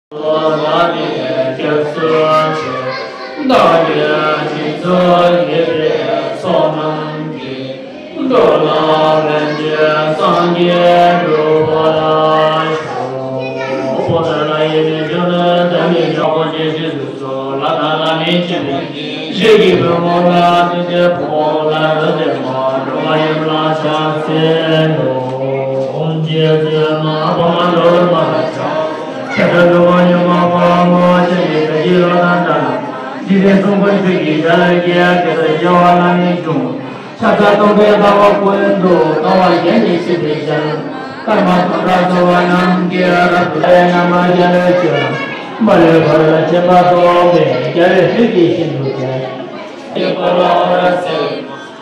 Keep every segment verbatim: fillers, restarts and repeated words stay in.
ལ་ནི་སྐྱབས་སུ་མཆི། བདག་གིས་སྦྱིན་སོགས་བགྱིས་པའི་ཚོགས་རྣམས་ཀྱིས། འགྲོ་ལ་ཕན་ཕྱིར་སངས་རྒྱས་འགྲུབ་པར་ཤོག། ཨོ་ཏ་ལ་ཡེ་ནི་ཇོ་ན་དམ་ཡེ་ཇོ་ཁོ་ཇེ་ཤི་སུ་སོ་ལ་ད་ལ་ནི་ཅི་མི་ཤེས་ཀྱི་བུ་མོ་ལ་དེ་ཚེ་ཕོ་ལ་རོ་དེ་མ་འགྲོ་བ་ཡེ་ལ་ཆ་སེ་ཡོ། ཨོམ་ཇེ་ཛི་མ་པ་མ་འགྲོ་མ་ལ་ཆ། ཆ་ཚ་འགྲོ་བ་ཡེ་མ་པ་མ་ཆ་ཡེ་ད་ཅི་ལ་ད་ད་ན། འཇིག་རྟེན་གསུམ་པོ་ཆོས་ཀྱི་རྒྱལ་ལ་སྐྱེ་སྐྱེ་ས་སྐྱེ་བ་ལ་ནི་འབྱུང་། ཆགས་སྡང་སྟོང་པའི་ལྟ་བ་ཀུན་ཏུ་ལྟ་བ་གཞན་གྱིས་སྲིད་པའི་རྒྱལ། ཀརྨ་པ་ཏྲ་ཚོ་བ་རྣམས་ཀྱི་རབ་ཏུ་ལས་རྣམ་པར་རྒྱལ་བའི་ཆོས། མ་ལུས་བར་ལ་ཆེན་པ་ཐོབ་པའི་རྒྱལ་བའི་ཚུལ་གྱིས་ཤིན་ཏུ་མཁྱེན།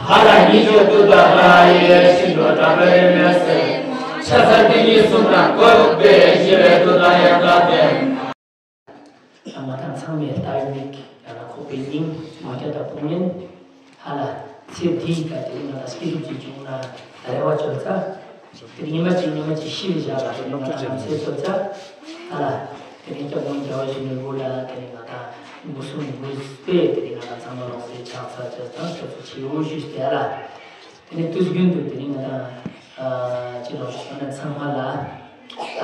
ཧ་ར་ཉི་ཤུ་ཏུ་ད་ར་ཡེ་ཤིན་ཏུ་དྲག་པའི་རིམ་མེ་སེ། ཆ་ས་ཏི་ཉི་གསུམ་དང་བཀོད་པའི་ཞི་བའི་ཏུ་ད་ཡ་ད་དེ། ང་དང་ཚང་མས་ལྟ་ཡོད་མིག་ཡང་ན་ཁོག་པའི་སྙིང་མ་སྐྱ་དང་ཕུང་ཉེན་ཧ་ལ་ཚེ་འདིའི་ཀ་དེ་ང་དང་སྐྱིད་སྡུག་ཅིག་བྱུང་ན་རེ་བ་བཅོལ་ཚ། དེ་ཉི་མ་གཅིག་ཉི་མ་གཅིག་ཤི་བའི་ཞག་ལ་དེ་ང་དང་ཚེ་གསོ་ཚ། ཧ་ལ་དེ་ནས་སྐྱབས་མགོན་རྒྱལ་བ་ཡིད་བཞིན་ནོར་བུ་ལ་དེ་ནས་ང་དང་མགོ་སུམ་མགོ་སྤོས་དེ་ནས་ང་དང་ཚང་མ་ལོག་སེ་ཕྱག་འཚལ་ཅེས་དང་ཐོས་ཚུལ་ཆེ་བོ་ཞུས་ཏེ་ཧ་ལ། དེ་ནས་དུས་རྒྱུན་དུ་དེ་རིང་ང་དང་ཅི་ལོག་ཞུ་ན་ཚང་མ་ལ་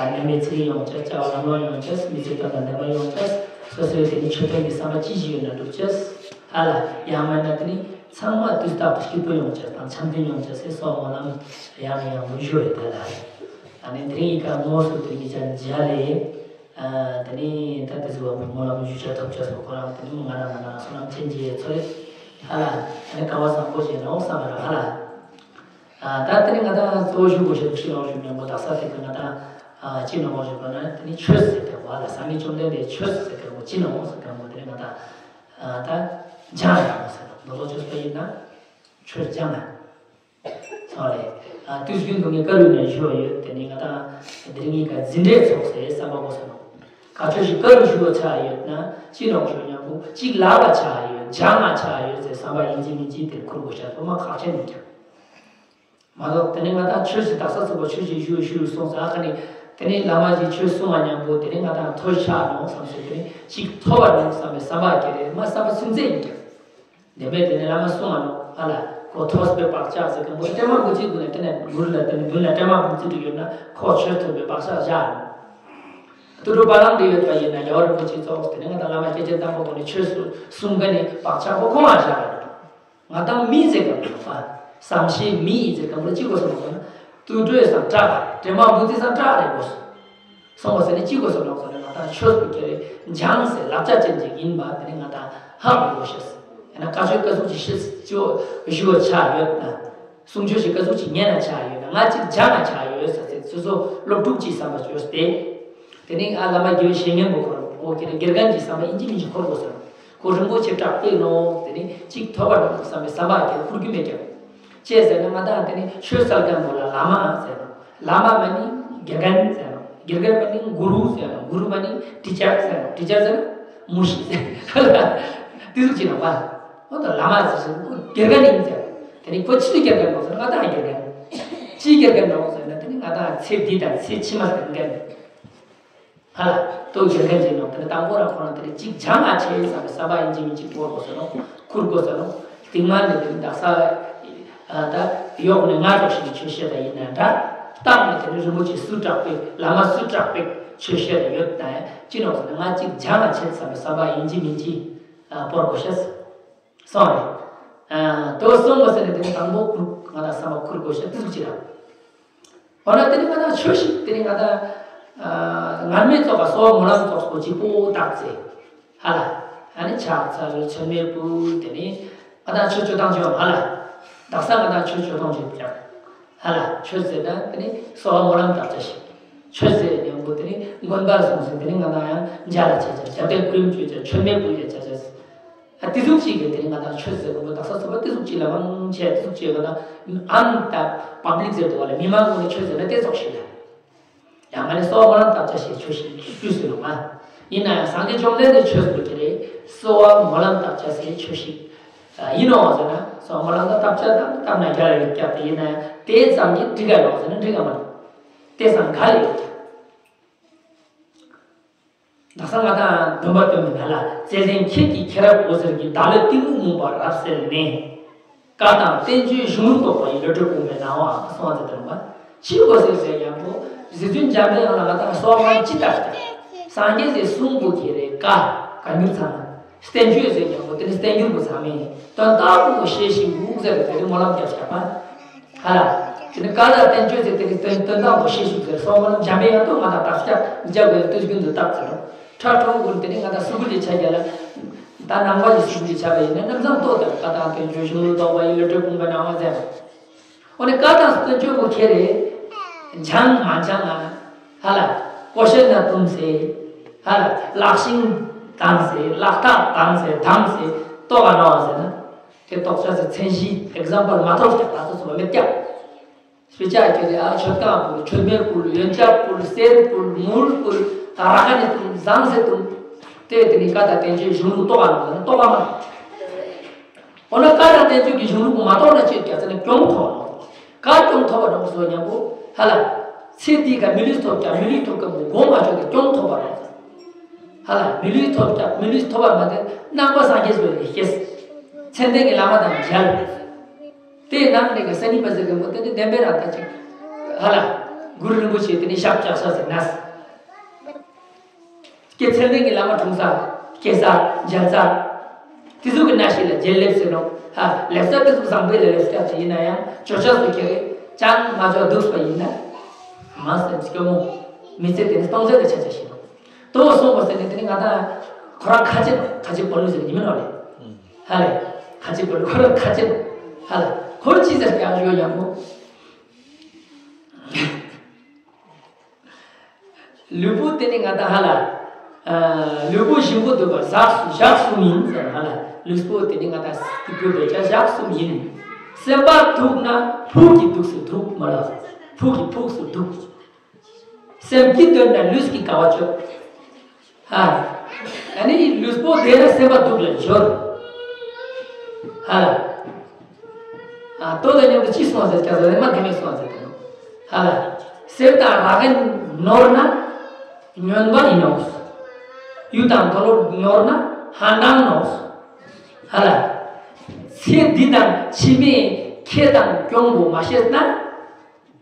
ནད་མེད་ཚེ་རིང་ཡོང་ཅེས། བྱ་བ་ལམ་ལྷོང་ཡོང་ཅེས། མི་ཚེ་དོན་དང་ལྡན་པ་ཡོང་ཅེས། སོ་སོའི་དེ་ནི་མཆོད་དོན་གྱི་བསམ་པ་ཅི་ཞིག་ཡོད་ན་འགྲུབ་ཅེས། ཧ་ལ་ཡང་མིན་ན་དེ་ནི་ཚང་མ་དུས་རྟག་ཏུ་སྐྱིད་པོ་ཡོང་ཅེས་དང་འཆམ་མཐུན་ཡོང་ཅེས་སོགས་སྨོན་ལམ་ཡང་ཡང་མི་ཞུ་བའི་དེ་ལ། ཨ་ནི་དེ་རིང་ཡི་ག་དངོས་སུ་དེ་ནི་ཅང་མཇལ་ལེ། དེ་ནི་ད་དེ་ཚོ་བ་སྨོན་ལམ་ཞུ་བྱ་ཐོབ་ཅེས་སོགས་ཁོ་རང་དེ་ནི་ང་རང་ང་རང་བསོད་ནམས་ཅན་གྱི་ཚོ་རེད། ཧ་ལ་ཨ་ནི་སྐལ་བ་བཟང་པོ་ཞིག་ཡིན་ནོ་བསམ་པ་རེད་ཧ་ལ། ད་དེ་ནི་ང་དང་གཙོ་བོ་ཞུ་དགོས་ཤེས་ཅི་ཡང་ཞུ་མེད་པོ་དག་ས་དེ་གི་ང་དང་ཅི་ནང་བཞིན་པ་ན་དེ་ནི་ཆོས་ཟེར་ཏེ་བ་ལ་སངས་རྒྱས་བཅོམ་ལྡན་འདས་ཆོས་ཟེར་ཏེ་བ་ཅི་ནང་ཟེར་ཏེ་བ་དེ་ནི་ང་དང་ད་སྦྱང་ཡང་ཟེར་ན་མདོ་ལོ་ཆོས་པ་ཡིན་ན་ཆོས་སྦྱང་ན་ཚང་ལས་དུས་རྒྱུན་དུ་ངས་བཀའ་ལུང་ནས་ཞུ་བ་ཡོད། དེ་ནི་ང་དང་དེ་རིང་གི་འཛིན་གྲྭའི་ཚོགས་ཟེར་བསམ་པ་གོ་ས་ནོ། ག་ཆོས་ཤིག་བཀའ་ལུང་ཞུ་བ་ཆགས་ཡོད་ན་ཅི་ནང་ཞུ་ཉམ་པོ་གཅིག་ལག་ལ་ཆགས་ཡོད་སྦྱང་ང་ཆགས་ཡོད་ཟེར་བསམ་པ་ཡིན་གཅིག་མིན་གཅིག་དེ་ཁུར་དགོས་ཤ་ཐོག་མ་ཁག་ཆེན་ཡིན་ཀྱང་། མ་གཏོགས་དེ་ནས་ང་དང་ཆོས་ཤིག་དག་ས་ཚུགས་པ་ཆོས་ཤིག་ཞུ་ཞུ་སོང་ཙང་ཨ་ཁ་ནི་དེ་ནས་བླ་མ་ཞིག་ཆོས་གསུང་བ་མཉམ་པོ་དེ་ནས་ང་དང་ཐོས་ཤག་ནོ་བསམ་སོང་། དེ་ནས་ཅིག་ཐོབ་པ་ནོ་བསམ་པའི་བསམ་པ་སྐྱེ་རེད་མ་བསམ་པ་སུན་ཙེ་ཡིན་ཀྱང་འདས་པས་དེ་ནས་བླ་མ་གསུང་བ་ནོ་ཨ་ལ་གོ་ཐོས་པའི་བག་ཆགས་ཟེར་གི་མོ་ལྟད་མ་མགོ་གཅིག་དགུ་ནས་དེ་ནས་མགུར་ལ་དེ་ནས་མགུར་ལ་ལྟད་མ་མགོ་གཅིག་དུ་ཡོད་ན་ཁོ་ཆོས་ཐོས་པའི་བག་ཆགས་བཞག་ནོ། ཏུ་ཏུ་པ་ལང་དེ་ཡོད་པ་ཡིན་ན་རྒྱལ་བ་རིན་པོ་ཆེ་ཚོགས་དེ་ནས་ང་དང་བླ་མ་སྐྱེས་ཆེན་དང་པོ་དེ་ནས་ཆོས་སུ་གསུང་གི་ནས་བག་ཆགས་པོ་ཁོང་ལ་བཞག་ར་ནོ། ང་དང་མི་ཟེར་ག་མི་ལོག་པ། བསམ་ཤེས་མི་ཡིན་ཟེར་ག་མི་ལོག་ཅི་དགོས་སོ་ལོག་ཟེར་ན། དུད་འགྲོའི་སང་སྐྲག་རེད། དྲན་པ་བུ་ཙི་སང་སྐྲག་རེད་དགོས་སོ། སོང་བ་ཟེར་ནས་ཅི་དགོས་སོ་ལོག་ཟེར་ན་ང་དང་ཆོས་སུ་ཁྱེར་རེ་སྦྱངས་ཟེར་བསླབ་བྱ་ཅན་ཅིག་ཡིན་པ་དེ་ནི་ང་དང་ཧ་གོ་དགོས་ཤེས། ཡང་ན་བཀའ་ཆོས་བཀའ་ཟུར་ཅིག་ཤེས་ཅིའོ་ཞུ་བ་ཆགས་ཡོད་ན། གསུང་ཆོས་ཤིག་བཀའ་ཟུར་ཅིག་ཉན་ན་ཆགས་ཡོད་ན་ང་ཅིག་སྦྱང་ན་ཆགས་ཡོད་ཟེར་ཚེ་སོ་སོ་སློབ་ཕྲུག་ཅིག་བསམ་པ་བཅོས་ཏེ། དེ་ནས་ཨ་བླ་མ་དགེ་བའི་བཤེས་གཉེན་པོ་ཁོ་རང་ཨོ་ཁྱེད་རང་དགེ་རྒན་གྱི་བསམ་པ་ཨིན་ཅི་མིན་ཅི་འཁོར་དགོས་ཟེར། ཁོ་རིན་པོ་ཆེ་དྲག་པས་ནོ། དེ་ནས་གཅིག་ཐོབ་པར་བསམ་པའི་བསམ་པ་ཁྱེད་རང་འཁོར་རྒྱུ་མེད་ཀྱང་། ཅེས་ཟེར་ན་ང་དང་དེ་ནས་ཆོས་གསལ་མཁན་པོ་ལ་བླ་མ་ཟེར་ནོ། བླ་མ་མ་ནི་དགེ་རྒན་ཟེར་ནོ། དགེ་རྒན་མ་ནི་གུ་རུ་ཟེར་ནོ། གུ་རུ་མ་ནི་ཊི་ཆར་ཟེར་ནོ། ཊི་ཆར་ཟེར་ན་མུ་ཤི་ཟེར། དེ་ཟུག་ཅིག་ནོ་བ། ཨོ་ད་བླ་མ་ཟེར་ཟེར་ཁོ་དགེ་རྒན་ཡིན་ཟེར། དེ་ནས་ཁོ་ཅི་ལ་དགེ་རྒན་ནོ་ཟེར་ན་ང་དང་དགེ་རྒན། ཅི་དགེ་རྒན་ནོ་ཟེར་ན་དེ་ནི་ང་དང་ཚེ་འདི་དང་ཚེ་ཕྱི་མ་ལ་དགེ་རྒན། ཧ་ལ། ཏོ་དགེ་རྒན་ཅིག་ནོ། དེ་ནི་དང་པོ་རང་ཁོ་རང་དེ་ནི་གཅིག་སྦྱང་ང་ཆེ་བསམ་པའི་བསམ་པ་ཡིན་གཅིག་མིན་གཅིག་འཁོར་དགོས་ཟེར་ནོ། འཁུར་དགོས་ཟེར་ནོ། སྟིང་མ་ནས་དེ་ནི་དག་ས་ད་གཡོག་ནས་ང་ཙོགས་ཤིག་ཆོས་བཤད་ད་ཡིན་ན་འདྲ། སྟག་ནས་དེ་ནི་རིན་པོ་ཆེ་སུ་དྲག་པའི་བླ་མ་སུ་དྲག་པའི་ཆོས་བཤད་ད་ཡོད་ན་ཅི་ནོ་ཟེར་ན་ང་གཅིག་སྦྱང་ང་ཆེ་བསམ་པའི་བསམ་པ་ཡིན་གཅིག་མིན་གཅིག་འཁོར་དགོས་ཤེས། སོང་རེད། ཨ། དོ་སོང་བ་ཟེར་ནས་དེ་ནི་དང་པོ་ཁུར་ང་དང་བསམ་པ་ཁུར་དགོས་ཤེས་དེ་ཟུག་ཅིག་ར། འོ་ན་དེ་ནི་ང་དང་ཆོས་ཤིག་དེ་ནི་ང་དང་ཨ། ངར་མེད་ཙོགས་ག་གསོལ་བ་སྨོན་ལམ་ཙོགས་པོ་གཅིག་པོ་བཏབ་ཚེ། ཧ་ལ། ཨ་ནི་ཕྱག་འཚལ་མཆོད་མེ་ཕུལ་དེ་ནི་ང་དང་ཆོས་སྤྱོད་སྟངས་ཅིག་ཡོད་ཧ་ལ། དག་ས་ང་དང་ཆོས་སྤྱོད་སྟངས་ཅིག་ཀྱང་། ཧ་ལ་ཆོས་ཟེར་ན་དེ་ནི་གསོལ་བ་སྨོན་ལམ་བཏབ་བྱ་ཞིག་ཆོས་ཟེར་ཉམ་པོ་དེ་ནི་དགོན་པར་སོང་ཟེར་དེ་ནི་ང་དང་ཡང་མཇལ་ལ་བྱེད་བྱ་ཞབས་བརྟན་སྐུ་རིམ་བྱེད་བྱ་མཆོད་མེ་ཕུལ་བྱ་བྱ་བྱ། ཨ་དེ་ཟུག་ཅིག་གི་དེ་ནི་ང་དང་ཆོས་ཟེར་དགོས་པ་དག་ས་ཚོ་པ་དེ་ཟུག་ཅིག་ལ་མང་ཆེ་དེ་ཟུག་ཅིག་ང་དང་ཨམ་ད་པབ་ལིག་ཟེར་དུ་བ་ལ་མི་མང་པོ་ནི་ཆོས་ཟེར་ན་དེ་ཙོགས་ཤིག་ལ། ཡང་ང་ནི་གསོལ་བ་སྨོན་ལམ་བཏབ་བྱ་ཞེས་ཆོས་ཤིག་དུས་སུ་ལ་མ། ཡིན་ན་ཡང་སངས་རྒྱས་བཅོམ་ལྡན་འདས་ཆོས་སུ་གི་རེད་གསོལ་བ་སྨོན་ལམ་བཏབ་བྱ་ཟེར་ཆོས་ཤིག་ཡིན་ནོ་ཟེར་ན་གསོལ་བ་སྨོན་ལམ་དང་བཏབ་བྱ་དང་བཏབ་ན་རྒྱ་ལ་ཡོད་ཀྱང་དེ་ཡིན་ན་ཡང་དེ་ཙམ་གྱིས་འགྲིག་ག་ལོག་ཟེར་ན་འགྲིག་ག་མ་ལོག་དེ་ཙམ་ག་ལ་ཡོད་ཀྱང་། དག་ས་ང་དང་སྟོན་པ་སྟོན་པའི་ནང་ལ་བརྩེ་ལྡན་ཁྱེད་ཀྱི་མཁྱེན་རབ་འོད་ཟེར་གྱིས། བདག་བློའི་གཏི་མུག་མུན་པ་རབ་བསལ་ནས། བཀའ་དང་བསྟན་བཅོས་གཞུང་ལུགས་རྟོགས་པ་ཡི། བློ་གྲོས་སྤུངས་པའི་སྣང་བ་གསུངས་པ་དེ་དང་པ། ཕྱི་འོད་ཟེར་ཟེར་ཡང་པོ། རྗེ་བཙུན་འཇམ་དཔལ་དབྱངས་ལ་ང་དང་གསོལ་བ་ཅི་ལྟར་བཏབ། སངས་རྒྱས་ཀྱི་གསུང་པོ་ཁྱེད་རེ་བཀའ་བཀའ་འགྱུར་ཚང་མ། བསྟན་བཅོས་ཟེར་ཡང་པོ་དེ་ནི་བསྟན་འགྱུར་པོ་ཚང་མས་དོན་དག་པོ་ཤེས་ཤིང་འགུག་ཟེར་དེ་ནི་སྨོན་ལམ་རྒྱབ་བཞག་པ། ཧ་ལ། དེ་ནི་བཀའ་དང་བསྟན་བཅོས་ཟེར་དེ་ནི་དོན་དོན་དག་པོ་ཤེས་ཤིང་ཟེར་སོགས་སྨོན་ལམ་འཇམ་པའི་དབྱངས་དུ་ང་དང་བརྟག་དཔྱད་རྒྱབ་དགོས་དུས་རྒྱུན་དུ་བརྟག་ཚེ་རོ། ཁྲ་ཁྲོ་གུར་དེ་ནི་ང་དང་སུ་གུ་ལས་ཆ་རྒྱ་ལ། ད་ནང་པ་ཡི་སུ་གུ་ལས་ཆ་བ་ཡིན་ན་རྣམ་བཟང་ཏོ་དང་བཀའ་དང་བསྟན་བཅོས་གཞུང་ལུགས་རྟོགས་པ་ཡི། བློ་གྲོས་སྤུངས་པའི་སྣང་བ་མཛད་པ། འོ་ནི་བཀའ་དང་བསྟན་བཅོས་པོ་ཁྱེད་རེ། འཆང་མ་འཆང་ང་། ཧ་ལ། ཀོ་ཤན་ན་བཏུམ་སེ། ཧ་ལ། ལག་ཤིང་དང་སེ་ལག་ཐག་དང་སེ་དམ་སེ་ལྟོ་ག་ན་བ་ཟེར་ན། དེ་ཏོག་ཙམ་ཟེར་མཚན་གཞི་example མ་ཐོགས་ཀྱང་ལ་སོ་སོ་མེད་ཀྱང་། སྤེ་ཆ་ཁྱེད་རེ་ཨ་མཆོད་རྟེན་ཕུལ། མཆོད་མེ་ཕུལ། ཡོན་ཆབ་ཕུལ། གསེར་ཕུལ། མུལ་ཕུལ། ར་ཁ་ནས་བཏུམ་ཟངས་སེ་བཏུམ། དེ་དེ་ནི་བཀའ་དང་བསྟན་བཅོས་གཞུང་ལུགས་རྟོགས་པ་ན་ལྟོ་ག་མ། འོ་ན་བཀའ་དང་བསྟན་བཅོས་ཀྱི་གཞུང་ལུགས་མ་རྟོགས་ན་ཅི་ཡོད་ཀྱང་ཟེར་ན་གྱོང་ཐོབ་ནོ། བཀའ་གྱོང་ཐོབ་པ་འགྲོ་སོ་ཉམ་པོ་ཧ་ལ། ཚེ་འདི་ག་མི་ལུས་ཐོབ་ཀྱང་མི་ལུས་ཐོབ་ཀྱང་མགོ་མ་ཆོད་དེ་གྱོང་ཐོབ་པ་རེད། ཧ་ལ་མི་ལུས་ཐོབ་ཀྱང་མི་ལུས་ཐོབ་པ་མ་དེ་རྣམ་པ་སངས་རྒྱས་སུ་ཡི་སྐྱེས། མཚན་ལྡན་གྱི་བླ་མ་དང་མཇལ། དེའི་ནང་ནས་ཀྱི་ས་ནི་པ་ཟེར་གི་མོ་དེ་ནི་བདེན་པའི་རང་ལྟ་ཅིག་ཧ་ལ། གུ་རུ་རིན་པོ་ཆེ་དེ་ནི་ཞབས་བཅགས་ས་ཟེར་ན། སྐྱེ་ཚེ་འདས་ཀྱི་བླ་མ་འཁྲུངས་ས། སྐྱེ་ས། མཇལ་ས། དེ་ཚོ་གི་གནའ་ཤུལ་ལ་རྗེས་སླེབས་ཟེར་ནོ། ཧ། སླེབས་ས་དེ་ཚོ་བཟང་པོའི་ལ་སླེབས་ས་དེ་ཡིན་ན་ཡང་བརྗོད་བྱ་སོགས་ཀྱི་རེད་ཅང་མ་བརྗོད་འདུག་པ་ཡིན་ན། མ་སེམས་སྐྱོ་མོ། མི་ཚེ་དེ་ནི་སྟོང་ཟད་དུ་ཆ་ཆ་ཞིག་ནོ། དོ་སོང་བ་ཟེར་ནས་དེ་ནི་ང་དང་ཁོ་རང་ཁ་ཆེ་ཁ་ཆེ་བོ་ལུ་ཟེར་གྱི་མིན་ནོ་རེད། ཧ་ལས། ཁ་ཆེ་བོ་ལུ་ཁོ་རང་ཁ་ཆེ། ཧ་ལ། ཁོར་ཅི་ཟེར་ཀྱང་ཡོད་ཡང་མོ། ལུས་པོ་དེ་ནི་ང་དང་ཧ་ལ། ཨ། ལུས་པོ་ཞིམ་པོ་འདུག་པ་ཟག་ཟག་གསུམ་ཡིན་ཟེར་ཧ་ལ། ལུས་པོ་དེ་ནི་ང་དང་སྐྱིད་པོ་འདོད་ཆ་ཟག་གསུམ་ཡིན། སེམས་པ་སྡུག་ན་ཕུགས་ཀྱི་སྡུག་སུ་སྡུག་མ་ལ། ཕུགས་ཀྱི་ཕུགས་སུ་སྡུག་སེམས་སྐྱིད་འདོད་ན་ལུས་ཀྱི་དགའ་བ་སྤྱོད། ཧ། ཨ་ནི་ལུས་པོ་བདེ་ན་སེམས་པ་སྡུག་ལ་སྦྱོར། ཧ་ལ། ཨ། ལྟོ་དང་མཉམ་དུ་ཅི་གསུངས་ཟེར་ཀྱང་ཟེར་མ་དེ་མི་གསུངས་ཟེར་དེ། ཧ་ལ། གསེར་དང་ར་གན་ནོར་ན་སྨྱོན་པ་ཡིན་ནོ། གཡུ་དང་དོ་ལོ་ནོར་ན་ཧ་འདང་ནོ། ཧ་ལ། ཚེ་འདི་དང་ཕྱི་མའི་ཁེ་དང་གྱོང་པོ་མ་ཤེས་ན།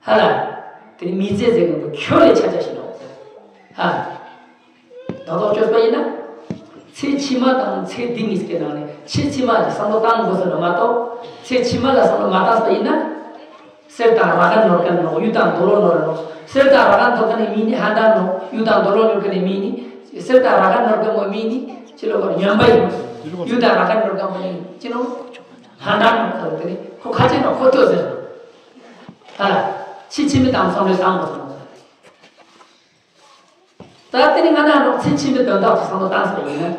ཧ་ལ། དེ་ནི་མི་ཚེ་ཟེར་མཁན་པོ་ཁྱོད་ལས་ཆ་ཆ་ཞིག་ནོ། ཧ། ད་དོག་བཅོས་པ་ཡིན་ན། ཚེ་ཕྱི་མ་དང་ཚེ་འདི་གཉིས་ཀྱི་ནང་ནས་ཚེ་ཕྱི་མ་ལ་བསམ་བློ་བཏང་དགོས་ཟེར་ན་མ་གཏོགས། ཚེ་ཕྱི་མ་ལ་བསམ་བློ་མ་བཏང་པ་ཡིན་ན། གསེར་དང་ར་གན་ནོར་མཁན་ནོ། གཡུ་དང་དོ་ལོ་ནོར་ནོ། གསེར་དང་ར་གན་ཐོབ་མཁན་ནི་མི་ནི་ཧ་འདང་ནོ། གཡུ་དང་དོ་ལོ་ནོར་མཁན་ནི་མི་ནི། གསེར་དང་ར་གན་ནོར་མཁན་མོ་མི་ནི་ཅི་ལོ་གོ་སྨྱོན་པ་ཡིན། གཡུ་དང་ར་གན་ནོར་མཁན་མོ་ནི་ཅི་ནོ། ཧ་འདང་ནོ་ཟེར་དེ་ནི་ཁོ་ཁ་ཆེ་ནོ་ཁོ་ཐོས་ཟེར། ཧ་ལ། ཕྱི་ཕྱི་མི་དང་བསམ་བློ་བཏང་དགོས་ཟེར་ནོ། ད་དེ་ནི་ང་དང་ནོ་ཚེ་ཕྱི་མའི་དོན་དག་ཅིག་བསམ་བློ་བཏང་ཟེར་ཡིན་ན།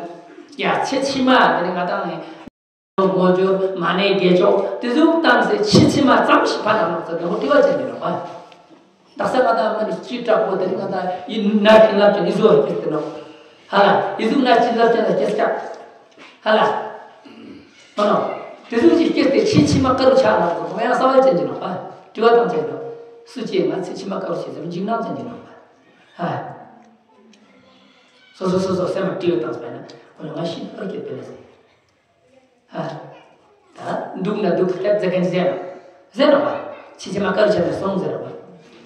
ཡ་ཚེ་ཕྱི་མ་དེ་ནི་ང་དང་ནི། དགོས་འབྱོར་མ་ནས་དགེ་ཕྱོགས་དེ་ཚོ་བཏང་ཟེར་ཕྱི་ཕྱི་མ་ཙམ་ཞིག་ཕ་དང་ནོ་ཟེར་དེ་མོ་དྲི་བ་ཅན་གྱི་ནོ་པ། དག་ས་ང་དང་མ་ནི་སྤྱི་དྲག་པོ་དེ་ནི་ང་དང་ཡིན་ན་དེང་རབས་ཀྱི་ནི་བཟོ་བ་སྐྱེས་ཏེ་ནོ། ཧ་ལ་ཡི་ཟུག་ན་སྤྱི་ལབ་ཅན་ལ་སྐྱེས་ཀྱང་། ཧ་ལ། ཨ་ནོ། དེ་ཚོ་ཅིག་སྐྱེས་ཏེ་ཕྱི་ཕྱི་མ་ཀ་རུ་ཆགས་ནོ་ཟེར་དེ་མོ་ཡང་གསང་བ་ཅན་གྱི་ནོ་པ། དྲི་བ་བཏང་ཅན་ནོ། སུ་སྐྱེས་ང་ཚེ་ཕྱི་མ་ཀ་རུ་སྐྱེས་ཟེར་འཇིགས་སྣང་ཅན་གྱི་ནོ་པ། ཧ། སོ་སོ་སོ་སོ་སེམས་ལ་དྲི་བ་བཏང་པ་ན་ཁོ་ཡང་ང་ཤི་ཨར་སྐྱེ་དེ་ལ་ཟེར། ཧ། ད་འདུག་ན་འདུག་སྐད་ཟེར་མཁན་ཟེར་ནོ། ཟེར་ནོ་པ། ཕྱི་ཕྱི་མ་ཀ་རུ་ཆགས་ནས་སོང་ཟེར་ནོ་པ།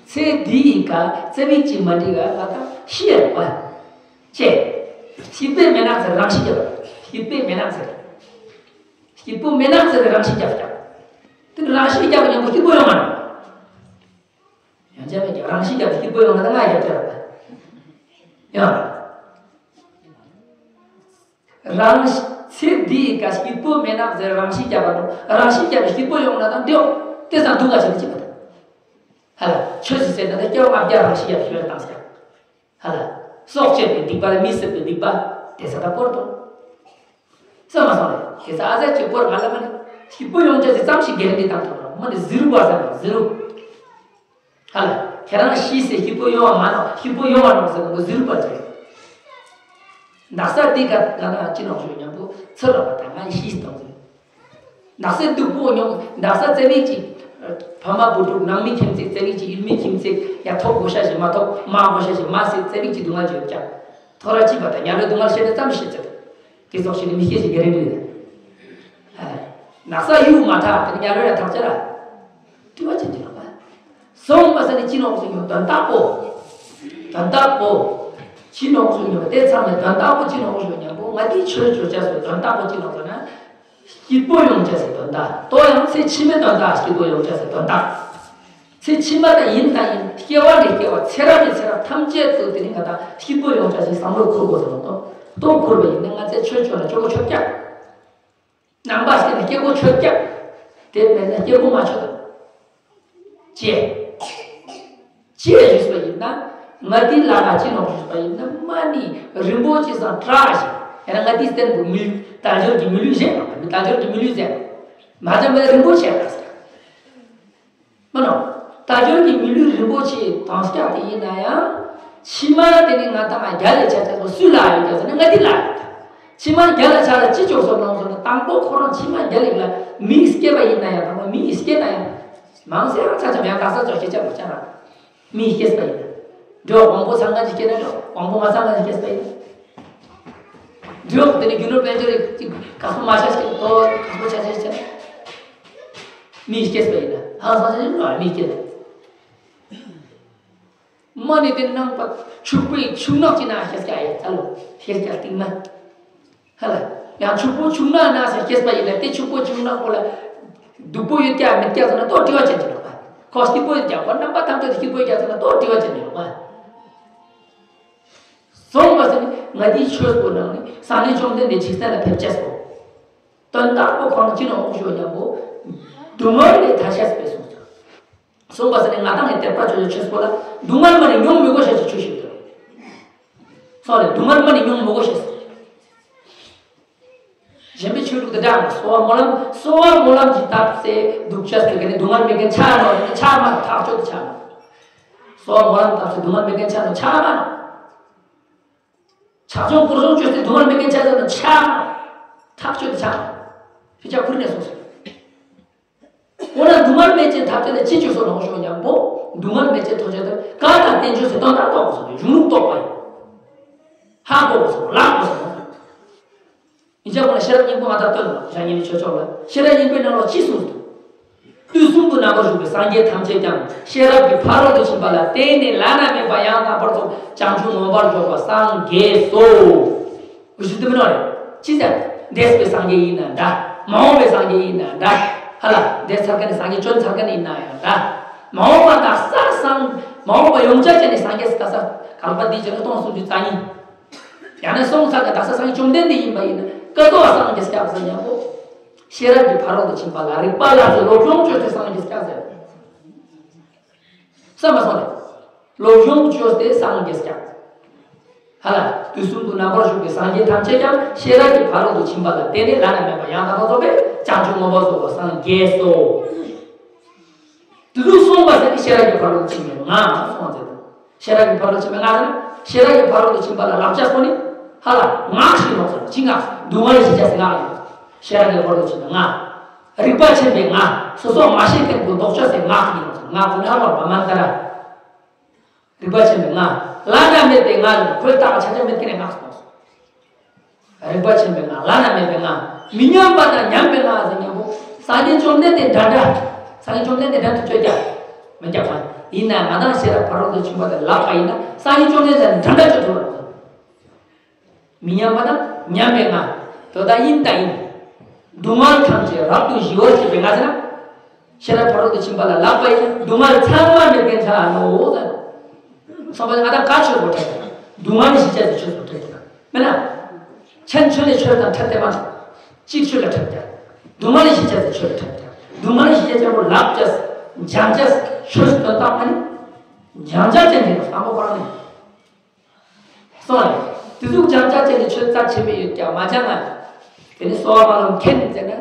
ཚེ་འདི་ཡི་ཀ་ཚེ་མིག་ཅིག་མ་འགྲིག་ག་ང་ད་ཤི་ཡ་རོ་པ། ཅེ། སྐྱིད་པོའི་མེ་ནག་ཟེར་རང་ཤི་རྒྱབ། སྐྱིད་པོའི་མེ་ནག་ཟེར། སྐྱིད་པོ་མེ་ནག་ཟེར་རང་ཤི་རྒྱབ་རྒྱབ། དེ་རང་ཤི་རྒྱབ་ཉམ་པོ་སྐྱིད་པོ་ཡོང་ང་ནོ། ཡང་ཅག་མེད་ཀྱང་རང་ཤི་རྒྱབ་སྐྱིད་པོ་ཡོང་ང་ད་ང་རྒྱབ་ཅག་ར་པ། ཡང་། རང་ཤི་ཚེ་འདི་ཡི་ཀ་སྐྱིད་པོ་མེ་ནག་ཟེར་རང་ཤི་རྒྱབ་པ་ནོ། རང་ཤི་རྒྱབ་སྐྱིད་པོ་ཡོང་ན་ད་འདི་ཡོང་། དེ་ཙམ་སྡུག་ག་ཆེ་ན་ཅི་པ་ད། ཧ་ལ། ཆོས་སུ་ཟེར་ན་ད་སྐྱེ་བ་ལྔ་བརྒྱ་རང་ཤི་རྒྱབ་ཤི་བའི་བཏང་ཟེར། ཧ་ལ། སྲོག་གཅོད་པའི་སྡིག་པ་ལ་མི་གསོད་པའི་སྡིག་པ་དེ་ས་ད་སྐོར་དང་། ས་མ་སོང་རེད། དེ་ས་ཨ་ཟ་ཅིག་སྐོར་ང་ལ་མ་ནི་སྐྱིད་པོ་ཡོང་ཅེས་ཙམ་ཞིག་གེ་རེ་འདི་བཏང་ཐུབ་ར་མ་ནི་ཟི་རུ་བ་ཟེར་ན་ཟི་རུ། ཧ་ལ། ཁྱེད་རང་ཤི་སེ་སྐྱིད་པོ་ཡོང་བ་མ་ནོ་སྐྱིད་པོ་ཡོང་བ་ནོ་ཟེར་ན་ཟི་རུ་བ་ཟེར། དག་ས་འདི་ག་ང་ན་ཅི་ནོ་ཞུ་ཉམ་པོ་ཚུར་ར་བ་ད་ང་ཤི་སྟངས་ཟེར། དག་ས་སྡུག་པོ་མྱོང་། དག་ས་བཙན་མིག་ཅིག་ཕ་མ་བུ་ཕྲུག་ནང་མི་ཁྱིམ་མཚེས་བཙན་མིག་ཅིག་ཡུལ་མི་ཁྱིམ་མཚེས་ཡ་ཐོབ་དགོས་ཤ་ཞིག་མ་ཐོབ་མ་དགོས་ཤ་ཞིག་མ་སྲིད་བཙན་མིག་ཅིག་སྡུག་བསྔལ་བརྗོད་ཀྱང་ ཐོ་ར་གཅིག་པ་དང་ཉ་ལོའི་སྡུག་བསྔལ་བཤད་ན་ཙམ་ཤེས་ཚེ། དེ་ཙོགས་ཤིག་ནི་མི་སྐྱེ་ཞིང་དགེ་རེ་འདུས་ནས། ནགས་ས་གཡུ་མ་ཐག་དེ་ཉ་ལོའི་ཡ་ཐག་ཆ་ར། དྲི་བ་ཅན་གྱི་ལོག་པ། སོང་པ་ས་ནི་ཅི་ནོག་སུ་ཡོད་དོན་དག་པོ། དོན་དག་པོ། ཅི་ནོག་སུ་ཡོད་དེ་ཚང་མའི་དོན་དག་པོ་ཅི་ནོག་སུ་ཡོད་ཉམ་པོ་ང་དེའི་ཆོས་ཆོས་ཆ་སོ་དོན་དག་པོ་ཅི་ནོག་ཟེར་ན། སྐྱིད་པོ་ཡོང་ཆ་སའི་དོན་དག་ཏོ་ཡང་ཚེ་ཕྱི་མའི་དོན་དག་སྐྱིད་པོ་ཡོང་ཆ་སའི་དོན་དག་ཚེ་ཕྱི་མ་དང་ཡིན་དང་ཡིན་སྐྱེ་བ་ནས་སྐྱེ་བ་ཚེ་རབས་ནས་ཚེ་རབས་ཐམས་ཅད་དུ་དེ་ནི་ང་དང་སྐྱིད་པོ་ཡོང་ཆ་ཞིག་བསམ་བློ་འཁོར་དགོས་ཟེར་བ་དང་ལྟོ་འཁོར་བ་ཡིན་ན་ང་ཚེ་ཆོས་ཆོས་ལ་ཆོས་གོ་ཆོད་ཀྱང་། ནང་པ་ཟེར་ན་སྐྱེ་སྒོ་ཆོད་ཀྱང་། དེ་མེད་ན་སྐྱེ་སྒོ་མ་ཆོད་དང་། ཅེས། ཅེས་ཞུས་པ་ཡིན་ན། ང་དེའི་ལ་ལ་ཅི་ནོག་ཞུས་པ་ཡིན་ན་མ་ནི་རིན་པོ་ཆེ་སང་བཀྲ་ཞིང་ཡང་ན་ང་དེའི་སྟེང་དུ་མི་ལུས་དལ་འབྱོར་གྱི་མི་ལུས་བཞེས་ནོག་མི་དལ་འབྱོར་གྱི་མི་ལུས་བཟས་ནོག་མ་ཚང་མ་རིན་པོ་ཆེ་ལ་ཟེར། མ་ནོག་དལ་འབྱོར་གྱི་མི་ལུས་རིན་པོ་ཆེ་དང་སྐྱ་དེ་ཡིན་ན་ཡང་། ཕྱི་མ་དེ་ནི་ང་དང་རྒྱ་ལས་ཆ་ཆ་སོ་སུ་ལ་ཡོད་ཀྱང་ཟེར་ན་ང་དེ་ལ་ཡོད་ཀྱང་། ཕྱི་མ་རྒྱ་ལ་ཆ་ལ་ཅི་ཅོག་སོ་ལོང་སོ་ན་དང་པོ་ཁོ་རང་ཕྱི་མ་རྒྱ་ལས་ལ་མིའི་སྐྱེས་པ་ཡིན་ན་ཡང་དང་པོ་མིའི་སྐྱེས་ན་ཡང་། མང་སེ་རང་ཆ་ཆ་མེད་དག་ས་ཅོག་ཤེས་ཆ་མ་ཆ་ར། མིའི་སྐྱེས་པ་ཡིན་ན། འགྲོ་དབང་པོ་ཚང་ང་ཅི་སྐྱེས་ན་འགྲོ་དབང་པོ་མ་ཚང་ང་ཅི་སྐྱེས་པ་ཡིན་ན། འགྲོ་དེ་ནི་རྒྱུ་ནོར་དཔལ་འབྱོར་རིགས་ཅིག་ག་སོ་མ་ཆ་སྐྱེས་ཏོ་ག་སོ་ཆ་ཆ་སྐྱེས་ན། མིའི་སྐྱེས་པ་ཡིན་ན་ཧང་སང་ཆ་ཆ་མིའི་སྐྱེས་ན། མ་ནི་དེ་ནང་པ་ཕྱུག་པོའི་ཕྱུག་ནག་ཅི་ན་ཤེས་ཀྱ་ཡ་ཙ་ལོ་ཤེས་ཀྱ་སྟིང་མ། ཧ་ལ། ཡང་ཕྱུག་པོ་ཕྱུག་ནག་ན་ཟེར་སྐྱེས་པ་ཡིན་ན་དེ་ཕྱུག་པོ་ཕྱུག་ནག་པོ་ལ། སྡུག་པོ་ཡོད་ཀྱ་མེད་ཀྱ་ཟེར་ན་ཏོ་དྲི་བ་ཅན་གྱི་ལོག་པ། ཁོ་སྐྱིད་པོ་ཡོད་ཀྱ་ཁོ་རྣམ་པ་ཐམས་ཅད་དུ་སྐྱིད་པོ་ཡོད་ཀྱ་ཟེར་ན་ཏོ་དྲི་བ་ཅན་གྱི་ལོག་པ། སོང་བ་ཟེར་ནི་ང་དེའི་ཆོས་པོ་ནང་ནི་སངས་རྒྱས་བཅོམ་ལྡན་འདས་འཇིག་རྟེན་ལ་ཕེབས་ཅེས་སོ། དོན་དག་པོ་ཁོང་ཅི་ནོག་ཞུ་ཉམ་པོ། སྡུག་བསྔལ་ལས་ཐར་ཤེས་པའི་གསུངས་སོ། སོང་བ་ཟེར་ནས་ང་དང་ངའི་དད་པ་ཆོས་ཀྱི་ཆོས་པོ་ལ་སྡུག་བསྔལ་མ་ནས་མྱོང་མི་དགོས་ཤེས་ཀྱི་ཆོས་ཤིག་ཏུ། སོང་རེད་སྡུག་བསྔལ་མ་ནས་མྱོང་མི་དགོས་ཤེས། གཞན་པའི་ཆོས་ལུགས་དེ་འདྲ་མ་གསོལ་བ་སྨོན་ལམ་གསོལ་བ་སྨོན་ལམ་གྱི་ཐབས་སེ་སྡུག་ཅག་སྡུག་ག་ནས་སྡུག་བསྔལ་མེད་མཁན་ཆ་ནོ་ཆ་མ་ཐག་ཆོད་དུ་ཆ་ནོ། གསོལ་བ་སྨོན་ལམ་ཐབས་སེ་སྡུག་བསྔལ་མེད་མཁན་ཆ་ནོ་ཆ་མ་ནོ། ཕྱག་མཆོད་སྐོར་སྲུང་བཅོས་ཏེ་སྡུག་བསྔལ་མེད་མཁན་ཆ་ནོ་ཆ་མ་ནོ། ཐག་ཆོད་དུ་ཆ་ནོ། ཕི་ཆ་ཁུར་ནས་སོང་ཟེར། འོ་ན་སྡུག་བསྔལ་མེད་ཅེས་ཐབས་དེ་ལ་ཅི་བཅོས་སོ་ནོ་ཞུ་ཉམ་པོ། སྡུག་བསྔལ་མེད་ཅེས་ཐོབ་བྱ་དེ་ག་དང་བསྟན་བཅོས་སུ་དོན་དག་རྟོགས་སོ་ནས་གཞུང་ལུགས་རྟོགས་པ་ཡིན། ཧ་གོ་དགོས་སོ་ལག་གོ་སོ། ཡིན་ཅག་པོ་ལ་ཤེས་རབ་སྙིང་པོ་ང་དང་སྟོན་ལ་ཞག་ཉིན་ནི་ཆོས་ཕྱོགས་ལ་ཤེས་རབ་སྙིང་པོའི་ནང་ལ་ཅི་གསུངས་འདུག་དུས་གསུམ་དུ་རྣམ་པར་བཞུགས་པའི་སངས་རྒྱས་ཐམས་ཅད་ཀྱང་ཤེས་རབ་ཀྱི་ཕ་རོལ་ཏུ་ཕྱིན་པ་ལ་བརྟེན་ནས་བླ་ན་མེད་པ་ཡང་དག་པར་རྫོགས་བྱང་ཆུབ་མངོན་པར་རྫོགས་པར་སངས་རྒྱས་སོ། འུ་ཞུ་དུ་མི་ནོ་རེད། ཅི་ཟེར། འདས་པའི་སངས་རྒྱས་ཡིན་ན་འདྲ། མ་འོངས་པའི་སངས་རྒྱས་ཡིན་ན་འདྲ། ཧ་ལ་འདས་ཚར་མཁན་ནི་སངས་རྒྱས་བྱོན་ཚར་མཁན་ཡིན་ན་ཡང་འདྲ། མ་འོངས་པ་དག་ས་སངས་མ་འོངས་པ་ཡོངས་གྲགས་ཅན་ནི་སངས་རྒྱས་སི་དག་ས་གང་པ་འདི་བྱས་ན་སྟོང་སུམ་ཅུ་རྩ་གཉིས། ཡང་ན་སོང་ཚར་ག་དག་ས་སངས་རྒྱས་བཅོམ་ལྡན་འདས་ཡིན་པ་ཡིན་ན་ཀ་ཏོ་བ་སངས་རྒྱས་སྐྱབས་ཟེར་ཉམ་པོ། ཤེས་རབ་ཀྱི་ཕ་རོལ་ཏུ་ཕྱིན་པ་ལ་རིག་པ་ལ་སོགས་སློབ་སྦྱོང་བཅོས་ཏེ་སངས་རྒྱས་སྐྱབས་ཟེར། བསམ་པ་སོང་རེད། སློབ་སྦྱོང་བཅོས་ཏེ་སངས་རྒྱས་སྐྱབས། ཧ་ལ་དུས་གསུམ་དུ་རྣམ་པར་བཞུགས་པའི་སངས་རྒྱས་ཐམས་ཅད་ཀྱང་ཤེས་རབ་ཀྱི་ཕ་རོལ་ཏུ་ཕྱིན་པ་ལ་བརྟེན་ནས་བླ་ན་མེད་པ་ཡང་དག་པར་རྫོགས་པའི་བྱང་ཆུབ་མངོན་པར་རྫོགས་པར་སངས་རྒྱས་སོ། དེ་དུས་གསུངས་པ་ཟེར་ཏེ་ཤེས་རབ་ཀྱི་ཕ་རོལ་ཏུ་ཕྱིན་པའི་ངག་གསུངས་ཟེར་ཏེ། ཤེས་རབ་ཀྱི་ཕ་རོལ་ཏུ་ཕྱིན་པའི་ངག་ཟེར་ན་ཤེས་རབ་ཀྱི་ཕ་རོལ་ཏུ་ཕྱིན་པ་ལ་བསླབ་བྱ་སོགས་ནི་ཧ་ལ་ངག་ཞིག་ཡིན་ནོ་ཟེར་ཅི་ངག་སྡུག་བསྔལ་ཞི་བྱ་ཟེར་ངག་ཡིན་ནོ། ཤེས་རབ་ཀྱི་ཕ་རོལ་ཏུ་ཕྱིན་པའི་ངག་རིག་པ་ཆེན་པོའི་ངག་སོ་སོ་མ་ཤེས་མཁན་པོ་ལྡོག་ཕྱོགས་སའི་ངག་ཡིན་ནོ་ཟེར་ངག་ཟེར་ན་ཧ་ལ་བ་མ་ན་ཏ་ར། རིག་པ་ཆེན་པོའི་ངག་བླ་ན་མེད་པའི་ངག་ཡིན་ཁོའི་རྟགས་ཆ་ཆ་མེད་མཁན་ནི་ངག་ཟེར་ནོ། རིག་པ་ཆེན་པོའི་ངག་བླ་ན་མེད་པའི་ངག་མི་མཉམ་པ་དང་མཉམ་པའི་ངག་ཟེར་མཉམ་པོ། སངས་རྒྱས་བཅོམ་ལྡན་འདས་འདྲ་འདྲ། སངས་རྒྱས་བཅོམ་ལྡན་འདས་འདྲ་དུ་བཅོས་ཀྱང་། མི་རྒྱག་པ། ཡིན་ན་ང་དང་ཤེས་རབ་ཕ་རོལ་ཏུ་ཕྱིན་པ་དེ་ལབ་པ་ཡིན་ན་སངས་རྒྱས་བཅོམ་ལྡན་འདས་འདྲ་འདྲ་བཅོས་ཐུབ་པ། མི་མཉམ་པ་དང་མཉམ་པའི་ངག་དོ་ད་ཡིན་ད་ཡིན། སྡུག་བསྔལ་ཐམས་ཅད་རབ་ཏུ་ཞི་བར་བྱེད་པའི་ངག་ཟེར་ན། ཤེས་རབ་ཕ་རོལ་ཏུ་ཕྱིན་པ་ལ་ལབ་པ་ཡིན་ན་སྡུག་བསྔལ་ཚང་མ་མེད་མཁན་ཆ་ནོ་ཟེར། སོང་པ་ང་དང་ག་ཆོས་པོ་ཁྲེལ་ཏེ། སྡུག་བསྔལ་ཞི་བྱ་ཟེར་ཆོས་པོ་ཁྲེལ་ཏེ། མེད་ན། ཆན་ཆོས་ལས་ཆོས་དང་ཁྲེལ་ཏེ་མ་ཐག་ཅིག་ཆོས་ལ་ཁྲེལ་ཏེ། སྡུག་བསྔལ་ཞི་བྱ་ཟེར་ཆོས་ལ་ཁྲེལ་ཏེ། སྡུག་བསྔལ་ཞི་བྱ་ཆེན་པོ་ལབ་བྱ། སྦྱང་བྱ། ཆོས་དོན་དག་མ་ནི། སྦྱང་བྱ་ཅན་དེ་ལ་བསམ་པ་ཁོ་རང་ནི། སོང་བ་རེད། དེ་ཟུག་སྦྱང་བྱ་ཅན་གྱི་ཆོས་རྩ་ཆེན་པོ་ཡོད་ཀྱང་མ་སྦྱང་ང་། དེ་ནི་གསོལ་བ་སྨོན་ལམ་མཁྱེན་ཟེར་ན།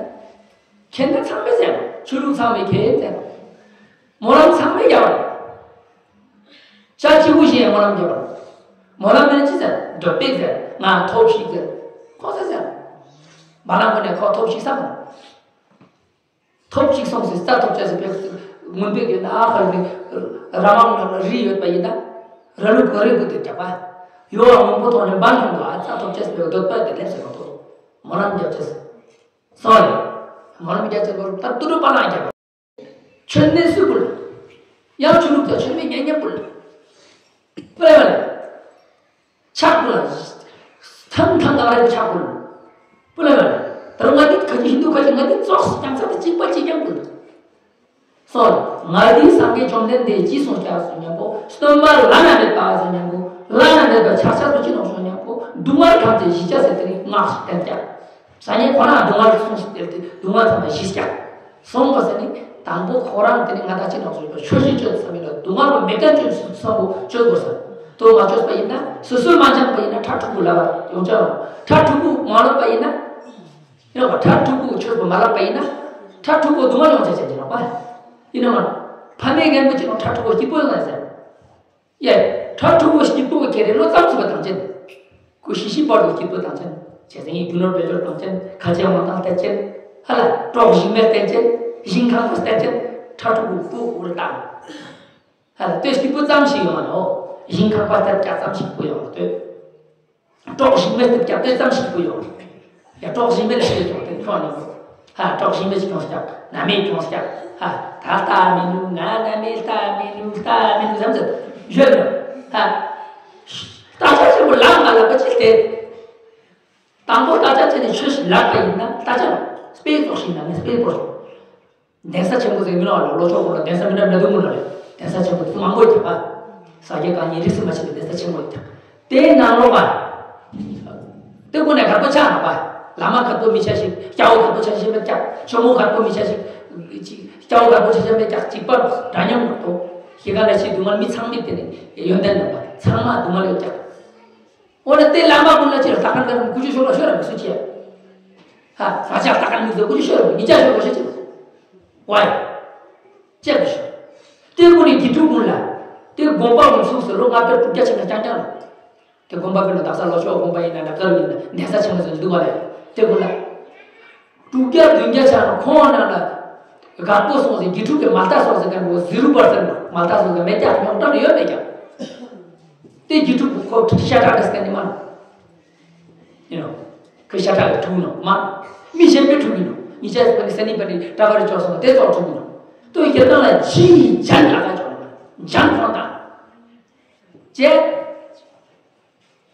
མཁྱེན་ན་ཚང་མས་ཟེར་ནོ། ཆོས་ལུགས་ཚང་མས་མཁྱེན་ཟེར་ནོ། སྨོན་ལམ་ཚང་མས་རྒྱབ་རེད། ཅག་གཅིག་པུ་ཞིག་ཡང་སྨོན་ལམ་རྒྱབ་རེད། སྨོན་ལམ་མེད་ན་ཅི་ཟེར་འགྲོ་པས་ཟེར་ང་ཐོབ་ཤིག་ཟེར། ཁོ་ཟེར་ཟེར། བ་ལང་ཁོ་ནས་ཁོ་ཐོབ་ཤིག་བསམ་རེད། ཐོབ་ཅིག་སོང་ཟེར་རྩ་ཐོབ་བྱ་ཟེར་བས་མུན་པའི་གི་ན་ཨ་ཁར་ནི་ར་མང་ལ་རི་ཡོད་པ་ཡིན་ན་ར་ལུག་གི་རི་བུ་དེ་རྒྱག་པ། འགྱུར་བ་མང་པོ་ཐོག་ནས་འབའ་ལྷུང་དུ་ཨ་ཙ་ཐོབ་ཅེས་པའི་འདོད་པ་དེ་སླེབས་ཟེར་བ་ཐོག་སྨོན་ལམ་རྒྱབ་ཅེས། སོང་རེད། སྨོན་ལམ་རྒྱབ་ཅེས་པོ་ད་ཏུ་ཏུ་པ་ལང་རྒྱབ། ཆོས་གནས་སུ་བུལ། ཡང་ཆོས་ལུགས་དང་ཆོས་མེད་ཉན་ཉན་བུལ། པུ་ལེ་བ་ལེ། ཕྱག་བུལ། ཐང་ཐང་ག་རེ་ཕྱག་བུལ། པུ་ལེ་བ་ལེ། ད་རུང་ང་འདི་ཁ་ཅིག་ཧིན་དུ་ཁ་ཅིག་ང་འདི་ཙོགས་ཀྱང་ཚ་དེ་གཅིག་པ་གཅིག་ཀྱང་བུལ། སོ། ང་འདི་སངས་རྒྱས་བཅོམ་ལྡན་འདས་ཀྱིས་གསུངས་ཀྱང་གསུངས་མཉམ་པོ། སྟོན་པ་བླ་ན་མེད་པ་གསུངས་མཉམ་པོ། བླ་ན་མེད་པ་ཕྱག་ཆ་སུ་ཅི་ནོག་གསུངས་མཉམ་པོ། སྡུག་བསྔལ་ཁམས་ཀྱི་གཞི་ཆགས་ཟེར་དེ་ནི་སྔགས་ཤིག་བསྟན་ཀྱང་། སངས་རྒྱས་ཁོ་རང་སྡུག་བསྔལ་གསུངས་ཤིག་དེ་སྡུག་བསྔལ་ཚང་མ་ཞི་ཀྱང་། སོང་བ་ཟེར་ནི། དང་པོ་ཁོ་རང་དེ་ནི་ང་ད་ཅི་ནོག་གསུངས་ཆོས་ཤིག་བཅོས་ས་མིན་ལ་སྡུག་བསྔལ་བ་མེད་ཀ་བཅོས་སུ་བསམ་པོ་བཅོས་དགོས་ས། དོ་མ་བཅོས་པ་ཡིན་ན་སོ་སོས་མ་སྦྱངས་པ་ཡིན་ན་ཁྲ་ཕྲུ་གུ་ལ་བ་ཡོང་ཆ་རུང་། ཁྲ་ཕྲུ་གུ་མ་ལབ་པ་ཡིན་ན། ཡང་ཁྲ་ཕྲུ་གུ་ཆོས་པོ་མ་ལབ་པ་ཡིན་ན། ཁྲ་ཕྲུ་གུ་སྡུག་བསྔལ་ཡོང་ཆ་ཆ་ཅི་ནོག་པ། ཡིན་ནའང་། ཕ་མའི་རྒན་པོ་ཅི་ནོག་ཁྲ་ཕྲུ་གུ་སྐྱིད་པོ་ཡོང་ཡ་ཟེར། ཡ། ཁྲ་ཕྲུ་གུ་སྐྱིད་པོ་ཁྱེད་རེ་བློ་ཙམ་ཚུགས་པ་དང་ཅན། ཁོ་ཤི་ཤི་བར་དུ་སྐྱིད་པོ་དང་ཅན། བྱས་ཙང་ཡིན་རྒྱུ་ནོར་བེད་སྤྱོད་དང་ཅན། ཁ་ཆེ་དབང་ཐང་སྟེར་ཅན། ཧ་ལ་གྲོགས་ཞིག་མེད་སྟེར་ཅན། ཞིང་ཁང་པ་སྟེར་ཅན། ཁྲ་ཕྲུ་གུ་སྤུ་གུར་བཏང་། ཧ་ལ་ལྟོས་སྐྱིད་པོ་ཙམ་ཞིག་ཡོང་བ་ནོ། ཞིང་ཁང་པ་སྟེར་ཀྱ་ཙམ་ཞིག་པོ་ཡོང་བ་ལྟོས། གྲོགས་ཞིག་མེད་སྟེར་ཀྱ་ལྟོས་ཙམ་ཞིག་པོ་ཡོང་། ཡ་གྲོགས་ཞིག་མེད་ལ་ཞིག་ཡོང་སྟེ་ཁྱོང་ནི་ཡོང་། ཧ་གྲོགས་ཞིག་མེད་ཞིག་ཁྱོང་སྐྱག་ན་མེད་ཁྱོང་སྐྱག་ཧ་ད་ལྟ་མི་ནུ་ང་ན་མེད་ལྟ་མི་ནུ་ལྟ་མི་ནུ་བསམ་ཚུལ་ཡོད་ནོ། ཧ། ད་ཆ་ཆེན་པོ་ལ་མ་ལ་པ་ཅི་སྟེ། དང་པོ་ལྟ་ཆ་ཆེ་ནས་ཆོས་ཤིག་ལབ་པ་ཡིན་ན་ལྟ་ཆ་དཔེ་ཙོགས་ཤིག་ན་ནི་དཔེ་པོ་ཆོག་གདན་ས་ཆེན་པོ་ཟེར་མི་ལ་ལོ་ཆོག་གོ་ལ་གདན་ས་མི་འདྲ་མི་འདྲ་འདུག་མོ་ལ་རེད། གདན་ས་ཆེན་པོ་དེ་མང་པོ་ཡོད་པ། ས་སྐྱ་གང་ཉིད་རིས་སུ་མ་ཆད་པའི་གདན་ས་ཆེན་པོ་ཡོད་ཀྱང་། དེའི་ནང་ལོགས་པ། དེ་ཀུན་ནས་དཀར་པོ་ཆགས་ན་པ། བླ་མ་དཀར་པོ་མི་ཆགས་ཤིག་སྐྱ་བོ་དཀར་པོ་ཆགས་ཤིག་མེད་ཀྱང་ཇོ་མོ་དཀར་པོ་མི་ཆགས་ཤིག་སྐྱ་བོ་དཀར་པོ་ཆགས་ཤིག་མེད་ཀྱང་གཅིག་པ་འདྲ་མཉམ་མ་གཏོགས་ཤི་ག་ལ་ཤི་སྡུག་བསྔལ་མི་ཚང་མི་དེ་ནི་ཡོན་ཏན་ལྡན་པ་ཚང་མ་སྡུག་བསྔལ་ཡོད་ཀྱང་། འོ་ན་དེ་བླ་མ་ཀུན་ལ་ཅི་ལ་ད་ག་ནང་ཀུ་ཅོ་ཤོར་ལ་ཤོར་ར་མི་སུ་ཅི་ཡ། ཧ་ས་ཆ་ད་ག་མི་ཟོ་ཀུ་ཅོ་ཤོར་ར་མི་ཅ་ཤོར་ལ་ཤོར་ཅི་ལ། ཝའི། ཅེས་པ་ཤོད། དེ་ཀུན་ནི་དགེ་ཕྲུག་ཀུན་ལ། དེ་དགོན་པ་ཀུན་སོང་ཟེར་ལོ་ལྔ་བརྒྱ་དྲུག་བརྒྱ་ཆེན་ལ་རྐྱང་རྐྱང་ལ། དེ་དགོན་པ་ཀུན་ལ་དག་ས་ལོ་ཤོག་དགོན་པ་ཡིན་ན་ན་དཀར་ཡིན་ན་གདན་ས་ཆེན་མོ་ཟེར་འདུག་བ་ལས། དེ་ཀུན་ལ། དྲུག་བརྒྱ་བདུན་བརྒྱ་ཆགས་ན་ཁོང་ནང་ལ། དགའ་པོ་སོང་ཟེར་དགེ་ཕྲུག་གི་མ་ལྟ་སོང་ཟེར་ག་འགྲོ་ཟི་རུ་བར་ཟེར་མ་ལྟ་སོང་ཟེར་མེད་ཀྱང་ཉོག་དྲ་ཡོད་མེད་ཀྱང་། དེ་དགེ་ཕྲུག་གི་ཁོ་ཤ་ཁྲག་དེ་སྐད་ནི་མ་ནོ། ཡིན་ནོ། ཁོ་ཤ་ཁྲག་གི་ཕྲུག་ནོ་མ། མི་གཞན་པའི་ཕྲུག་ཡིན་ནོ། ཉི་ཤ་ཟེར་བ་ནི་ས་ནི་པ་ནི་གྲྭ་པ་རེ་ཅོག་སོང་དེ་ཙོག་ཕྲུག་ཡིན་ནོ། ཏོ་ཡི་གེ་ནང་ལ་ཇི་ཡི་ཇན་ལ་ཁ་ཅོག་ནི་མ། ཇན་ཁོང་དང་། ཅེ།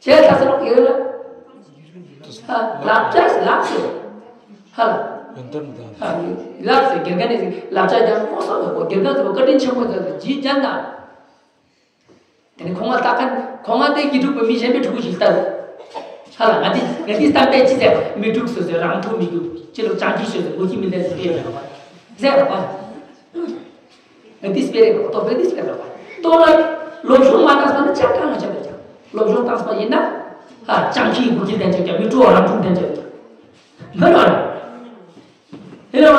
ཅེ་ལྷ་ས་ལོག་ཡོད་ལ། ལབ་ཅག་ལབ་ཟེར། ཧ་ལ། ཡོན་ཏན་དང་། ལབ་ཟེར་དགེ་རྒན་ནི་ལབ་ཅག་ཀྱང་ལྐོག་ཟ་ལ་གོ་དགེ་རྒན་ཚོ་བཀའ་དྲིན་ཆེན་པོ་ཟེར་ཟེར་ཇི་ཇན་དང་། དེ་ནི་ཁོང་ང་ལྟ་མཁན་ཁོང་ང་དེ་དགེ་ཕྲུག་པོ་མི་གཞན་པའི་ཕྲུ་གུ་ཞིག་ལྟར། ཧ་ལ་ང་དེ་ང་དེ་ལྟ་བས་ཅི་ཟེར་མི་ཕྲུག་སོ་སོའི་རང་ཐུག་མི་རྒྱུ་ཅི་ལོ་ཅང་ཅི་ཤོད་ཟེར་མགོ་ཁྱི་མི་ལྡན་ཟེར་ཡོད་རེད་པ། ཟེར་ར་པ། ང་དེ་སྤེ་རེད་པ་ཏོ་ཕེ་དེ་སྤེ་ར་པ། ཏོ་ལ་ལོ་གཞུང་མ་བཏང་ས་ན་ཅང་གང་ང་ཅང་མེད་ཅང་། ལོ་གཞུང་བཏང་ས་ཡིན་ན། ཧ་ཅང་ཅི་མགོ་ཁྱི་ལྡན་ཅང་ཅང་མི་ཕྲུག་རང་ཐུག་ལྡན་ཅང་ཅང་། མི་ར་ར། ཧེ་ར།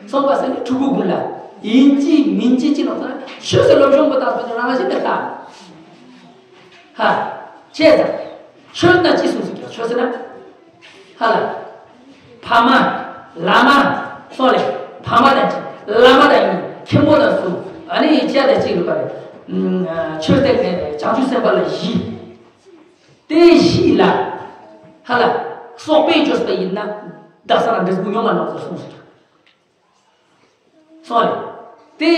སོང་པ་སེ་ནི་ཕྲུ་གུ་ཀུན་ལ་ཡིན་གཅིག་མིན་གཅིག་ཅི་ལོག་ས་ཆོས་སེ་སློབ་སྦྱོང་པོ་དང་སོ་རང་བཞིན་དུ་ལྟ། ཧ། ཅེས་དང་། ཆོས་ན་ཅི་གསུངས་སུ་ཀྱང་ཆོས་ཟེར་ན། ཧ་ལ། ཕ་མ། བླ་མ། སོགས་ལས། ཕ་མ་དང་ཅི། བླ་མ་དང་ཡིན། མཁན་པོ་དང་གསུམ། ཨ་ནི་ཡི་ཅག་དང་གཅིག་ལ་པ་རེད། ཆོས་དེ་བྱང་ཆུབ་སེམས་དཔའ་ལ་བཞི། དེ་བཞི་ལ། ཧ་ལ། སོགས་པས་བཅོས་པ་ཡིན་ན། བདག་ས་ལ་འབྲས་བུ་མྱོང་བ་ནོག་ཟེར་གསུངས་སོ། སོང་རེད། དེ།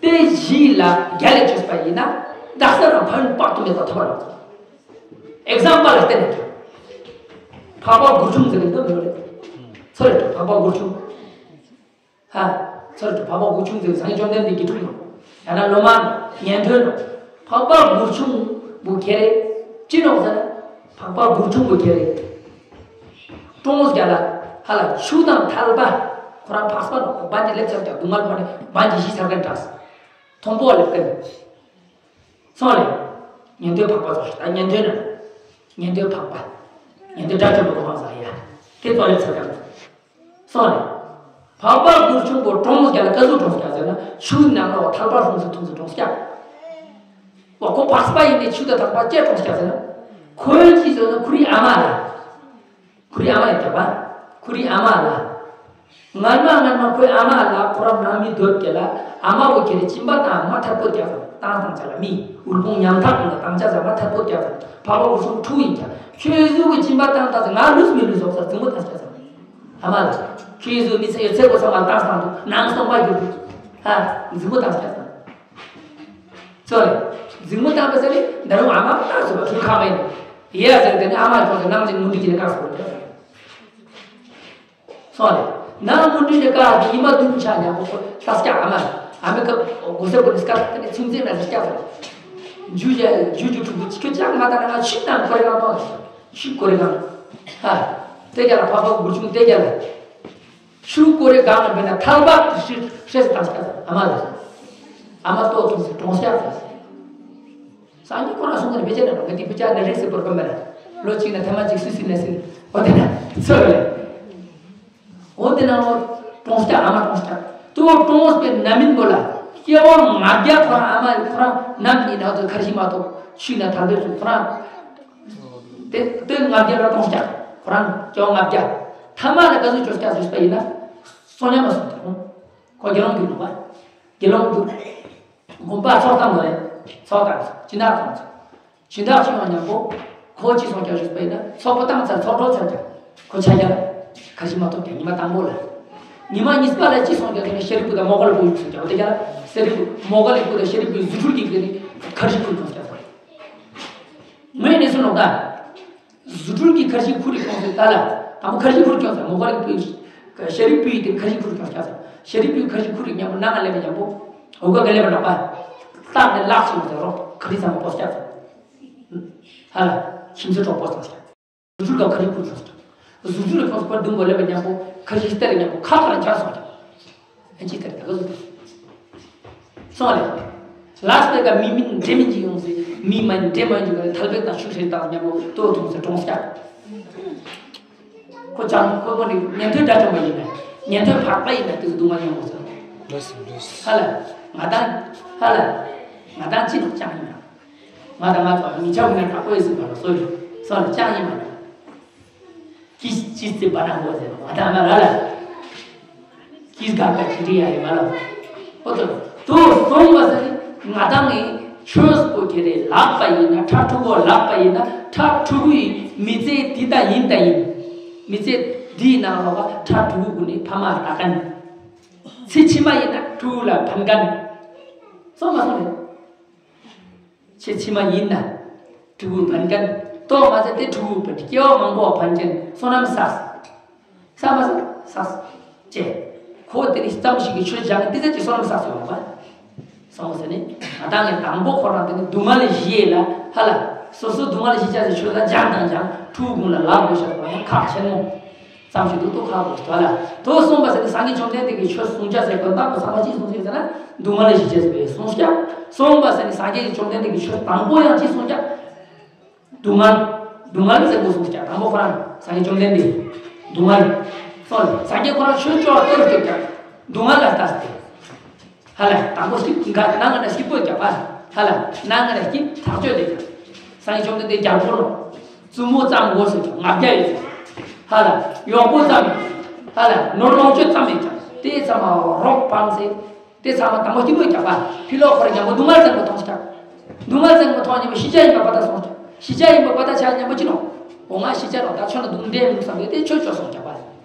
དེ་བཞི་ལ་རྒྱལ་ལ་བཅོས་པ་ཡིན་ན། བདག་ས་ལ་ཕན་ཡོན་དཔག་ཏུ་མེད་པ་ཐོབ་པ་ནོག་ཟེར། ཨེག་ཛམ་པལ་ལ་བརྟེན་ནས། འཕགས་པ་མགུར་ཆུང་ཟེར་གི་འདུག་མི་རེད། ཚོ་རེད་འཕགས་པ་མགུར་ཆུང་། ཧ། ཚར་དུ་འཕགས་པ་མགུར་ཆུང་ཟེར་སངས་རྒྱས་བཅོམ་ལྡན་འདས་ཀྱི་ཐུགས་ནོ། ཡང་ན་སློབ་མ་ཉན་ཐོས་ནོ། འཕགས་པ་མགུར་ཆུང་བུ་ཁྱེད་རེད། ཅི་ནོག་ཟེར་ན། འཕགས་པ་མགུར་ཆུང་བུ་ཁྱེད་རེད། ཀྲོང་རྒྱ་ལ་ཧ་ལ་ཆུ་དང་ཐལ་བ། ཁོ་རང་འཕགས་པ་ནོ། བན་གྱི་ལེབ་ཚར་ཀྱང་སྡུག་བསྔལ་མ་ནི་བན་གྱི་གཞི་ཚར་མཁན་འདྲ། མཐོང་པོ་ལེབ་མཁན། སོང་ལེ། ཉན་ཐོས་འཕགས་པ་ཚོ་ད་ཉན་ཐོས་ན། ཉན་ཐོས་འཕགས་པ། ཉན་ཐོས་དགྲ་བཅོམ་པ་གོ་འཕང་ས་ཡ། དེ་ཚོ་ལེ་ཚོ་ཡང་། སོང་ལེ། འཕགས་པ་མགུར་ཆུང་པོ་ཀྲོང་རྒྱ་ལ་ཀ་ཟུག་ཀྲོང་རྒྱ་ཟེར་ན་ཆུ་ནང་ལ་ཐལ་བ་ཧྲུང་སུ་འཐུང་སུ་ཀྲོང་རྒྱ། འོ་ཁོ་འཕགས་པ་ཡིན་ནས་ཆུ་དང་ཐལ་བ་ཅེ་ཀྲོང་རྒྱ་ཟེར་ན། ཁོའི་ཅི་ཟེར་ན་ཁུ་རི་ཨ་མ་ལ། ཁུ་རི་ཨ་མ་ཡི་རྒྱབ་པ། ཁུ་རི་ཨ་མ་ལ། ངར་མ་ངར་མ་ཁོའི་ཨ་མ་ལ་ཁོ་རང་ནང་མི་སྡོད་ཀྱི་ལ་ཨ་མ་བོ་ཁྱེར་སྦྱིན་པ་དང་མ་ཐར་པོ་རྒྱག་དང་། བཏང་བཏང་ཆ་ལ་མི་དབུལ་ཕོངས་ཉམ་ཐག་གི་ལ་བཏང་ཆ་ཟ་མ་ཐད་པོ་རྒྱག་ཚར། འཕགས་པ་དབུལ་ཕོངས་ཕྲུག་ཡིན་ཀྱང་ཁྱོད་གཟུགས་ཀྱི་སྦྱིན་པ་བཏང་བཏང་ཟ་ང་ལུས་མི་ལུས་སོགས་ས་རྫུན་མོ་བཏང་ཆ་ཟ། ཨ་མ་ལ། ཁྱོད་གཟུགས་མི་ཚེ་ཡོད་ཚད་པོ་ཚང་མ་བཏང་བཏང་འདུག་ནང་སྟོང་པ་རྒྱུ་འདུག་ཧ། རྫུན་མོ་བཏང་ཆ་ཟ། ཚོ་རེད། རྫུན་མོ་བཏང་པ་ཟེར་ནི་འདི་རུ་ཨ་མ་བཏང་ཟེར་བ་ཐུག་ཁག་མེད་ནི། ཡ་ཟེར་དེ་ནི་ཨ་མ་ཁྱོད་ཀྱི་ནང་གི་མུ་འདི་གི་ནི་བཀག་སོང་རེད། སོང་རེད། ནང་མུ་འདྲེན་གྱི་བཀའ་དེ་ཉི་མ་བདུན་ཆགས་ཉམ་པོ་ཁོ་ལྟ་སྐྱག་ཨ་མ། ཨ་མའི་སྐབས་སྒོ་སེར་པོ་ནི་སྐབས་དེ་ནས་ཚིམ་ཚིམ་ན་ཟེར་སྐྱག་ཟེར། ཇུ་ཇ་ཇུ་ཇུ་ཕྲུ་གུ་ཁྱོད་ཅག་མ་ལྟ་ན་ང་ཆུ་དང་ཁོ་རེ་གང་གཏོང་ཆུ་ཁོ་རེ་གང་། ཧ། དེ་རྒྱ་ལ་ཕ་ཕ་གུར་ཆུང་དེ་རྒྱ་ལ། ཆུ་ཁོ་རེ་གང་ལ་འབད་ན་ཐལ་བ་ཤི་ཤེས་སུ་བཏང་སྐྱག་ཟེར་ཨ་མ་ལ། ཨ་མ་ལྟོགས་ཐུག་ཟེར་གྲོངས་སྐྱག་ཟེར། སངས་རྒྱས་ཁོ་རང་གསུང་གི་རེད། དཔེ་ཆ་ནང་ང་འདི་དཔེ་ཆ་ནས་རེད་ཟེར་བོར་གི་མེད་ལ། ལོ་གཅིག་ན་ཐེངས་མ་གཅིག་སུད་སི་ནས་ཟིན། འོ་དེ་ན་ཚོད་རེད། འོ་དེ་ན་འོ་གྲོངས་སྐྱག་ཨ་མ་གྲོངས་སྐྱག་དུ་བ་གྲོངས་པའི་ན་མིན་པོ་ལ་སྐྱེ་བ་ལྔ་བརྒྱ་ཁོ་རང་ཨ་མ་ཁོ་རང་ནམ་ཡིན་ན་དུ་ཁར་ཞིག་མ་གཏོགས་ཆུ་ན་ཐལ་བའི་ཚུལ་ཁོ་རང་དེ་དེ་ལྔ་བརྒྱ་ལ་གྲོངས་སྐྱག་ཁོ་རང་སྐྱེ་བ་ལྔ་བརྒྱ་ཐ་མ་ལ་ག་ཚོད་བཅོས་སྐྱག་བཟོས་པ་ཡིན་ན་སོ་ཉམས་མ་སོང་ཁོ་དགེ་སློང་གི་ལུགས་པ་དགེ་སློང་གི་དགོན་པ་ཚོགས་གཏམ་ལ་ཚོགས་གཏམ་སྦྱིན་བདག་ཚོགས་སྦྱིན་བདག་ཆེ་བ་མཉམ་པོ་ཁོ་ཅི་སོང་རྒྱག་ཞུས་པ་ཡིན་ན་ཚོགས་པ་བཏང་ཚར་ཚོགས་གྲོལ་ཚར་ཀྱང་ཁོ་ཆ་རྒྱག་ཁ་ཞིག་མ་ཐོབ་ཀྱང་ཉི་མ་དང་པོ་ལ། ཉི་མ་གཉིས་པ་ལ་ཅི་སོང་རྒྱག་ཟེར་ན་ཤཱ་རིའི་བུ་དང་མོའུ་འགལ་བུ་ཡོད་ཚུལ་ཀྱང་དེ་རྒྱ་ལ་ཤཱ་རིའི་བུ་མོའུ་འགལ་བུ་དང་ཤཱ་རིའི་བུའི་རྫུ་འཕྲུལ་གྱིས་དེ་ནི་ཁར་ཞིག་ཁུར་ཁོང་ཀྱང་ཚར། ངས་གནས་ཚུལ་ལོག་ད། རྫུ་འཕྲུལ་གྱིས་ཁར་ཞིག་ཁུར་ཁོང་ཚར་ད་ལ་དང་པོ་ཁར་ཞིག་ཁུར་ཁོང་ཚར་མོའུ་འགལ་བུ་ཤཱ་རིའི་བུས་དེ་ཁར་ཞིག་ཁུར་ཁོང་ཀྱང་ཚར། ཤཱ་རིའི་བུས་ཁར་ཞིག་ཁུར་མཉམ་པོ་ནང་ལ་སླེབས་མཉམ་པོ་འོ་ག་ག་སླེབས་པ་ལོག་པ། སྟག་ནས་ལག་ཆེན་མོ་ཚར་རོགས་ཁ་རི་ཚང་མ་པོ་ཀྱང་ཚར། ཧ་ལ། ཁྱིམ་མཚེས་གྲོགས་པོ་ཚང་ཞིག་རྫུ་འཕྲུལ་གང་ཁ་ཡིག་ཁུར་ཚང་ཞིག་རྫུ་འཕྲུལ་ལ་ཁོང་ཚོ་ཁོར་སྡུག་པོ་སླེབས་པ་མཉམ་པོ་ཁ་ཡིག་སྟེར་མཉམ་པོ་ཁ་ཁ་ལ་འབྱར་སོང་ཞིག་ཨ་ཅི་སྟེར་ད་ག་ཟུག་སྟེར། སོང་ལེ། ལགས་སོ་དེ་ག་མི་མིན་འདྲེ་མིན་གྱི་ཡོང་སྲིད་མི་མ་ཡིན་འདྲེ་མ་ཡིན་གྱི་ག་ཐལ་བེ་དང་ཤུགས་ཤེས་དང་མཉམ་པོ་ལྟོ་འཐུང་ཟེར་གྲོངས་ཤག་ཁོ་ཅང་ཁོ་ཁོ་ནི་ཉན་ཐོས་དགྲ་བཅོམ་པ་ཡིན་ནས་ཉན་ཐོས་འཕགས་པ་ཡིན་ནས་དེ་ཚོ་སྡུག་བསྔལ་མྱོང་དགོས་ཟེར། ལགས་སོ་ལགས་སོ། ཧ་ལ། ང་དང་། ཧ་ལ། ང་དང་ཅི་ནོག་ཅང་ཡིན་ན། ང་དང་ང་ཚོ་མི་ཆ་བུ་ནས་དྲག་པོ་ཡིན་ཟེར་བ་ལ་སོ་ཡོད་སོ་ལ་ཅང་ཡིན་མ་ནོག་ཀིས་ཅི་ཟེར་བ་ན་འོ་ཟེར་ང་དང་ང་ལ་ལ། ཀིས་ག་ག་ཅི་རི་ཡ་ཡིན་མ་ལ། ཨོ་ཏོ། དོ་སོང་བ་ཟེར་ང་དང་ངས་ཆོས་པོ་ཁྱེར་རེ་ལག་པ་ཡིན་ན་ཁྲ་ཕྲུ་གུ་ལག་པ་ཡིན་ན་ཁྲ་ཕྲུ་གུ་ཡིན་མི་ཚེ་འདི་ད་ཡིན་ད་ཡིན། མི་ཚེ་འདིའི་ནང་ལོག་ཁྲ་ཕྲུ་གུ་གུ་ནས་ཕ་མ་རག་ག་ནི། ཚེ་ཕྱི་མ་ཡིན་ན་ཕྲུ་གུ་ལ་ཕན་ག་ནི། སོང་མ་སོང་རེད། ཚེ་ཕྱི་མ་ཡིན་ན། ཕྲུ་གུ་ཕན་ཁན། ཏོག་མ་ཚད་དེ་ཕྲུ་གུ་ཕན་སྐྱེ་བ་མང་པོ་ཕན་ཁན་བསོད་ནམས་བསགས། བསགས་མ་བསགས་བསགས། ཅེ། ཁོ་དེ་ནི་ཙམ་ཞིག་གི་ཆོས་སྦྱང་དེ་ཚད་ཀྱི་བསོད་ནམས་བསགས་སུ་ཡོང་བ། སོང་ཟེར་ནི། ང་དང་ངས་དང་པོ་ཁོ་རང་དེ་ནི་སྡུག་བསྔལ་ཞི་ཡས་ལ་ཧ་ལ། སོ་སོ་སྡུག་བསྔལ་ཞི་བྱ་ཟེར་ཆོས་ལ་སྦྱང་དང་སྦྱང་ཕྲུ་གུ་ལ་ལབ་དགོས་ཤག་ཁོ་ཡང་ཁག་ཆེན་མོ། ཙམ་ཞིག་ཏུ་རྟོགས་ཁག་པོ་ཞིག་ལ། དོ་གསུངས་པ་ཟེར་ནི་སངས་རྒྱས་བཅོམ་ལྡན་འདས་ཀྱིས་ཆོས་གསུངས་བྱ་ཟེར་དོན་དག་པོ་ཚང་མ་ཅི་གསུངས་ཟེར་ན། སྡུག་བསྔལ་ལས་ཞི་བྱ་ཟེར་བའི་གསུངས་ཀྱང་། གསུངས་པ་ཟེར་ནི་སངས་རྒྱས་ཀྱིས་བཅོམ་ལྡན་འདས་ཀྱིས་ཆོས་དང་པོ་ཡང་ཅི་གསུངས་ཀྱང་། སྡུག་བསྔལ། སྡུག་བསྔལ་ཟེར་དགོས་གསུངས་ཀྱང་དང་པོ་ཁོ་རང་སངས་རྒྱས་བཅོམ་ལྡན་འདས། སྡུག་བསྔལ། སོ་སངས་རྒྱས་ཁོ་རང་ཆོས་སྐྱོ་བ་ལྟོས་སྐྱོ་ཀྱང་། སྡུག་བསྔལ་ལ་ལྟ་སྟེ། ཧ་ལ་དང་པོ་ཞིག་འགའ་ནང་ང་ན་ཞིག་པོ་རྒྱབ་པ། ཧ་ལ་ནང་ང་ན་ཞིག་ཐག་གཅོད་དེ་ཀྱང་། སངས་རྒྱས་བཅོམ་ལྡན་འདས་རྒྱལ་པོ་ལོ། བཙུན་མོ་ཙམ་དགོས་སུ་ཀྱང་ལྔ་བརྒྱ་ཡོད་ཀྱང་། ཧ་ལ་གཡོག་པོ་ཙམ་ཡོད། ཧ་ལ་ནོར་ལོངས་སྤྱོད་ཙམ་ཡོད་ཀྱང་དེ་ཚང་མ་རོགས་ཕངས་སེ། དེ་ཚང་མ་དང་པོ་ཞིག་པོ་རྒྱབ་པ། ཕི་ལོག་ཁོ་ར་མཉམ་པོ་སྡུག་བསྔལ་ཙམ་པོ་མཐོང་ཞིག་ཀྱང་། སྡུག་བསྔལ་ཙམ་པོ་མཐོང་མཉམ་པོ་ཤི་བྱ་ཡིན་པ་པ་ད་སོང་ཀྱང་། ཤི་བྱ་ཡིན་པ་པ་ད་ཆ་མཉམ་པོ་ཅི་ནོ། འོ་ང་ཤི་བྱ་རོགས་ད་ཆོས་ལ་སྡུག་འདྲེ་མི་འདུག་བསམ་པས་དེ་ཆོས་ཆོས་སོང་རྒྱབ་པ།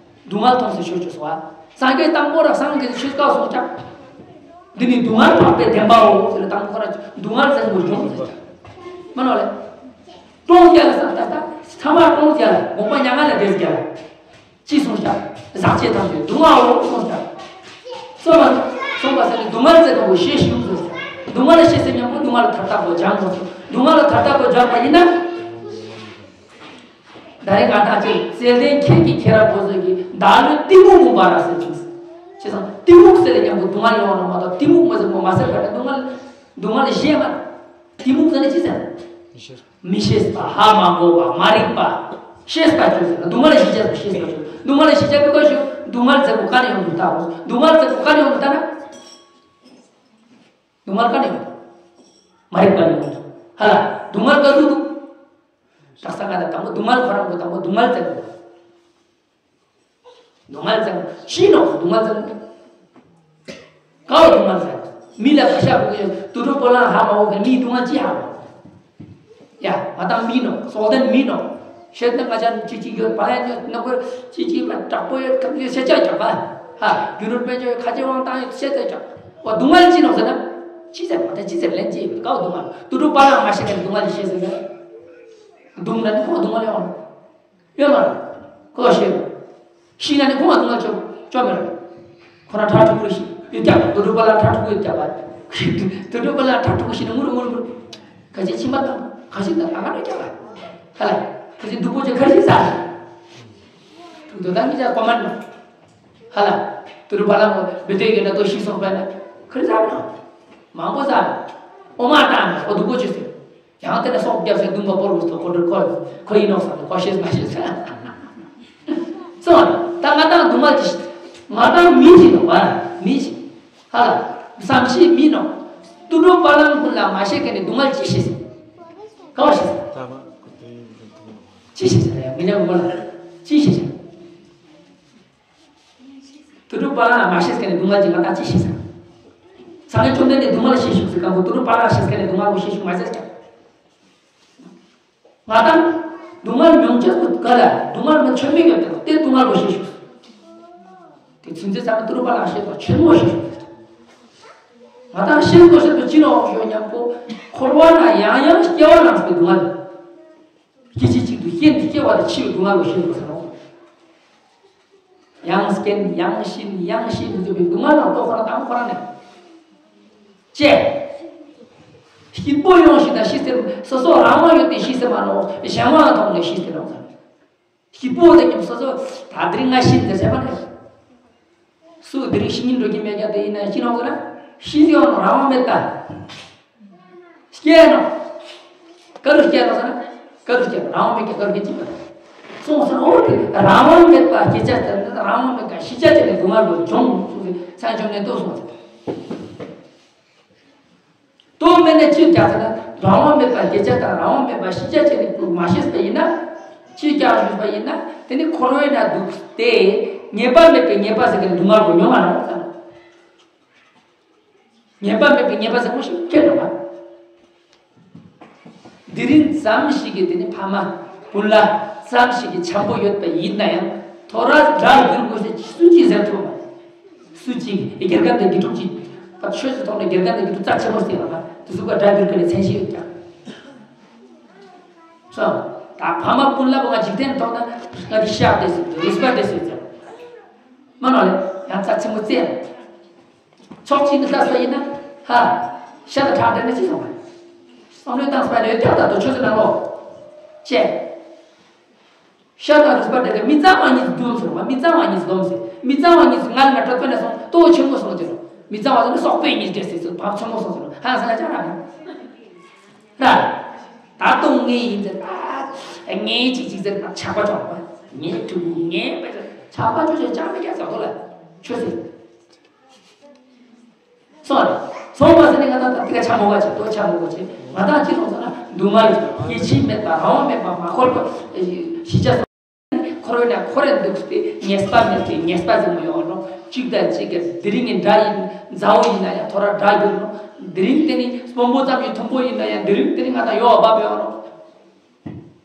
སྡུག་བསྔལ་མཐོང་སའི་ཆོས་ཆོས་སོ། སངས་རྒྱས་དང་པོ་ར་སངས་རྒྱས་ཆོས་བཀའ་སོང་ཀྱང་། འདི་ནི་སྡུག་བསྔལ་འཕགས་པའི་བདེན་པའོ་ཟེར་ལ་དང་པོ་ཁོ་ར་སྡུག་བསྔལ་ཟེར་དགོས་བྱུང་ཟེར་ཀྱང་། མ་ནོ་ལེ། ཀྲོང་རྒྱལ་ལ་སངས་ད་ད་ཚང་མ་ཀྲོང་རྒྱལ་ལ་དགོངས་པ་མྱ་ངན་ལས་འདས་རྒྱལ་ལ། ཅི་གསུངས་ཀྱང་ཟག་བཅས་ཐམས་ཅད་སྡུག་བསྔལ་འོང་གསུངས་ཀྱང་། གསུངས་པ་གསུངས་པ་ཟེར་ནས་སྡུག་བསྔལ་ཟེར་དགོས་ཤེས་ཞུ་ཟེར་ཀྱང་། སྡུག་བསྔལ་ཤེས་ཟེར་མཉམ་པོ་སྡུག་བསྔལ་ཐར་ཐབས་པོ་སྦྱང་དགོས་སོ། སྡུག་བསྔལ་ཐར་ཐབས་པོ་སྦྱངས་པ་ཡིན་ན། ད་རེས་ང་དང་ཅིག་བརྩེ་ལྡན་ཁྱེད་ཀྱི་ཁྱེད་ར་བོ་ཟེར་གྱི་བདག་བློའི་གཏི་མུག་མུན་པ་ར་ཟེར་ཅིག་བྱས་ཙང་གཏི་མུག་ཟེར་ལ་མཉམ་པོ་སྡུག་བསྔལ་ཡོང་བ་ན་མ་གཏོགས་གཏི་མུག་མ་ཟེར་མོ་མ་ཟེར་བ་ན་སྡུག་བསྔལ་སྡུག་བསྔལ་ཞེས་མ། གཏི་མུག་ཟེར་ན་ཅི་ཟེར། མི་ཤེས་པ་ཧ་མ་གོ་བ་མ་རིག་པ། ཤེས་པ་ཆོས་ཟེར་ན་སྡུག་བསྔལ་ཞི་བྱ་ཟེར་ཤེས་པ་ཆོས་སྡུག་བསྔལ་ཞི་བྱ་བའི་སྐབས་སུ་སྡུག་བསྔལ་ཟེར་བ་ག་ནས་ཡོང་དུ་ལྟ་བ་སྡུག་བསྔལ་ཟེར་བ་ག་ནས་ཡོང་དུ་ལྟ་ན། སྡུག་བསྔལ་ག་ནས་ཡོང་། མ་རིག་པ་ནས་ཡོང་། ཧ་ལ། སྡུག་བསྔལ་ག་ཟུག་འདུག་དག་ས་ང་ལ་དང་པོ་སྡུག་བསྔལ་ཁོ་རང་གི་དང་པོ་སྡུག་བསྔལ་ཙམ་འདུག་སྡུག་བསྔལ་ཙམ་ཤི་ནོ་སྡུག་བསྔལ་ཙམ་འདུག་ག་བ་སྡུག་བསྔལ་ཙམ་ མི་ལ་ཁ་ཤ་གོ་གི་དུད་འགྲོ་སྤོ་ལངས་ཧ་མ་གོ་གི་མིའི་སྡུག་བསྔལ་ཅི་ཧ་གོ། ཡ། ང་དང་མིན་ནོ། སྲོག་ལྡན་མིན་ནོ། ཤེས་ན་ང་ཅག་ཅི་ཅི་ཡོད་པ་ཡ་ནི་ནོ་གོ་ཅི་ཅི་པ་དྲག་པོ་ཡོད་ཁ་ཅི་ཤེས་བྱ་རྒྱག་པ། ཧ། རྒྱུ་ནོར་དཔལ་འབྱོར་ཁ་ཅི་དབང་ཐང་ཡོད་ཤེས་བྱ་རྒྱག་འོ་སྡུག་བསྔལ་ཅི་ནོ་ཟེར་ན། ཅི་ཟེར་མ་ད་ཅི་ཟེར་ལན་ཅི་ཡོད་ཀའོ་སྡུག་བསྔལ་དུད་འགྲོ་སྤོ་ལངས་མ་ཤེས་མཁན་སྡུག་བསྔལ་ཤེས་ཟེར་ན། སྡུག་ན་ནི་ཁོ་སྡུག་བསྔལ་ཡོང་། ཡོད་མ་རེད། ཁོ་ཤེས། ཤི་ན་ནི་ཁོ་མ་དུང་ལ་ཅོ་ཅོ་མེད་རེད། ཁོ་རང་ཁྲག་འཁྲུག་རེད་ཤི་ཡོད་ཀྱང་དུད་འགྲོ་པ་ལ་ཁྲག་འཁྲུག་ཡོད་ཀྱང་བ། དུད་འགྲོ་པ་ལ་ཁྲག་འཁྲུག་ཤི་ན་ངུ་རུ་ངུ་རུ་ངུ་རུ། ཁ་ཅིག་ཕྱི་མ་དང་ཁ་ཅིག་དང་ཨ་མ་རེད་ཀྱང་བ། ཧ་ལ། ཁ་ཅིག་སྡུག་པོ་ཅིག་ཁ་ཅིག་ཟ། དུད་འགྲོ་དང་མི་ཅག་གོ་མ་ནོ། ཧ་ལ། དུད་འགྲོ་པ་ལ་མོ་བེ་ཏོའི་གེ་ན་ཏོ་ཤི་སོང་པ་ན་ཁ་ཅིག་ཟ་མི་ནོ། མང་པོ་ཟ། ཨོ་མ་དང་ཨོ་སྡུག་པོ་ཅིག་ཟེར། ཡང་དེ་ནས་སྲོག་བརྒྱབ་སའི་སྡུག་པ་བོར་བུ་སྟོ་ཁོ་འདྲ་ཁོ་ཁོ་ཡིན་ནོག་བསམ་ནས་ཁོ་ཤེས་མ་ཤེས་ཟེར། སོང་ད་ང་དང་སྡུག་བསྔལ་གྱི་ང་དང་མི་ཞིག་འདུག་བ་མི་ཞིག་ཧ་ལ་བསམ་ཤེས་མི་ནོ། དུད་འགྲོ་པ་ལང་ཀུན་ལ་མ་ཤེས་མཁན་ནི་སྡུག་བསྔལ་ཅི་ཤེས་ཟེར། ག་བ་ཤེས་ཟེར། ཅི་ཤེས་ཟེར་ཡ་མི་ཉག་མོ་ལ་ཅི་ཤེས་ཟེར། དུད་འགྲོ་པ་ལ་མ་ཤེས་མཁན་ནི་སྡུག་བསྔལ་གྱི་ང་དང་ཅི་ཤེས་ཟེར། སངས་རྒྱས་བཅོམ་ལྡན་འདས་སྡུག་བསྔལ་ཤེས་ཤུགས་ཟེར་གང་པོ་དུད་འགྲོ་པ་ལ་ཤེས་མཁན་ནི་སྡུག་བསྔལ་པོ་ཤེས་ཤུགས་མ་ཟེར་ཀྱང་། ང་དང་སྡུག་བསྔལ་མྱོང་ཆེད་དུ་ག་ལ་སྡུག་བསྔལ་མི་ཆོད་མེད་ཡོད་དེ་དེ་སྡུག་བསྔལ་པོ་ཤེས་ཤུགས། དེ་ཚུན་ཚོད་ཙམ་དུད་འགྲོ་པ་ལ་ཤེས་པ་ཆེན་མོ་ཤེས་ཤུགས། ང་དང་ཤེས་དོ་ཤེས་དོ་ཅི་ལོག་ཤོད་སྙམ་པོ་འཁོར་བ་ན་ཡང་ཡང་སྐྱེ་བ་ལངས་པའི་སྡུག་བསྔལ། སྐྱེ་འཆི་གཅིག་ཏུ་ཤེས་འདི་སྐྱེ་བ་དང་འཆི་བའི་སྡུག་བསྔལ་ལ་ཤེས་དགོས་ཟེར་ནོ། ཡང་སྐྱེ་ཡང་ཤི་ཡང་ཤི་མི་ཐུབ་པའི་སྡུག་བསྔལ་ལ་ལྟོས་ཁོ་ན་དང་ཁོ་རང་ནས། ཅེས། སྐྱིད་པོ་ཡོང་ཞིག་དང་ཤི་ཟེར་སོ་སོ་རང་དབང་ཡོད་དེ་ཤི་ཟེར་མ་ནོ་གཞན་དབང་ཐོག་ནས་ཤི་ཟེར་ནོ། སྐྱིད་པོ་དང་སྐྱིད་སོ་སོ་ད་དེ་རིང་ང་ཤི་ཟེར་ཟེར་བ་ནས། སུ་དེ་རིང་ཤི་ཉིན་འགྲོ་གི་མེད་ཀྱང་དེ་ཡིན་ན་ཤི་ནོ་ཟེར་ན་ཤི་ཟེར་བ་ནོ་རང་དབང་མེད་ད། སྐྱེ་ནོ། ཀ་རུ་སྐྱེ་ནོ་ཟེར་ན། ཀ་རུ་སྐྱེ་ནོ་རང་དབང་མེད་ཀྱི་ཀ་རུ་སྐྱེ་ཅི་མ་རེད། སོང་ཟེར་ན་འོ་དེ་རང་དབང་མེད་པ་སྐྱེ་ཆ་དེ་ནི་རང་དབང་མེད་པ་ཤི་ཆ་དེ་ནི་སྡུག་བསྔལ་རུ་འབྱུང་གསུངས་ཏེ་ས་བཅོམ་ནས་ལྟོས་སོང་ཟེར། ལྟོས་མེད་ནས་ཅི་བྱ་ཟེར་ན་རང་དབང་མེད་པ་སྐྱེ་ཆ་དང་རང་དབང་མེད་པ་ཤི་ཆ་དེ་ནི་མ་ཤེས་པ་ཡིན་ན། ཅི་བྱ་ཞུས་པ་ཡིན་ན་དེ་ནི་འཁོར་བའི་ནང་འདུག་སྟེ་ངེས་པ་མེད་པའི་ངེས་པ་ཟེར་གྱི་སྡུག་བསྔལ་རུ་མྱོང་བ་རང་ཟེར། ངེས་པ་མེད་པའི་ངེས་པ་ཟེར་མོ་ཞིག་སྐྱེ་འགྲོ་བ། དེ་རིང་ཙམ་ཞིག་གིས་དེ་ནི་ཕ་མ་སྤུན་ལ་ཙམ་ཞིག་གིས་འཆམ་པོ་ཡོད་པ་ཡིན་ན་ཡང་ཐོ་རས་དགྲ་བསྒྱུར་དགོས་ཟེར་སུ་གཅིག་ཟེར་ཐུབ་མ་རེད། སུ་གཅིག་དགེ་རྒན་དང་དགེ་ཕྲུག་གཅིག་ད་ཆོས་སུ་ཐོག་ནས་དགེ་རྒན་དང་དགེ་ཕྲུག་རྩ་ཆེན་མོ་ཟེར་བ་དེ་ཚོ་ག་དགྲ་བསྒྱུར་དགོས་ནས་མཚན་གཞི་ཡོད་ཀྱང་། སོ། ད་ཕ་མ་སྤུན་ལ་བ་ང་འཇིག་རྟེན་ཐོག་ན་ང་དེ་ཤ་དེ་སུ་རིས་པ་དེ་སུ་ཟེར། མ་ནོ་ལེ་ཡང་རྩ་ཆེན་མོ་བཙལ། ཕྱོགས་གཅིག་ཏུ་ལྟ་ས་ཡིན་ན་ཧ། ཤ་དང་ཁྲག་འདྲེས་ན་ཅི་སོང་བ། བསམ་བློའི་སྟངས་སྤེལ་ཡོད་ཀྱང་ད་དུ་ཆོས་ཚོ་ནང་ལོག་ཅེས། ཤ་དང་རུས་པ་འདྲེས་ཀྱང་མི་གཙང་བ་གཉིས་སུ་འདུ་ཟེར་བ་མི་གཙང་བ་གཉིས་སུ་སྡོམ་ཟེར། མི་གཙང་བ་གཉིས་སུ་ང་ལ་ན་གྲོད་པ་ནས་སོང་ལྟོ་ཆེན་པོ་སོང་ཟེར། མི་གཙང་བ་ཟེར་ན་སོག་པོའི་གཉིས་འདྲེས་ཟེར་ཚུལ་བབ་ཆེན་པོ་སོང་ཟེར་ཧང་སང་ཡ་ཅང་ར་མེད། ར། ད་དུང་ངས་ཡིན་ཟེར་ད། ངས་ཅིག་ཅིག་ཟེར་ད་ཆག་པ་ཆོག་པ། ངས་ཐུག་ངས་པ་ཆག་པ་ཆོག་ཆོག་ཅང་མི་རྒྱག་ཟེར་དོ་ལ། ཆོས་ཟེར། སོང་རེད། སོང་བ་ཟེར་ནས་ང་ད་ད་དེ་ག་ཆ་མོ་ག་ཆེ་དོ་ཆ་མོ་ག་ཆེ་ང་དང་ཅི་སོང་ཟེར་ན་སྡུག་བསྔལ་སྐྱེ་འཆི་མེད་པ་རང་དབང་མེད་པ་མ་འཁོར་བ་ཤི་ཆ་སོང་། འཁོར་བའི་ནང་འཁོར་རེ་འདུག་སྟེ་ངེས་པ་མེད་པའི་ངེས་པ་ཟེར་མོ་ཡོང་རོགས་གཅིག་དང་གཅིག་གི་དེ་རིང་གི་འདྲ་ཡིན་མཛའ་བོ་ཡིན་ན་ཡང་ཐོ་ར་འདྲ་གྱུར་རོགས་དེ་རིང་དེ་ནི་དཔོན་པོ་ཙམ་གྱི་མཐོན་པོ་ཡིན་ན་ཡང་དེ་རིང་དེ་ནི་ང་དང་ཡོ་བ་བབ་ཡོང་རོགས།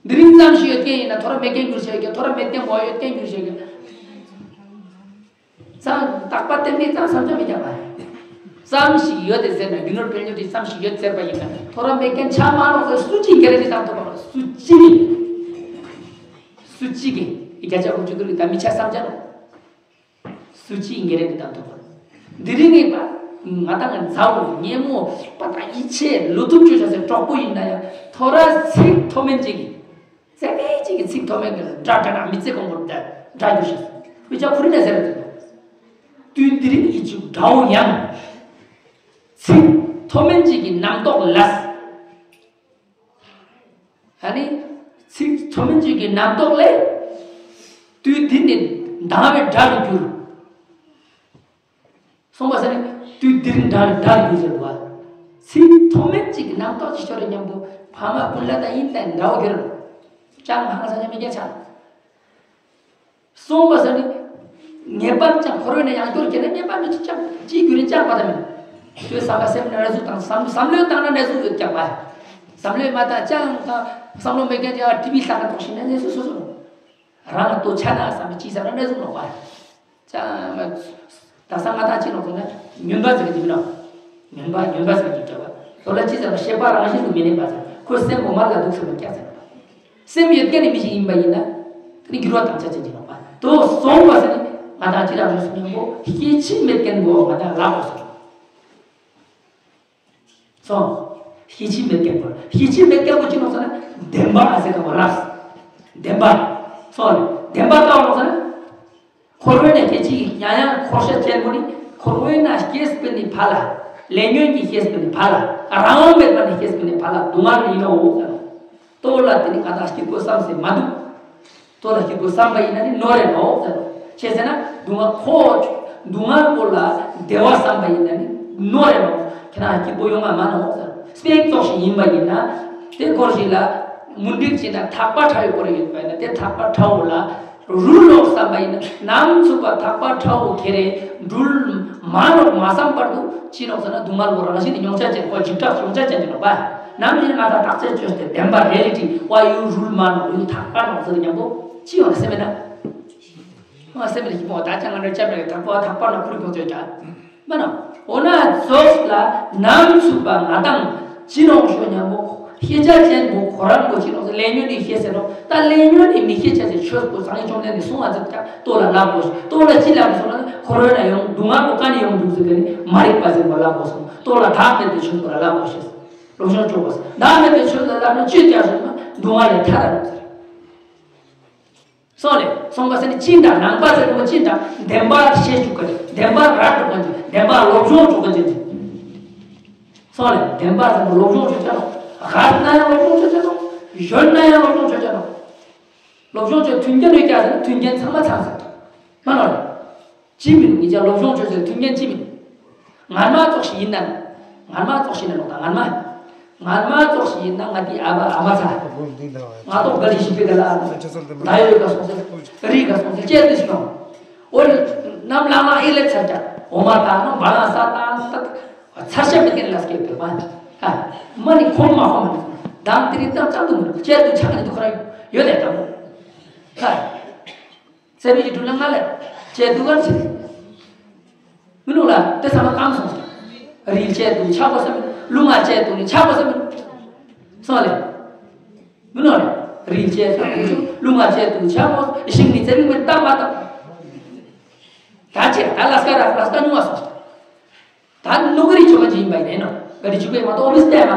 འདི་རིང་ཙམ་ཞིག་ཡོད་མཁན་ཡིན་ན་ཐོ་ར་མེད་མཁན་འགྱུར་བྱེད་ཀྱི་ཐོ་ར་མེད་མཁན་མོ་ཡོད་མཁན་འགྱུར་བྱེད་ཀྱི། ཙམ་རྟག་པ་བརྟན་པའི་ཙམ་བསམ་བྱ་མི་རྒྱག་པ། ཙམ་ཞིག་ཡོད་དེ་ཟེར་ན་རྒྱུ་ནོར་དཔལ་འབྱོར་དེ་ཙམ་ཞིག་ཡོད་ཟེར་བ་ཡིན་ན་ཐོ་ར་མེད་མཁན་ཆ་མ་ནོག་ཟེར་སུ་གཅིག་གི་རེ་ནི་དང་ཐོབ་པ་སུ་གཅིག་གི། སུ་གཅིག་གི་བརྒྱ་ཆ་དགུ་བཅུ་དུ་རིག་ད་མི་ཆ་བསམ་བྱ་ནོག་སུ་གཅིག་ཉེ་རིང་གི་དང་ཐོག་པ། འདི་རིང་ངེས་པ། ང་དང་ངི་མཛའ་བོ་ཉེ་མོ་པ་དང་ཡིད་ཆེས་ལོ་ཐུབ་ཆོས་བྱ་སའི་གྲོགས་པོ་ཡིན་ན་ཡང་ཐོ་ར་ཚིག་མཐོ་དམན་ཅིག་གི། རྩེ་མེད་ཅིག་གི་ཚིག་མཐོ་དམན་གི་ལ་འདྲ་འདྲ་ན་མི་ཚེ་གང་པོར་འདྲ་འདྲ་རྒྱུ་ཞིག་བུ་ཆ་ཁུ་རི་ན་ཟེར་ར་དུས་དུས་འདི་རིང་ཡིད་ཆུ་འདྲ་བོ་ཡང་། ཚིག་མཐོ་དམན་ཅིག་གི་རྣམ་རྟོག་ལ། ཨ་ནི། ཚིག་མཐོ་དམན་ཅིག་གི་རྣམ་རྟོག་ལས། དུས་འདི་ནི་འདང་བའི་སྒྲ་རུ་གྱུར། སོང་བ་ས་ནི་དུས་འདིར་འདྲ་འདྲ་རུ་གྱུར་ཟེར་བ། ཚིག་མཐོ་དམན་ཅིག་གི་རྣམ་རྟོག་ཅིག་ཤོར་རེ་མཉམ་པོ་ཕ་མ་སྤུན་ལ་དང་ཡིན་དང་འདྲ་བོ་གྱུར། ཅང་ཧང་སང་ཉམས་མི་རྒྱ་ཆགས། སོང་བ་ས་ནི། ངེས་པར་ཅང་འཁོར་བའི་ནང་ཡང་སྐྱོར་གྱི་ན་ངེས་པར་མི་ཅི་ཅང་ཅིའི་རྒྱུ་རིན་ཅང་པ་དང་མིན། ཁྱོད་བསམ་པ་སེམས་ནང་ན་ཟུག་དང་བསམ་བསམ་བློ་བཏང་ན་ན་ཟུག་ཡོད་ཀྱང་པ། བསམ་བློ་མ་བཏང་ཅང་གང་བསམ་བློ་མེད་མཁན་ཅིག་ཨ་ཊི་བི་ལྟ་ག་ཐོག་ཤི་ན་ནས་སུ་སུ་སུ། རང་ལ་ལྟོ་ཆ་ན་བསམ་པའི་ཅི་བསམ་ན་ན་ཟུག་ནོག་པ། ཅང་མ། ད་ས་ང་ད་ཅི་ནོག་ཟེར་ན་ཉོན་པ་ཟེར་གི་འདུག་ན། ཉོན་པ་ཉོན་པ་ཟེར་གི་འདུག་པ། དོ་ལ་ཅི་ཟེར་ན་ཤེས་པ་རང་བཞིན་དུ་མི་གནས་པ་ཟེར། ཁོའི་སེམས་པོ་མ་ལ་འདུག་ཟེར་ན་སྐྱ་ཟེར་ན། སེམས་ཡོད་མཁན་ནི་མི་ཞིག་ཡིན་པ་ཡིན་ན། དེ་ནི་འགྱུར་བ་དང་ཆ་ཅན་གྱི་ནོག་པ། དོ་སོང་བ་ཟེར་ནི་ང་དང་ཅི་རང་རེད་སོང་ཉམ་པོ་ཤེས་བྱེད་མེད་མཁན་པོ་ང་དང་ལབ་དགོས་སོང་། སོང་། ཤེས་བྱེད་མེད་མཁན་པོ་ཤེས་བྱེད་མེད་མཁན་པོ་ཅི་ནོག་ཟེར་ན་བདེན་པ་ཨ་ཟེར་ག་བ་ལབ། བདེན་པ། སོང་ལེ་བདེན་པ་ཀ་བ་ནོག་ཟེར་ན། འཁོར་བའི་ནང་སྐྱེ་ཅིག་ཡང་ཡང་འཁོར་ཤ་ཅན་པོ་ནི་འཁོར་བའི་ནང་སྐྱེས་པའི་ནི་ཕ་ལ། ལས་ཉོན་གྱིས་སྐྱེས་པའི་ནི་ཕ་ལ། རང་དབང་མེད་པ་ནི་སྐྱེས་པའི་ནི་ཕ་ལ་སྡུག་བསྔལ་ཡིན་ནོ་ཟེར་ནོ། ལྟོ་ལ་དེ་ནི་ང་དང་སྐྱིད་པོ་བསམ་སེ་མ་འདུག་ལྟོ་ལ་སྐྱིད་པོ་བསམ་པ་ཡིན་ན་ནི་ནོར་རེ་ནོག་ཟེར་ནོ། ཅི་ཟེར་ན་སྡུག་བསྔལ་ཁོ། སྡུག་བསྔལ་པོ་ལ་བདེ་བ་བསམ་པ་ཡིན་ན་ནི་ནོར་རེ་ནོག་ཁྱེད་རང་སྐྱིད་པོ་ཡོང་ང་མ་ནོག་ཟེར་ནོ། སྤེག་ཙོགས་ཤིག་ཡིན་པ་ཡིན་ན། དེ་སྐོར་ཞིག་ལ་མུན་དིག་ཅིག་ན་ཐག་པ་ཁྲ་བའི་སྐོར་ཡོད་པ་ཡིན་ན་དེ་ཐག་པ་ཁྲ་བོ་ལ། རུལ་ལོག་བསམ་པ་ཡིན་ན་ནམ་ཚུགས་པ་ཐག་པ་ཁྲ་བོ་ཁེ་རེ་འགྲུལ་མ་ནོག་མ་བསམ་བར་དུ་ཅི་ནོག་ཟེར་ན་སྡུག་བསྔལ་བོ་རང་བཞིན་དུ་མྱོང་ཆ་ཅན་ཁོ་འཇིགས་སྐྲག་མྱོང་ཆ་ཅན་གྱི་ནོག་པ། ནམ་ཡིན་ང་དང་བརྟག་དཔྱད་བཅོས་ཏེ་བདེན་པ་རེ་ལི་ཊི་བ་ཡུ་རུལ་མ་ནོག་ཡུ་ཐག་པ་ནོག་ཟེར་ཉམ་པོ་ཅི་ཡོང་ན་སེམས་མེད་ན། ང་སེམས་མེད་ན་ཞིག་མོ་ད་ཅང་ང་འདྲ་ཅབ་རེ་ཐག་པ་ཐག་པ་ནོག་ཁུར་གྱོང་ཚོད་ཀྱ། མ་ན། འོ་ན་ཙོགས་ལ་ནམ་ཚུགས་པ་ང་དང་ཅི་ནོག་ཤོ་ཉམ་པོ་ཤེས་བྱ་ཅན་པོ་ཁོ་རང་པོ་ཅི་ནོག་ཟེར་ལས་ཉོན་ནི་ཤེས་ཟེར་ནོ། ད་ལས་ཉོན་ནི་མི་ཤེས་ཆ་ཟེར་ཆོས་པོ་སངས་རྒྱས་བཅོམ་ལྡན་འདས་གསུང་བ་ཙིག་ཀྱང་ལྟོ་ལ་ལབ་དགོས། ལྟོ་ལ་ཅི་ལབ་དགོས་སོང་ན་འཁོར་བའི་ནང་ཡོང་སྡུག་བསྔལ་པོ་ཀ་ནས་ཡོང་འདུག་ཟེར་གི་ནི་མ་རིག་པ་ཟེར་པོ་ལབ་དགོས་སོང་། ལྟོ་ལ་བདག་མེད་པའི་ཆོས་པོ་ལ་ལབ་དགོས་ཤེས། སློབ་སྦྱོང་བཅོ་དགོས། བདག་མེད་པའི་ཆོས་ལ་ལབ་ན་ཅི་ལྟར་སོང་ན་སྡུག་བསྔལ་ལས་ཐར་ར་ནོག་ཟེར། སོང་ལེ། སོང་པ་ཟེར་ནི་ཅི་འདྲ་ནང་པ་ཟེར་ནི་ཅི་འདྲ་བདེན་པ་ཤེས་བཅུག་གི་བདེན་པ་ར་བཅུག་གི་བདེན་པ་སློབ་སྦྱོང་བཅུག་གི་ཅི། སོང་ལེ། བདེན་པ་ཟེར་ནི་སློབ་སྦྱོང་བཅུག་ཅ་ནོ། ཧར་ན་ཡང་སློབ་སྦྱོང་བཅུག་ཅ་ནོ། གཞོན་ན་ཡང་སློབ་སྦྱོང་བཅུག་ཅ་ནོ། སློབ་སྦྱོང་བཅུག་མཐུན་རྐྱེན་ཡོད་ཀྱང་ཟེར་ནི་མཐུན་རྐྱེན་ཚང་མ་ཚང་ཟེར། མ་ནོ་ལེ། ཅི་མིན་ངེད་ཅག་སློབ་སྦྱོང་བཅོས་ཚེ་མཐུན་རྐྱེན་ཅི་མིན། ངར་མ་ཙོགས་ཤིག་ཡིན་ན། ངར་མ་ཙོགས་ཤིག་ཡིན་ན་ལོག་ད་ངར་མ། ངར་མ་ཙོགས་ཤིག་ཡིན་ན་ང་དེའི་ཨ་བ་ཨ་མ་ཚ། ང་ཏོག་ག་ལི་ཞིག་པའི་ག་ལ་ཨ་མ། ད་ཡོད་ག་སོང་ཟེར། རི་ག་སོང་ཟེར་ཅེས་དུ་ཞིག་ནོ། འོ་ལི། ནམ་ལངས་ལངས་ཨེ་ལེ་ཚར་ཀྱང་འོ་མ་བཏང་ནོ་བ་ལང་ས་བཏང་ད། ཚར་ཤ་མི་སྐྱེ་ལ་སྐྱེ་བའི་མ། ཧ། མ་ནི་ཁོང་མ་ཁོང་མ་ནི། དང་དེ་རིང་ཙམ་ཙམ་དུ་མི་འདུག་ཅེས་དུ་ཆགས་ནི་དུ་ཁོ་ར་ཡོད་ལས་དང་། ཧ། ཚེ་རིང་གི་དྲུག་ལ་ལྔ་ལས་བྱས་འདུག་གམ་ཟེར། མི་འདུག་ལ་དེ་ཚང་མ་གང་སོང་ཟེར། རིལ་བྱས་འདུག་ཆགས་པ་བསམ་མི་འདུག་རླུང་ང་བྱས་འདུག་ནི་ཆགས་པ་བསམ་མི་འདུག་སོང་ལས། མི་འདུག་ལ་རིལ་བྱས་འདུག་རླུང་ང་བྱས་འདུག་ཆགས་པ་ཞིང་ནི་ཚེ་རིང་མི་རྟག་མ་རྟག་ད་ཅི་ད་ལ་སྐ་ར་ལ་སྐ་ཉུང་བ་སོང་ཟེར། ད་ནུ་ག་རི་ཆུ་ག་ཅི་ཡིན་པ་ཡིན་ནོ། ག་རི་ཆུ་གའི་མ་གཏོགས་ཨོ་བིས་ཏེ་མ།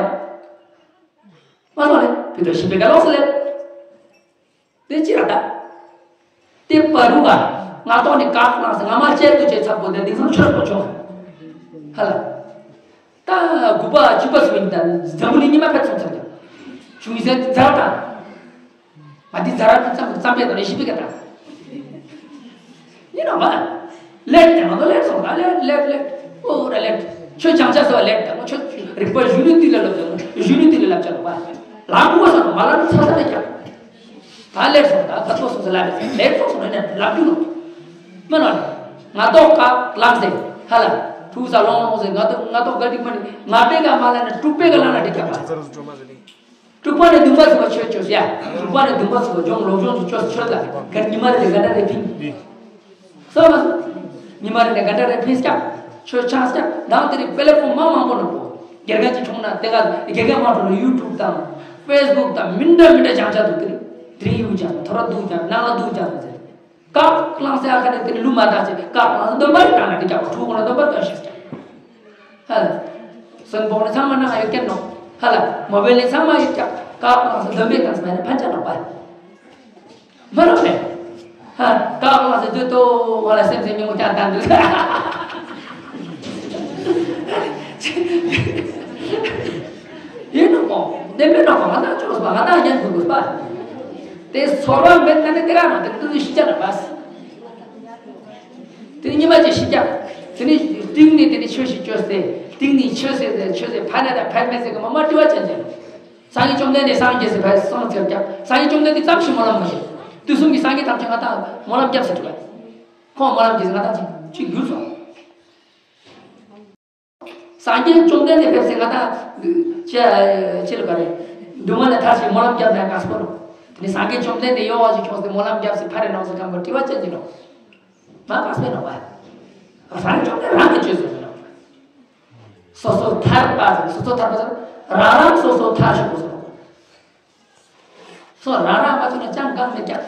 མ་སོང་ལས་བི་དོ་ཞིབ་པའི་ག་ལོག་སོང་ལས། དེ་ཅི་ར་ད། དེ་པ་རུ་ག་ང་ཏོག་ནི་ཀག་ལངས་སེ་ང་མ་བཅད་དུ་བཅད་ཚ་པོ་དེ་དེང་སང་ཆོས་པོ་ཆུང་། ཧ་ལ། ད་དགུ་པ་བཅུ་པ་སུ་ཡིན་ད་འཛམ་བུ་ནི་ཉི་མ་ཕེབས་སོང་ཚར་ཀྱང་། ཆུང་ཡིན་སེ་འཛར་དང་། ང་འདི་འཛར་ཙམ་ཙམ་པས་དང་ལས་ཤི་པི་ཀ་དང་། ཡིན་ནོ་མ། ལེགས་དེ་མ་གཏོགས་ལེགས་སོང་ད་ལེགས་ལེགས་ལེགས། ཨོ་ར་ལེགས། ཆོས་སྦྱང་བྱ་ཟེར་བ་ལེགས་དང་ཆོས་རིག་པ་གཞོན་ནུ་དུས་ལ་ལབ་ཀྱང་གཞོན་ནུ་དུས་ལ་ལབ་ཀྱང་ལ་མ་གོ་ས་ནོ་མ་ལ་ནི་ཚ་ས་ལ་ཀྱང་། ད་ལེགས་སོང་ད་ད་ཐོ་སོང་ཟེར་ལ་ལེགས་སོང་ཟེར་ལེགས་སོང་སོང་ནས་ལབ་རྒྱུ་ནོ། མ་ནོ། ང་ཏོག་ཀ་ལངས་སེ་ཧ་ལ་ཐུག་ས་ལོང་ལོང་སེ་ང་ཏོག་ང་ཏོག་ག་འགྲིག་མ་ནི་ང་པེ་ཀ་མ་ལ་ནི་དྲུག་པེ་ཀ་ལ་ན་འགྲིག་ཀྱང་མ། དྲུག་པ་ནས་བདུན་པ་ཚུན་པ་ཆོས་བཅོས་ཡ། དྲུག་པ་ནས་བདུན་པ་ཚུན་པ་སྦྱོང་སློབ་སྦྱོང་དུ་བཅོས་ཆོས་ལ་ག་ཉི་མ་རེ་ལས་ག་འདྲ་རེ་ཕིན། སོ་མ། ཉི་མ་རེ་ནས་ག་འདྲ་རེ་ཕིན་སྐྱབས་ཆོས་ཆང་སྐྱབས་དང་དེ་རིང་པེ་ལེ་ཕོན་མ་མང་པོ་ནོ་པོ། དགེ་རྒན་གྱི་ཆུང་ན་དེ་ག་དགེ་རྒན་མ་ཐོན་ན་ཡུ་ཊུབ་དང་ཕེ་སི་བུག་དང་མི་འདྲ་མི་འདྲ་སྦྱང་བྱ་འདུག་དེ་རིང་དེ་རིང་ཡུ་སྦྱང་ཐོ་ར་འདུག་སྦྱང་ནང་ལ་འདུག་སྦྱང་ཟེར། བཀག་བླངས་ཟེར་ཨ་ཁ་ནས་དེ་ལུ་མ་བཏང་ཚེ་བཀག་བླངས་ཟེར་འདོན་པ་རེ་བཏང་ན་དེ་རྒྱག་པ་ཕྲུ་གུ་ལ་འདོན་པ་བཏང་ཤེས་ཀྱང་། ཧ་ལ། སོན་པོག་ནི་ཚང་མ་ནང་ཡོད་ཀྱང་ནོ། ཧ་ལ། མོ་བེལ་ནི་ཚང་མ་ཡོད་ཀྱང་བཀག་བླངས་ཟེར་འདོན་པའི་བཏང་ཟེར་ན་ཕན་ཆ་ནོ་པ། མ་རོགས་ནས། ཧ། བཀག་བླངས་ཟེར་དུས་ཏོ་ང་ལ་སེམས་སེམས་ཉིན་མོ་ཀྱང་བཏང་འདུག་ཡིན་ནོ་མོ། བདེན་པའི་ནོ་མོ་ང་དང་ཅོག་པ་ང་དང་ཉན་དགོས་པ། དེ་ཚོར་བ་མེད་ན་ནི་དེ་ག་ནང་དེ་ཏུ་ཤི་ཅ་ན་པས། དེ་ནི་ཉི་མ་གཅིག་ཤི་ཀྱང་། དེ་ནི་སྟེང་ནས་དེ་ནི་ཆོས་ཤིག་བཅོས་ཏེ། སྟེང་ནས་ཆོས་ཟེར་ཏེ་ཆོས་ཟེར་ཕན་ན་དང་ཕན་མེད་ཟེར་གི་མ་མ་དྲི་བ་ཅན་ཅན། སངས་རྒྱས་བཅོམ་ལྡན་འདས་སངས་རྒྱས་ཟེར་ཕན་སོང་ཚེར་ཀྱང་སངས་རྒྱས་བཅོམ་ལྡན་འདས་ཙམ་ཞིག་སྨོན་ལམ་མ་བྱེད། དུས་གསུམ་གྱི་སངས་རྒྱས་ཐམས་ཅད་ང་དང་སྨོན་ལམ་རྒྱབ་ཟེར་དྲི་བ། ཁོང་སྨོན་ལམ་རྒྱབ་ཟེར་ང་དང་ཅིག་ཅིག་འགྱུར་སོང་། སངས་རྒྱས་བཅོམ་ལྡན་འདས་ཕེབས་སེ་ང་དང་ཅི་ཅི་ལ་ག་རེ། སྡུག་བསྔལ་ལས་ཐར་ཞིག་སྨོན་ལམ་བརྒྱབ་ན་དགའ་སྤོ་རོ། དེ་ནི་སངས་རྒྱས་བཅོམ་ལྡན་འདས་ཡོང་བ་ཞིག་ཁྱོངས་ཏེ་སྨོན་ལམ་བརྒྱབ་སེ་ཕ་རེ་ནོག་ཟེར་གམ་པ་དྲི་བ་ཅན་གྱི་ནོག་མ་དགའ་སྤོ་ནོག་པ། སངས་རྒྱས་བཅོམ་ལྡན་རང་གི་ཆོས་ཟེར་ནོག་སོ་སོ་ཐར་པ་ཟེར། སོ་སོ་ཐར་པ་ཟེར། རང་རང་སོ་སོ་ཐར་ཞིག་དགོས་ཟེར་ནོག་སོ་རང་རང་མ་ཐུབ་ན་ཅང་གང་མི་རྒྱག་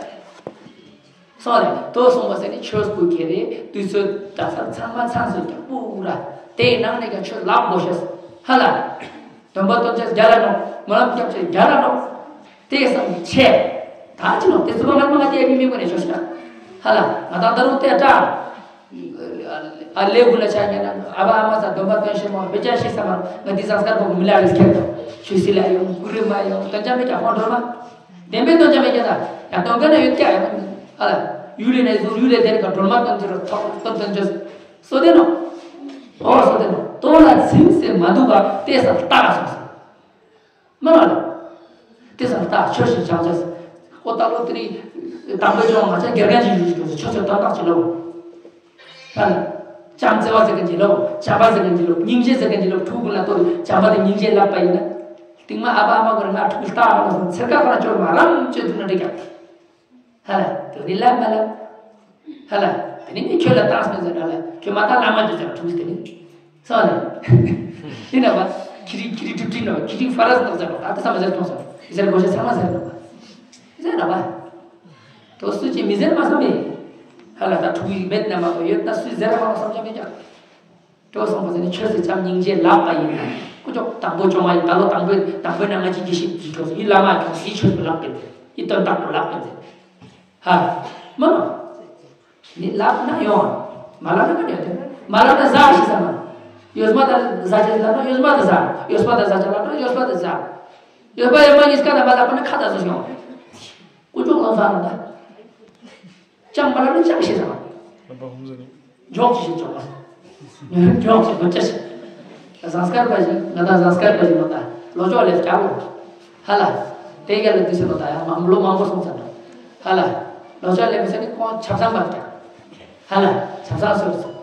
སོ་རེད། དོ་གསུངས་པ་ཟེར་ནི་ཆོས་པོ་ཁེ་རེ་དུས་ཚོད་ད་སར་ཚང་མ་ཚང་སོ་རྒྱག་པོ་ར། དེའི་ནང་ནས་ཀྱང་ཆོས་ལབ་དགོས་ཤེས། ཧ་ལ། སྡོམ་པ་སྟོན་ཆེས་རྒྱ་ལ་ནོག་སྨོན་ལམ་སྐྱབས་ཆེས་རྒྱ་ལ་ནོག་དེ་བསམ་ཆེ། ད་ཅི་ནོག་དེ་ཚོ་བ་ང་མ་ང་དེ་ཡ་མི་མི་གོ་ནས་ཆོས་ཤ། ཧ་ལ། ང་དང་ད་རུང་དེ་ལྟ། ཨ་ལས་དགུ་ལ་ཆ་ཉན་ན་ཨ་བ་ཨ་མ་ས་སྡོམ་པ་སྟོན་ཤེས་མོ་བེ་ཅ་ཤེས་ས་མ་ང་འདི་ཟངས་དཀར་པོ་མི་ལ་རེས་ཁྱེར་དང་ཆུ་སི་ལ་ཡོང་གུ་རི་མ་ཡོང་སྟོན་ཅང་མེད་ཀྱང་ཧོན་སྒྲོལ་མ། བདེན་པའི་སྟོན་ཅང་མེད་ཀྱང་ད་ཡང་སྟོན་མཁན་ན་ཡོད་ཀྱང་ཡང་ཨ་ལ་ཡུལ་ལས་ནས་ཟུར་ཡུལ་ལས་དེར་ཀ་སྒྲོལ་མ་སྟོན་ཅི་རུ་ཐོག་སྟོན་སྟོན་ཅོ་སོ་དེ་ནོ། ཨོ་སོ་དེ་ནོ་ལྟོ་ལ་ཚིམ་སེ་མ་འདུག་ག་བལྟས་ས་ལྟ་ག་སོང་སོང་། མ་ལ་ལ། དེ་ཚང་ལྟ་ཆོས་ཤིག་སྦྱང་བྱས། ཨོ་ད་ལོ་དེ་རིང་དང་པོའི་ལྗོངས་ང་ཚོ་དགེ་རྒན་ཞིག་ཡོད་ཞིག་ཆོས་ཆོས་དོན་དག་ཅིག་ལོ། ཧ་ལ། བྱམས་བརྩེ་བ་ཟེར་མཁན་གྱི་ལོ། བྱམས་པ་ཟེར་མཁན་གྱི་ལོ། སྙིང་རྗེ་ཟེར་མཁན་གྱི་ལོ། ཕྲུ་གུ་ལ་ལྟོས་བྱམས་པ་དང་སྙིང་རྗེ་བསླབ་པ་ཡིན་ན། སྟིང་མ་ཨ་ཕ་ཨ་མ་ཁོ་རང་ང་ཕྲུ་གུ་ལྟ་ར་སོང་ཚེར་ཁ་ཁོ་རང་ཅོ་མ་རང་ཅོ་ཐུབ་ན་འགྲིག་ཀྱང་། ཧ་ལ། དེ་ནི་ལབ་མ་ལབ། ཧ་ལ། དེ་ནི་ངས་ཁྱོད་ལ་བཏང་སོང་ཟེར་ཧ་ལ། ཁྱོད་མ་བཏང་ལ་མ་འཇུ་ཟེར་ཐུག་དེ་ནི། སོང་ལེ། དེ་ན་བ། ཁྱི་རིགས་ཁྱི་རིགས་གྲིབ་གྲིབ་ནོ། ཁྱི་རིགས་ཧྥ་ར་སི་ནོ་ཟེར་ནོ། ད་ལྟ་ས་མ་ཟེར་ཐོང་སོང་། ཟེར་གོ་ཤ་ཚང་མ་ཟེར་ནོ་བ། ཟེར་ན་བ། དོ་སུ་ཅི་མི་ཟེར་མ་སོང་མེ། ཧ་ལ་ད་ཕྲུ་གུ་ཡིག་མེད་ན་མ་གོ་ཡོད་ད་སུས་ཟེར་མ་གོ་བསམ་ཆ་མེད་ཀྱང་། སྤྲོ་སོང་པ་ཟེར་ནས་ཆོས་སུ་བྱམས་སྙིང་རྗེ་ལབ་པ་ཡིན་ན། ཀུ་ཅོག་དང་པོ་བཅོ་མ་ཡིན་ད་ལོ་དང་པོའི་དང་པོའི་ནང་ང་ཅི་དགེ་བཤེས་ཀྱི་ཆོས་སུ་ཡི་བླ་མ་ཁྱོད་ཡི་ཆོས་སུ་ལབ་པས་ཟེར། ཡི་དོན་དག་ཏུ་ལབ་པས་ཟེར། ཧ། མ་ནོ། ནི་ལབ་ན་ཡོང་། མ་ལབ་ན་ག་ནས་ཡོང་། མ་ལབ་ན་ཟ་ཞིག་ཟ་མ། ཡོད་མ་ད་ཟ་ཅེས་ལབ་ན་ཡོད་མ་ད་ཟ། ཡོད་མ་ད་ཟ་ཅེས་ལབ་ན་ཡོད་མ་ད་ཟ། ཡོད་པ་ཡོད་མ་གཉིས་ཀ་ད་མ་ལབ་པ་ན་ཁ་ད་བཟོ་ཡོང་། ཀུ་ཅོག་ལོ་ཟ་ནོ་ད། ཅང་མ་ལབ་ན་ཅང་ཞིག་ཟ་མ། ལམ་པ་ཧུམ་ཟེར་ནི། འཇོག་ཅི་ཞིག་འཇོག་པ། འཇོག་ཅི་འཇོག་ཅི་ཟངས་དཀར་པ་ཞིག་ང་དང་ཟངས་དཀར་པ་ཞིག་ང་དང་ལོ་ཅོག་ལས་རྒྱག་གོ་ཧ་ལ། དེ་ག་ལ་དུས་ཚོད་ལོ་ད་ཡང་མང་ལོ་མང་པོ་སོང་ཚར་ནོ། ཧ་ལ། ལོ་ཅོག་ལས་མི་ཚེ་ནི་ཁོང་ཆབ་གསང་པ་རྒྱག་ཧ་ལ། ཆབ་གསང་ཤོར་སོང་།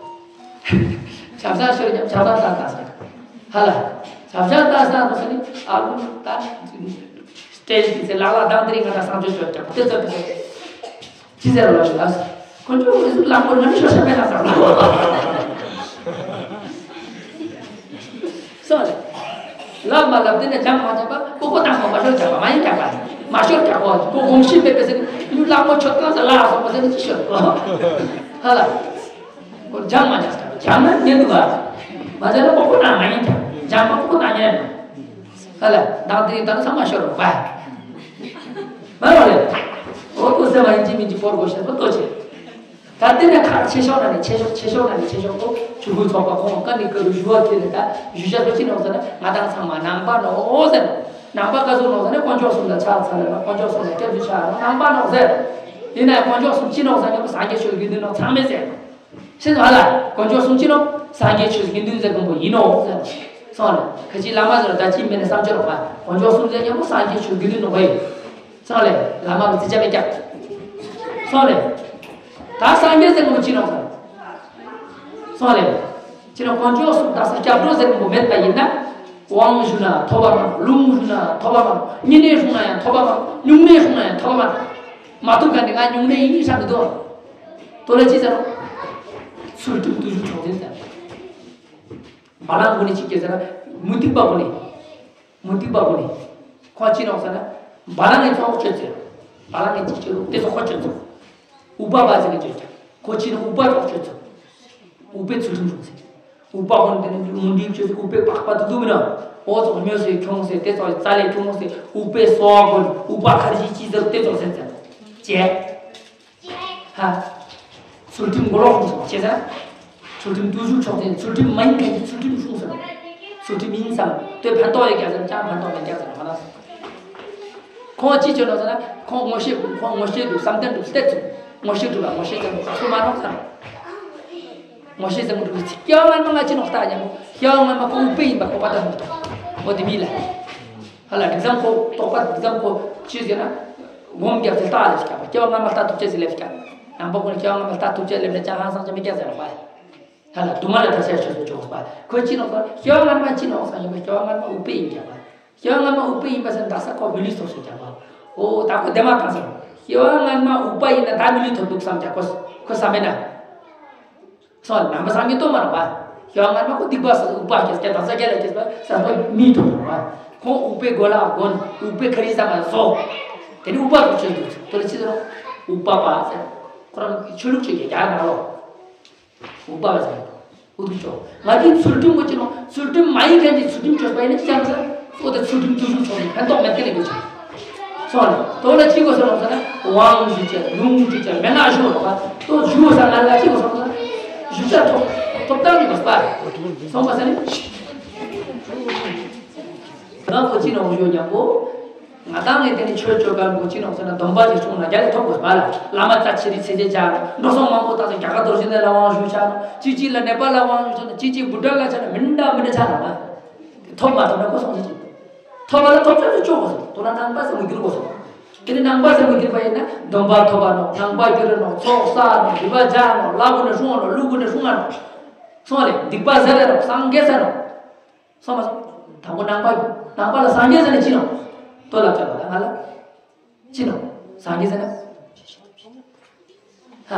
ཆབ་གསང་ཤོར་ཀྱང་ཆབ་གསང་ཏག་ཏག་ཟེར། ཧ་ལ། ཆབ་གསང་ཏག་ཏག་ཟེར་ནི་ཨ་ལུ་ད། སྟེ་ཟེར་ལག་ལ་དང་དེ་རིང་ང་དང་གསང་སྤྱོད་ཤོར་ཀྱང་དེ་ཚོ་དེ་ཚོ། ཅི་ཟེར་བ་ཞིག་ལ། ཁོ་ཚོ་འུ་ཚོ་ལམ་བོར་ན་ནི་ཤོར་ཤ་མེད་ན་ཟེར་ལ། སོང་རེད། ལབ་མ་ལབ་དེ་ནས་སྦྱང་མ་སྦྱང་པ་ཀོ་ཀོ་བཏང་མ་མ་ཤོར་རྒྱག་པ་མ་ཡིན་རྒྱག་པ། མ་ཤོར་རྒྱག་པ་ཀོ་གོམས་གཤིས་མེད་པའི་ཟེར་ནི་ལག་མོ་ཆོད་གང་ཟེར་ལ་སོང་བ་ཟེར་ནི་ཅི་ཤོར་གོ་ཧ་ལ། ཀོ་སྦྱང་མ་སྦྱང་སྦྱང་ན་ཉན་འདུག་ག་མ་སྦྱང་ན་ཀོ་ཀོ་བཏང་མ་ཡིན་རྒྱག་སྦྱང་མ་ཀོ་ཀོ་བཏང་ཉན་ཧ་ལ་བདག་དེ་ཡིན་ད་ནི་ཚང་མ་ཤོར་རོགས་པ། མ་རོགས་རེད། འོ་ཀོ་ཟེར་བ་ཡིན་གཅིག་མིན་གཅིག་བོར་དགོས་ཤེས་པ་ལྟོ་ཆེ། ད་ལྟ་ནས་ཁག་ཆེ་ཤོས་ན་ནས་ཆེ་ཤོས་ཆེ་ཤོས་ན་ནས་ཆེ་ཤོས་ཀོ་ཆུ་བོའི་ཚོགས་པ་ཁོང་ཀ་ནི་ཀ་རུ་ཞུ་བ་དེ་ནས་ད་ཞུ་བྱ་ལོ་ཅི་ནོག་ཟེར་ན་ང་དང་ཚང་མ་ནང་པ་ནོག་ཟེར། ནང་པ་ཀ་ཟུག་ནོག་ཟེར་ན་དཀོན་མཆོག་གསུམ་ལ་ཕྱག་འཚལ་ལ་དཀོན་མཆོག་གསུམ་ལ་སྐྱབས་སུ་ཆ་ནང་པ་ནོག་ཟེར། ཡིན་ན་ཡང་དཀོན་མཆོག་གསུམ་ཅི་ནོག་ཟེར་ན་སངས་རྒྱས་ཆོས་དགེ་འདུན་ནོག་ཚང་མས་ཟེར། ཤེས་སོང་ཧ་ལ། དཀོན་མཆོག་གསུམ་ཅི་ནོག་སངས་རྒྱས་ཆོས་དགེ་འདུན་ཟེར་མཁན་པོ་ཡིན་ནོག་ཟེར། སོང་ལ། ཁ་ཅིག་བླ་མ་ཟེར་ད་ཅི་མེད་ན་བསམ་སྦྱོར་བ། དཀོན་མཆོག་གསུམ་ཟེར་མཁན་པོ་སངས་རྒྱས་ཆོས་དགེ་འདུན་ནོག་པ་ཡིན། སོང་ལེ། བླ་མ་གི་རྩིས་ཆ་མེད་ཀྱང་། སོང་ལེ། ད་སངས་རྒྱས་ཟེར་མཁན་པོ་ཅི་ནོག་ཟེར། སོང་ལེ། ཅི་ནོག་དཀོན་མཆོག་གསུམ་དག་ས་སྐྱབས་འགྲོ་ཟེར་མཁན་པོ་མེད་པ་ཡིན་ན། དབང་ཞུ་ན་ཐོབ་པ་མ་ནོག་ལུང་ཞུ་ན་ཐོབ་པ་མ་ནོག་བསྙེན་གནས་ཞུ་ན་ཡང་ཐོབ་པ་མ་ནོག་སྨྱུང་གནས་ཞུ་ན་ཡང་ཐོབ་པ་མ་ནོག་མ་ཐོབ་ག་ནི་ང་སྨྱུང་གནས་ཡིན་ཤག་མི་འདུག་དོ་ལ་ཅི་ཟེར་རོ། ཚུལ་ཁྲིམས་བརྟུལ་ཞུགས་མཆོག་འཛིན་ཟེར། བ་ལང་གུ་ནི་ཅི་སྐྱེ་ཟེར་ན། མུ་སྟེགས་པ་གུ་ནི། མུ་སྟེགས་པ་གུ་ནི། ཁོ་ཅི་ནོག་ཟེར་ན། བ་ལང་གི་ཚོགས་སྤྱོད་ཚེ། བ་ལང་གི་ཅི་སྐྱེ་རུ་དེ་ཚོ་ཁོ་སྤྱོད་ཚེ། ཨུ་པ་བ་ཟེར་གི་སྤྱོད་ཚེ། ཁོ་ཅི་ནོག་ཨུ་པ་ཚོགས་སྤྱོད་ཚེ། ཨུ་པའི་ཚུལ་ཁྲིམས་སྲུང་ཚེ། ཨུ་པ་གུ་ནི་དེ་ནི་མུ་སྟེགས་སྤྱོད་ཚེ་ཨུ་པའི་པགས་པ་དུ་དུ་མི་ནོག་འོ་ཚོགས་མྱོས་སེ་ཁྱོང་སེ་དེ་ཚོགས་རྩ་ལས་ཁྱོང་སེ་ཨུ་པའི་སོགས་གུ་ཨུ་པ་ཁར་ཇི་ཅི་ཟེར་དེ་ཚོགས་ཟེར་ཚེ། ཅེ། ཧ། ཚུལ་ཁྲིམས་མགོ་ལོག་སྲུང་ཟེར་བ་ཅི་ཟེར། ཚུལ་ཁྲིམས་བརྟུལ་ཞུགས་མཆོག་འཛིན། ཚུལ་ཁྲིམས་མ་ཡིན་མཁན་གྱི་ཚུལ་ཁྲིམས་སྲུང་ཟེར། ཚུལ་ཁྲིམས་ཡིན་བསམ་དེ་ཕན་ཐོགས་ཡོད་ཀྱང་ཟེར་ན་ཅང་ཕན་ཐོགས་མེད་ཀྱང་ཟེར་ན་མ་ན། ཁོང་ཅི་བྱོས་ནོག་ཟེར་ན་ཁོང་ངོ་ཤེས་དགོས། ཁོང་ངོ་ཤེས་དགོས་བསམ་གཏན་དུ་བལྟས་ཚུལ་ངོ་ཤེས་དགོས་ལ་ངོ་ཤེས་ཀྱང་དགོས་སུ་མ་ནོག་ཟེར། ངོ་ཤེས་ཀྱང་དགོས་སྐྱེ་བ་སྔ་མ་ང་ཅི་ནོག་ལྟ་ཡང་སྐྱེ་བ་སྔ་མ་ཁོ་ཨུ་པའི་ཡིན་པ་ཁོ་པ་ད་ནོག་ཏོ་འོ་དེ་མི་ལ། ཧ་ལ་དྲི་ཙམ་ཁོ་རྟོག་པ་དྲི་ཙམ་ཁོ་ཅི་ཟེར་ན། སྒོམ་རྒྱབ་ཚེ་ལྟ་ལས་ཀྱང་སྐྱེ་བ་སྔ་མ་ལྟ་ཐུབ་ཅེས་ཟེར་ལས་ཀྱང་། ནང་པ་ཁོ་ནི་སྐྱེ་བ་སྔ་མ་ལྟ་ཐུབ་ཅེས་ལས་ན་ཅང་ཧང་སང་ཅང་མི་སྐྱེ་ཟེར་ལ་བ། ད་ལ་དུ་མ་ལ་ཐ་ཤལ་ཆོས་སུ་ཆོག་པ། ཁོས་ཅི་ནོག་ཟེར། སྐྱེ་བ་སྔ་མ་ཅི་ནོག་ཟེར་ཡིན་པ། སྐྱེ་བ་སྔ་མ་ཨུཏྤལ་ཡིན་ཀྱག་པ། སྐྱེ་བ་སྔ་མ་ཨུཏྤལ་ཡིན་པ་ཟེར་ན་ད་ས་ཁོ་བི་ལི་སོགས་སུ་ཀྱག་པ། འོ་ད་ཁོ་དེ་མ་གང་ཟེར། སྐྱེ་བ་སྔ་མ་ཨུཏྤལ་ཡིན་ན་ད་མི་ལུས་ཐོབ་འདུག་བསམ་ཀྱག་ཁོ་ཁོ་བསམ་མེད་ན། སོ་ནང་པ་སངས་རྒྱས་སྟོན་མ་རེད་པ། སྐྱེ་བ་སྔ་མ་ཁོ་སྡིག་པ་ཟེར་ཨུཏྤལ་སྐྱེས་སྐྱེ་ད་ས་སྐྱེ་ལ་སྐྱེས་པ་ས་ཁོ་མི་ཐོབ་རེད་པ། ཁོ་ཨུཏྤལ་གོ་ལ་གོན། ཨུཏྤལ་ཁ་རི་ས་མ་བཟོ། དེ་ནི་ཨུཏྤལ་དུ་ཆོས་འདུག་དོ་ལ་ཅི་ཟེར། ཨུཏྤལ་པ་ཟེར། ཁོ་རང་ཆོས་ལུགས་ཆོས་ཀྱི་རྒྱ་ནག་ལོ། ཨུཏྤལ་པ་ཟེར། ཨུ་ཐུག་ཆོག་ང་ཚོའི་ཚུལ་ཁྲིམས་གོ་ཅི་ནོ། ཚུལ་ཁྲིམས་མ་ཡིན་མཁན་གྱི་ཚུལ་ཁྲིམས་ཆོས་པ་ཡིན་ན་ཅི་ཙམ་ཟེར། ཨོ་དེ་ཚུལ་ཁྲིམས་ཚུལ་ཁྲིམས་ཆོག་ནི་ཕན་ཐོགས་མེད་མཁན་ལས་དགོས་ཆོག་སོང་ལེ། དོ་ལ་ཅི་དགོས་སོང་ཟེར་ན། དབང་ཞུ་བྱ། ལུང་ཞུ་བྱ། མན་ངག་ཞུ་བ་དོ་ཞུ་བ་ས་ང་ལ་ཅི་དགོས་སོང་ཟེར་ན། ཞུ་བྱ་ཐོབ་ཐོབ་ཐང་ནི་མ་སྤར་སོང་བ་ཟེར་ནི། ང་ཁོ་ཅི་ནོ་ཞུ་མཉམ་པོ། ང་དང་ངས་དེ་ནི་ཆོས་སྤྱོད་གམ་གོ་ཅི་ནོག་ཟེར་ན། སྡོམ་པ་ཅིག་སྲུང་ན་རྒྱ་ལས་ཐོབ་དགོས་པ་ལ། བླ་མ་རྩ་ཆེ་རིགས་ཚེ་རྗེ་བྱ་འགྲོ་སོང་མང་པོ་བཏང་ཟེར། རྒྱ་གར་རྡོ་རྗེ་གདན་ལ་དབང་ཞུ་བྱ་ནོ། ཅིག་ཅིག་ལ་ནེ་པཱལ་ལ་དབང་ཞུ་བྱ་ནོ། ཅིག་ཅིག་བྷུ་ཊཱན་ལ་བྱ་ནོ། མི་འདྲ་མི་འདྲ་བྱ་ནོ། དེ་ཐོབ་མ་ཐོབ་ན་ཁོ་སོང་ཅི་ཅིག་ཐོབ་པ་ལ་ཐོབ་ཆོག་ཆོག་ཆོག་གོ་སོང་། དོ་ན་ནང་པ་ཟེར་མི་འགྱུར་གོ་སོང་། དེ་ནི་ནང་པ་ཟེར་མི་འགྱུར་པ་ཡིན་ན་སྡོམ་པ་ཐོབ་པ་ནོ། ནང་པ་འགྱུར་ནོ། ཚོགས་བསགས་ནོ། རིག་པ་སྦྱང་ནོ། ལ་གུ་ནས་སྲུང་བ་ནོ། ལུ་གུ་ནས་སྲུང་བ་ནོ། སོང་ལེ་སྡིག་པ་ཟེར་ར་ནོ། སངས་རྒྱས་ཟེར་ནོ། སོང་མ་སོང་། དང་པོ་ནང་པ་ནང་པ་ལ་སངས་རྒྱས་ཟེར་ན་ཅི་ནོ། ལྟོས་ལ་ལྟོས་པ་ལ་ང་ལ་ཅི་ནོ། སངས་རྒྱས་ཟེར་ན། ཧ།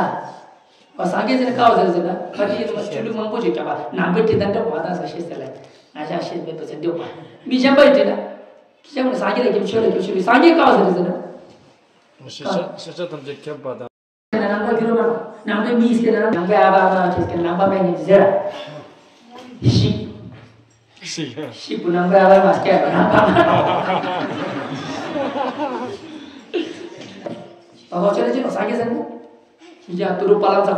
བ་སངས་རྒྱས་ཟེར་ན་ཀ་བ་ཟེར་ཟེར་ན་ཕ་གི་ཡིན་ན་ཆོས་ལུགས་མང་པོ་ཅིག་ཀྱང་བ་ནང་པའི་དྲི་དང་འདྲ་བ་དང་ས་ཤེས་ཟེར་ལ་ང་ཞག་ཤེས་མེད་པ་ཟེར་འདོད་པ། མི་གཞན་པ་ཡི་དྲི་ན། ཁྱེད་ཀྱང་སངས་རྒྱས་ལ་སྐྱབས་ཆོས་ལ་སྐྱབས་ཆོས་ལ་སངས་རྒྱས་ཀ་བ་ཟེར་ཟེར་ན། ཤེས་བྱ་ཤེས་བྱ་ཐམས་ཅད་མཁྱེན་པ་དང་། ནང་པ་རྒྱུད་ལ་མ་ནང་པའི་མིས་ཀྱི་ནང་པའི་ཨ་བ་མ་ཁྱེད་ཀྱི་ནང་པ་མེད་ནི་ཟེར། ཤིག་ཤིག་ཤིག་པུ་ནང་པའི་ཨ་བ་མ་སྐྱེ་བ་ནང་པ་མ། ཨ་ཁོ་ཆེ་ལ་ཅི་ནོ་སངས་རྒྱས་ཟེར་ནོ། ཤིག་ཡ་ཏུ་རུ་པ་ལ་ཚ་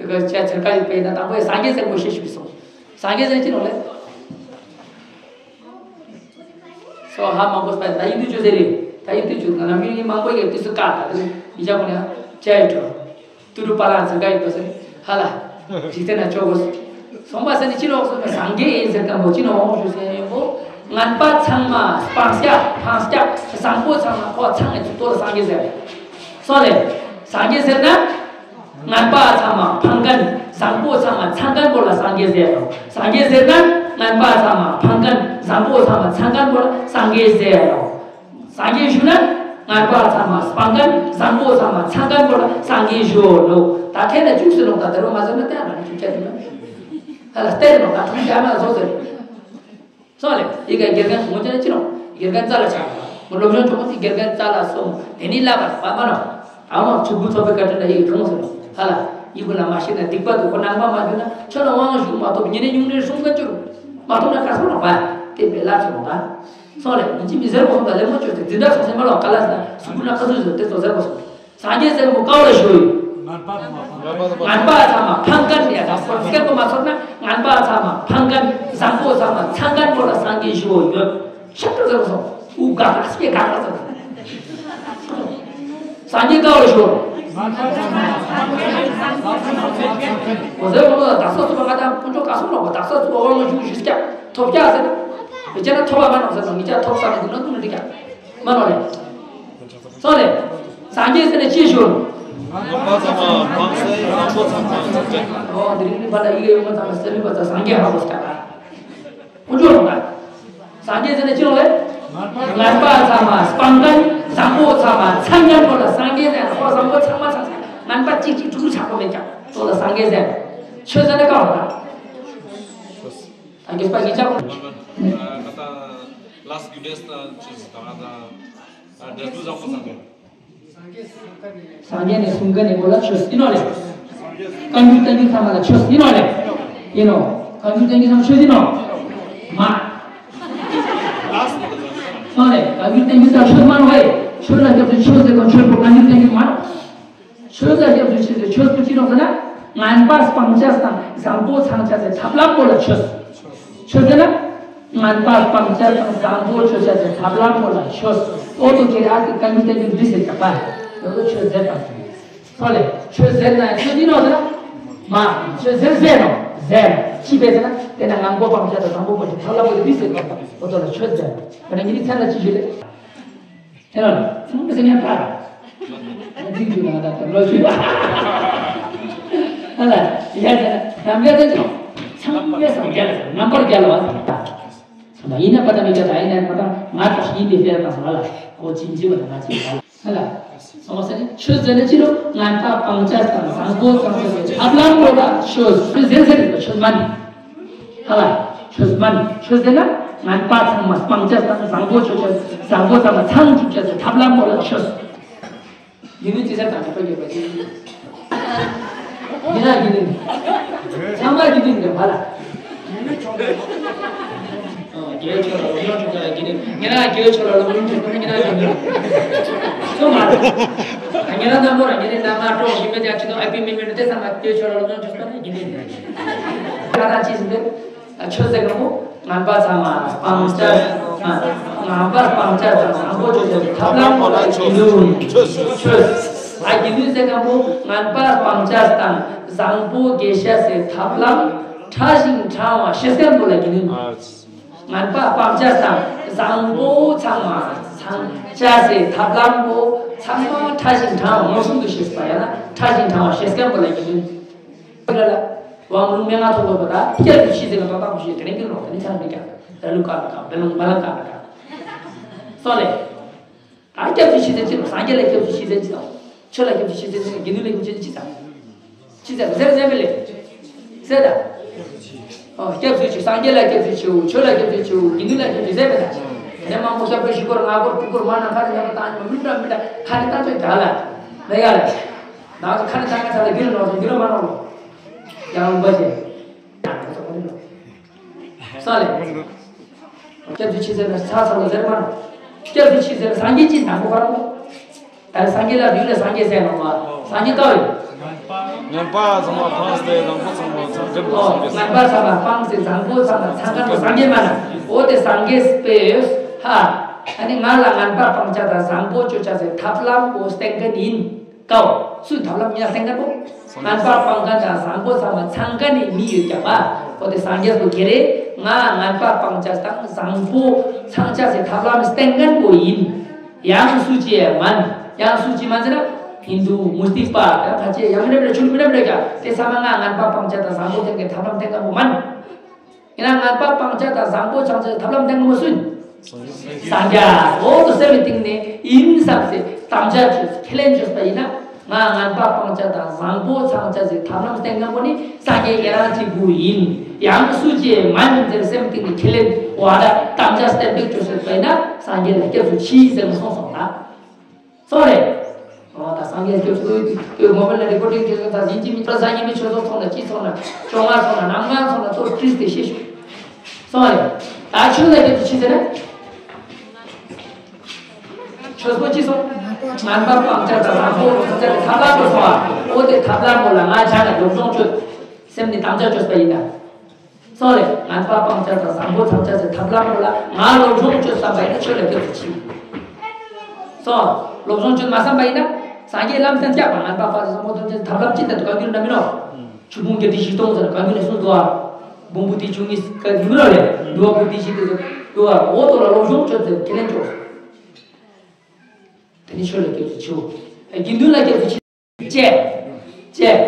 གི་ཅ་ཚེར་ཀ་ཡི་པའི་ན་དང་པོའི་སངས་རྒྱས་ཟེར་མོ་ཤེས་ཤིག་སོང་། སངས་རྒྱས་ཟེར་ཅི་ནོ་ལེ། སོ་ཧ་མ་གོ་སྤེ་ད་ཡིན་དུ་ཅུ་ཟེར་རེད། ད་ཡིན་དུ་ཅུ་ང་ནམ་ཡིན་མང་པོ་ཡོད་དུས་སུ་ཀ་ད་དུ་མི་ཅག་ཁོ་ནས་ཅ་ཡི་ཀྲོ། ཏུ་རུ་པ་ལ་ཚང་ཀ་ཡི་པ་ཟེར་ཧ་ལ། ཇིག་རྟེན་ན་ཅོ་གོ་སོང་པ་ཟེར་ནི་ཅི་ལོག་སོང་ན་སངས་རྒྱས་ཡིན་ཟེར་ཀ་མོ་ཅི་ནོ་འོང་ཞུ་ཟེར་ཡོད་པོ། ངན་པ་ཚང་མ་སྤང་བྱ་འཕང་བྱ་བཟང་པོ་ཚང་མ་ཁོ་ཚང་ནས་ཚུར་ལྟོ་ལ་སངས་རྒྱས་ཟེར། སོང་ལེ། སངས་རྒྱས་ཟེར་ན། ངན་པ་ཚང་མ་འཕང་མཁན། བཟང་པོ་ཚང་མ་ཚང་མཁན་པོ་ལ་སངས་རྒྱས་ཟེར་རོ། སངས་རྒྱས་ཟེར་ན་ངན་པ་ཚང་མ་འཕང་མཁན། བཟང་པོ་ཚང་མ་ཚང་མཁན་པོ་ལ་སངས་རྒྱས་ཟེར་རོ། སངས་རྒྱས་ཞུ་ན་ངན་པ་ཚང་མ་སྤང་མཁན། བཟང་པོ་ཚང་མ་ཚང་མཁན་པོ་ལ་སངས་རྒྱས་ཞུ་ནོ། ད་ཁྱེད་ལ་བཅུག་སུ་ནོ་ད་དེ་རུ་མ་ཟེར་ན་ལྟ་ན་ནི་བཅུག་ཆ་དུ་ན་ཧ་ལ་སྟེར་ནོ་ད་ཁྲུང་ཅ་མ་བཟོ་ཟེར། སོང་ལེ། ཡི་གེ་དགེ་རྒན་ངོ་ཅན་ཅི་རུང་དགེ་རྒན་རྩ་ལ་ཆགས་པ། ངོ་སློབ་སྦྱོང་ཆུང་མ་དེ་དགེ་རྒན་རྩ་ལ་སོང་། དེ་ནི་བསླབ་པ་པ་མ་ནོ། ཨ་མ་ཕྲུ་གུ་ཚོགས་པའི་བཀའ་དྲིན་ལ་ཡི་གེ་ཁོང་ཟེར་ནོ། ཧ་ལ། ཡི་གུ་ན་མ་ཤེས་ན་སྡིག་པ་དུ་ཁོ་ནང་པ་མ་གྱུར་ན་ཆོ་ན་དབང་ཞུ་མ་ཐོབ་ཉེ་ནས་ཉུང་ནས་སྲུང་ག་གྱུར། མ་ཐོབ་ན་ཁ་སོང་ནོ་པ། དེ་བས་ལ་ཆོ་ནོ་པ། སོང་ལེ། ཡིན་གཅིག་མི་ཟེར་གོ་སོང་ད་ལེ་མོ་ཆོས་དེ་འཛིན་གྲྭ་སོང་སེམས་པ་ལོ་ག་ལ་ཟ་སུ་གུ་ན་ཁ་སོང་ཟེར་དེ་ཚོ་ཟེར་གོ་སོང་། སངས་རྒྱས་ཟེར་མོ་ཀ་བ་ལ་ཞུ་ཡོད། ངན་པ་ཚང་མ་འཕང་མཁན་ཡ་ད་སྐོར་སྐད་པོ་མ་ཚོར་ན་ངན་པ་ཚང་མ་འཕང་མཁན་བཟང་པོ་ཚང་མ་ཚང་མཁན་པོ་ལ་སངས་རྒྱས་ཞུ་ཡོད། ཤབ་ཏུ་ཟེར་སོང་། ཨུ་ག་ག་སྐད་ག་ག་ཟེར། སངས་རྒྱས་ཀ་བ་ལ་ཞུ། གོ་ཟེར་མོ་ད་ས་སུ་པ་ང་དང་དཀོན་མཆོག་ག་སོང་ལོག་པ་ད་ས་སུ་པ་དབང་ཞུ་ཞུ་སྐྱ་ཐོབ་སྐྱ་ཟེར། བེ་ཅ་ན་ཐོབ་པ་མ་ནོག་ཟེར་ནོ་ངི་ཅག་ཐོབ་ས་མི་འདུག་ན་འདུག་ན་འགྲིག་སྐྱ་མ་ནོག་ལེ། སོང་ལེ། སངས་རྒྱས་ཟེར་ནས་ཅི་ཞུ། ངན་པ་ཚང་མ་འཕངས་ཏེ་བཟང་པོ་ཚང་མ་འཕངས་ཏེ། ཨོ་འདི་རིང་ནི་ཕ་ལ་ཡི་གེ་ཡོང་བ་ཚང་མ་སེ་ལུས་པ་ཚང་སངས་རྒྱས་ཧ་གོ་སྐྱ་པ། ཀུན་སྤྱོད་ལོག་ན། སངས་རྒྱས་ཟེར་ནས་ཅི་ལོག་ལེ། ངན་པ་ཚང་མ་སྤང་མཁན་བཟང་པོ་ཚང་མ་ཚང་མཁན་པོ་ལ་སངས་རྒྱས་ཟེར་ན་ཁོ་བཟང་པོ་ཚང་མ་ཚང་ཚང་ངན་པ་གཅིག་གཅིག་དྲུག་དྲུག་ཆགས་པོ་མེད་ཀྱང་ཁོ་ལ་སངས་རྒྱས་ཟེར། ཆོས་ཟེར་ན་ཀ་བ་ན། ད་རྒྱས་པ་ཡིན་ཀྱང་། ལ་སི་གུ་ཌེ་སི་དང་ཆོས་སི་དང་ང་དང་འབྲས་བུ་བཟང་པོ་བསམ་གི། སངས་རྒྱས་ནས་གསུང་མཁན་ནི་གོ་ལ་ཆོས་ཡིན་ནོ་ལེ། བཀའ་འགྱུར་བསྟན་འགྱུར་ཚང་མ་ལ་ཆོས་ཡིན་ནོ་ལེ། ཡིན་ནོ། བཀའ་འགྱུར་བསྟན་འགྱུར་ཚང་མ་ཆོས་ཡིན་ནོ། མ། སོང་ལེ། བཀའ་འགྱུར་བསྟན་འགྱུར་ཚང་ཆོས་མ་ནོ་ཧེ། ཆོས་ལ་སྐྱབས་སུ་ཆོས་ཟེར་གོ་ཆོས་པོ་བཀའ་འགྱུར་བསྟན་འགྱུར་མ་ནོ། ཆོས་ལ་སྐྱབས་སུ་མཆི་ཟེར་ཆོས་པོ་ཅི་ནོ་ཟེར་ན། ངན་པ་སྤང་བྱ་དང་བཟང་པོ་ཚང་བྱ་ཟེར་ཐབས་ལམ་པོ་ལ་ཆོས། ཆོས་ཟེར་ན། ངན་པ་སྤང་བྱ་དང་བཟང་པོ་ཆོས་བྱ་ཟེར་ཐབས་ལམ་པོ་ལ་ཆོས། ཨོ་ཏོ་ཁྱེད་རང་གི་བཀའ་འགྱུར་བསྟན་འགྱུར་འདི་ཟེར་གྱི་པ། ཡོད་དོ་ཆོས་ཟེར་དང་། སོ་ལེ། ཆོས་ཟེར་ན་ཆོས་འདི་ནོ་ཟེར་ན། མ། ཆོས་ཟེར་ཟེར་ནོ། ཟེར། ཅི་བས་ཟེར་ན། དེ་ན་ངན་པ་སྤང་བྱ་དང་བཟང་པོ་སྤོང་བྱ་ཐབས་ལམ་པོ་འདི་ཟེར་གྱི་པ། ཨོ་ཏོ་ལ་ཆོས་ཟེར། དེ་ན་ཉིད་ཀྱི་མཚན་ལ་ཅི་ཞུ་ལེ། དེ་ལ་ཚང་མ་སེམས་ཡང་ཕར། ཚིག་ཞུ་ན་ད་ལོ་ཞུ། ཧ་ལ་ཡ་ད་ནམ་ཡ་ད་ཅོ། ཡིན་ན་སངས་རྒྱས་ལ་རྣམ་པར་རྒྱལ་བ་ཟེར། ཡིན་ན་པ་ད་མི་རྒྱལ་ད་ཡིན་ན་མ་ད་ང་ཚོ་ཡིན་པའི་དཔེ་དང་ང་ལ་གོ་ཅིང་ཅི་བ་དང་ང་ཅི་བ་ལ་ཧ་ལ། སོང་བ་ཟེར་ནས་ཆོས་ཟེར་ན་ཅི་རུང་ངན་པ་སྤང་བྱ་དང་བཟང་པོ་ཚང་བའི་ཐབས་ལམ་པོ་ལ་ཆོས་ཆོས་ཟེར་ཟེར་ནས་ཆོས་མན། ཧ་ལ། ཆོས་མན། ཆོས་ཟེར་ན་ངན་པ་ཚང་མ་སྤང་བྱ་དང་བཟང་པོ་ཆོས་ཆོས་བཟང་པོ་ཚང་མ་ཚང་བཅུག་བྱ་ཟེར་ཐབས་ལམ་པོ་ལ་ཆོས། དགེ་འདུན་སྤྱི་སེར་དང་ཁྱད་པར་ཡོད་པ་ཅི། མི་རང་དགེ་འདུན། ཚང་མ་དགེ་འདུན་རེད་བ་ལ། དགེ་བའི་ཕྱོགས་ལ་སློབ་སྦྱོང་བྱུང་ཚར་ལ་དགེ་འདུན། ངེད་རང་དགེ་བའི་ཕྱོགས་ལ་སློབ་སྦྱོང་བྱུང་ཚར་ན་ངེད་རང་དགེ་འདུན། སོ་མ་རེད། ངེད་རང་རྣམ་པ་རང་ངེད་རང་རྣམ་པ་གྲོགས་ཤིག་མེད་ཀྱང་ཅི་དང་ཨ་ཕི་མི་མེད་ནི་དེ་ཚང་མ་དགེ་བའི་ཕྱོགས་ལ་སློབ་སྦྱོང་བྱུང་ཚར་ན་དགེ་འདུན་རེད། ད་ལྟ་ཅི་ཟེར་འདུག་ཆོས་ཟེར་གི་མོ། ངན་པ་ཚང་མ་སྤང་བྱ། ངན་པ་སྤང་བྱ་དང་བཟང་པོ་ཆོས་ཟེར་ཐབས་ལམ་པོ་ལ་དགེ་འདུན། ཆོས། ཨ་དགེ་འདུན་ཟེར་གི་མོ་ངན་པ་སྤང་བྱ་དང་བཟང་པོ་དགེ་བྱ་ཟེར་ཐབས་ལམ་ཕྲ་ཞིང་ཕྲ་བ་ཤེས་མཁན་པོ་ལ་དགེ་འདུན། ངན་པ་སྤང་བྱ་དང་བཟང་པོ་ཚང་མ་ཚང་བྱ་ཟེར་ཐབས་ལམ་པོ་ཚང་མ་ཕྲ་ཞིང་ཕྲ་བ་མངོན་སུམ་དུ་ཤེས་པ་ཡང་ན་ཕྲ་ཞིང་ཕྲ་བ་ཤེས་མཁན་པོ་ལ་དགེ་འདུན། ལ་ལ། ཝང་ལུང་མན་ངག་ཐོག་ལོ་བ་ད་སྐྱབས་སུ་མཆི་ཟེར་ལ་པ་པ་མོ་ཞེས་དེ་རིང་གི་ལོག་དེ་ནི་ཆང་མི་ཀྱང་ར་ལུ་ཀ་ལ་ཀ་བེ་ལོང་བ་ལ་ཀ་ལ་ཀ། སོ་ལེ། ད་སྐྱབས་སུ་མཆི་ཟེར་ཅི་ལོ་སངས་རྒྱས་ལ་སྐྱབས་སུ་མཆི་ཟེར་ཅི་དང་། ཆོས་ལ་སྐྱབས་སུ་མཆི་ཟེར་ཅི་དང་དགེ་འདུན་ལ་སྐྱབས་སུ་མཆི་ཟེར་ཅི་དང་། ཅི་ཟེར་ཟེར་ཟེར་མི་ལེ། ཟེར་ད། ཨོ་སྐྱབས་སུ་མཆི་སངས་རྒྱས་ལ་སྐྱབས་སུ་མཆིའོ་ཆོས་ལ་སྐྱབས་སུ་མཆིའོ་དགེ་འདུན་ལ་སྐྱབས་སུ་མཆི་ཟེར་མི་ད། དེ་མང་པོ་སྐྱབས་སུ་མཆི་སྐོར་ང་སྐོར་དུ་སྐོར་མ་ན་ཁ་རེ་ཡང་ད་མི་འདྲ་མི་འདྲ་ཁ་རེ་ད་ཆོས་ད་ལ། མི་ཡ་ལ། ནང་ཁ་ནས་ཐང་ཁ་ཚ་ལ་རྒྱུ་ནོར་རྒྱུ་མ་ནོར། ཡང་བ་ཞེས། ཡང་ཚོགས་པ་ནི། ས་ལས། སྐྱབས་སུ་མཆི་ཟེར་ན་ས་ཚ་ལ་ཟེར་མ་ནོར། སྐྱབས་སུ་མཆི་ཟེར་སངས་རྒྱས་ཀྱི་ནང་པོ་བར་མོ། ད་སངས་རྒྱས་ལ་རིགས་ལ་སངས་རྒྱས་ཟེར་ནོར་བ། སངས་རྒྱས་ཀ་བས། ངན་པ་ཚང་མ་སྤངས་ཏེ་བཟང་པོ་ཚང་མ་ཚང་འགྲིམ་ལ་སངས་རྒྱས་ཟེར། ངན་པ་ཚང་མ་སྤངས་ཏེ་བཟང་པོ་ཚང་མ་ཚང་མཁན་པོ་སངས་རྒྱས་མ་ན། འོ་དེ་སངས་རྒྱས་པས་ཧ། ཨ་ནི་ང་ལ་ངན་པ་སྤང་བྱ་དང་བཟང་པོ་སྤྱོད་བྱ་ཟེར་ཐབས་ལམ་པོ་བསྟན་མཁན་ཡིན། ཀའོ། སུས་ཐབས་ལམ་ཉ་སེང་ག་པོ། ངན་པ་སྤང་མཁན་དང་བཟང་པོ་ཚང་མ་ཚང་མཁན་ནི་མི་ཡོད་ཀྱང་བ། འོ་དེ་སངས་རྒྱས་པོ་ཁྱེད་རེད། ང་ངན་པ་སྤང་བྱ་དང་བཟང་པོ་ཚང་བྱ་ཟེར་ཐབས་ལམ་བསྟན་མཁན་པོ་ཡིན། ཡང་སུ་ཅི་མན། ཡང་སུ་ཅི་མན་ཟེར་ན། ཧིན་དུ་མུ་སྟེགས་པ་ཡང་ཁ་ཆེ་ཡང་མི་འདྲ་མི་འདྲ་ཆུང་མི་འདྲ་མི་འདྲ་ཀྱང་དེ་ཚང་མ་ང་ངན་པ་སྤང་བྱ་དང་བཟང་པོ་བསྟན་མཁན་ཐབས་ལམ་བསྟན་མཁན་པོ་མན། ཡིན་ན་ངན་པ་སྤང་བྱ་དང་བཟང་པོ་ཚང་བྱ་ཐབས་ལམ་བསྟན་མཁན་པོ་སུ་ཡིན། སངས་རྒྱས། འོ་དོ་སེམས་ཀྱི་གཏིང་ནས་ཡིན་བསམ་སྟེ་དམ་བཅའ་བཅོས་ཁས་ལེན་བཅོས་པ་ཡིན་ན། ང་ངན་པ་སྤང་བྱ་དང་བཟང་པོ་ཚང་བྱ་ཟེར་ཐབས་ལམ་བསྟན་མཁན་པོ་ནི་སངས་རྒྱས་ཉེ་རང་གཅིག་པུ་ཡིན། ཡང་སུ་ཅི་མ་ཡིན་ཟེར་སེམས་གཏིང་ནས་ཁས་ལེན་བ་དང་དམ་བཅའ་གཏན་འབེབས་བཅོས་ཟེར་པ་ཡིན་ན་སངས་རྒྱས་ལ་སྐྱབས་སུ་མཆི་ཟེར་ནས་གསུངས་སོང་ད། སོང་རེད། འོ་ད་སངས་རྒྱས་སྐྱབས་སུ་ཡོད་དུས་མོ་བལ་ལ་རི་པོ་ཏིང་བྱེད་ས་ཡིན་གཅིག་མིན་གཅིག་སངས་རྒྱས་མི་ཆོས་ཚོགས་ཚོགས་ན་གཅིག་ཚོགས་ན་བཅོ་ལྔ་ཚོགས་ན་གནམ་ལྔ་ཚོགས་ན་ཚོགས་བྲིས་ཏེ་ཤེས་ཤོག་སོང་རེད། ད་ཆོས་ལ་སྐྱབས་སུ་མཆི་ཟེར་ན། ཆོས་པོ་ཅི་སོང་། ངན་པ་སྤང་བྱ་དང་བཟང་པོ་སྤང་བྱ་དང་ཐབས་ལམ་པོ་སོང་བ། འོ་དེ་ཐབས་ལམ་པོ་ལ་ང་ཆ་ན་སློབ་སྦྱོང་བཅོས། སེམས་ནི་དམ་བཅའ་བཅོས་པ་ཡིན་ན། སོང་རེད། ངན་པ་སྤང་བྱ་དང་བཟང་པོ་ཚང་བྱ་ཟེར་ཐབས་ལམ་པོ་ལ་ང་སློབ་སྦྱོང་བཅོས་བསམ་པ་ཡིན་ན་ཆོས་ལ་སྐྱབས་སུ་མཆི། སོང་། སློབ་སྦྱོང་བཅོས་མ་བསམ་པ་ཡིན་ན་སངས་རྒྱས་ལམ་སྟོན་སྐྱབས་པ་ངན་པ་སྤང་བྱ་བཟང་པོ་ཚང་བྱ་ཐབས་ལམ་ཅི་ལྟར་དུ་གང་འགྱུར་འདྲ་མིན་ནོ། ཆོས་ཕུང་བརྒྱད་ཁྲི་བཞི་སྟོང་ཟེར་གང་འགྱུར་ནས་གསུངས་འདུག་ཨ། འབུམ་པོ་ཏི་བཅུ་གཉིས་ཀ་ཡིན་མིན་ནོ་ལས་འདུལ་བ་པོ་ཏི་བཞི་དེ་ཚོ་འདུལ་བ་འོ་དོ་ལ་སློབ་སྦྱོང་བཅོས་ཟེར་ཁས་ལེན་བཅོས། དེ་ནི་ཆོས་ལ་སྐྱབས་སུ་མཆིའོ། དགེ་འདུན་ལ་སྐྱབས་སུ་མཆི། བཅས། བཅས།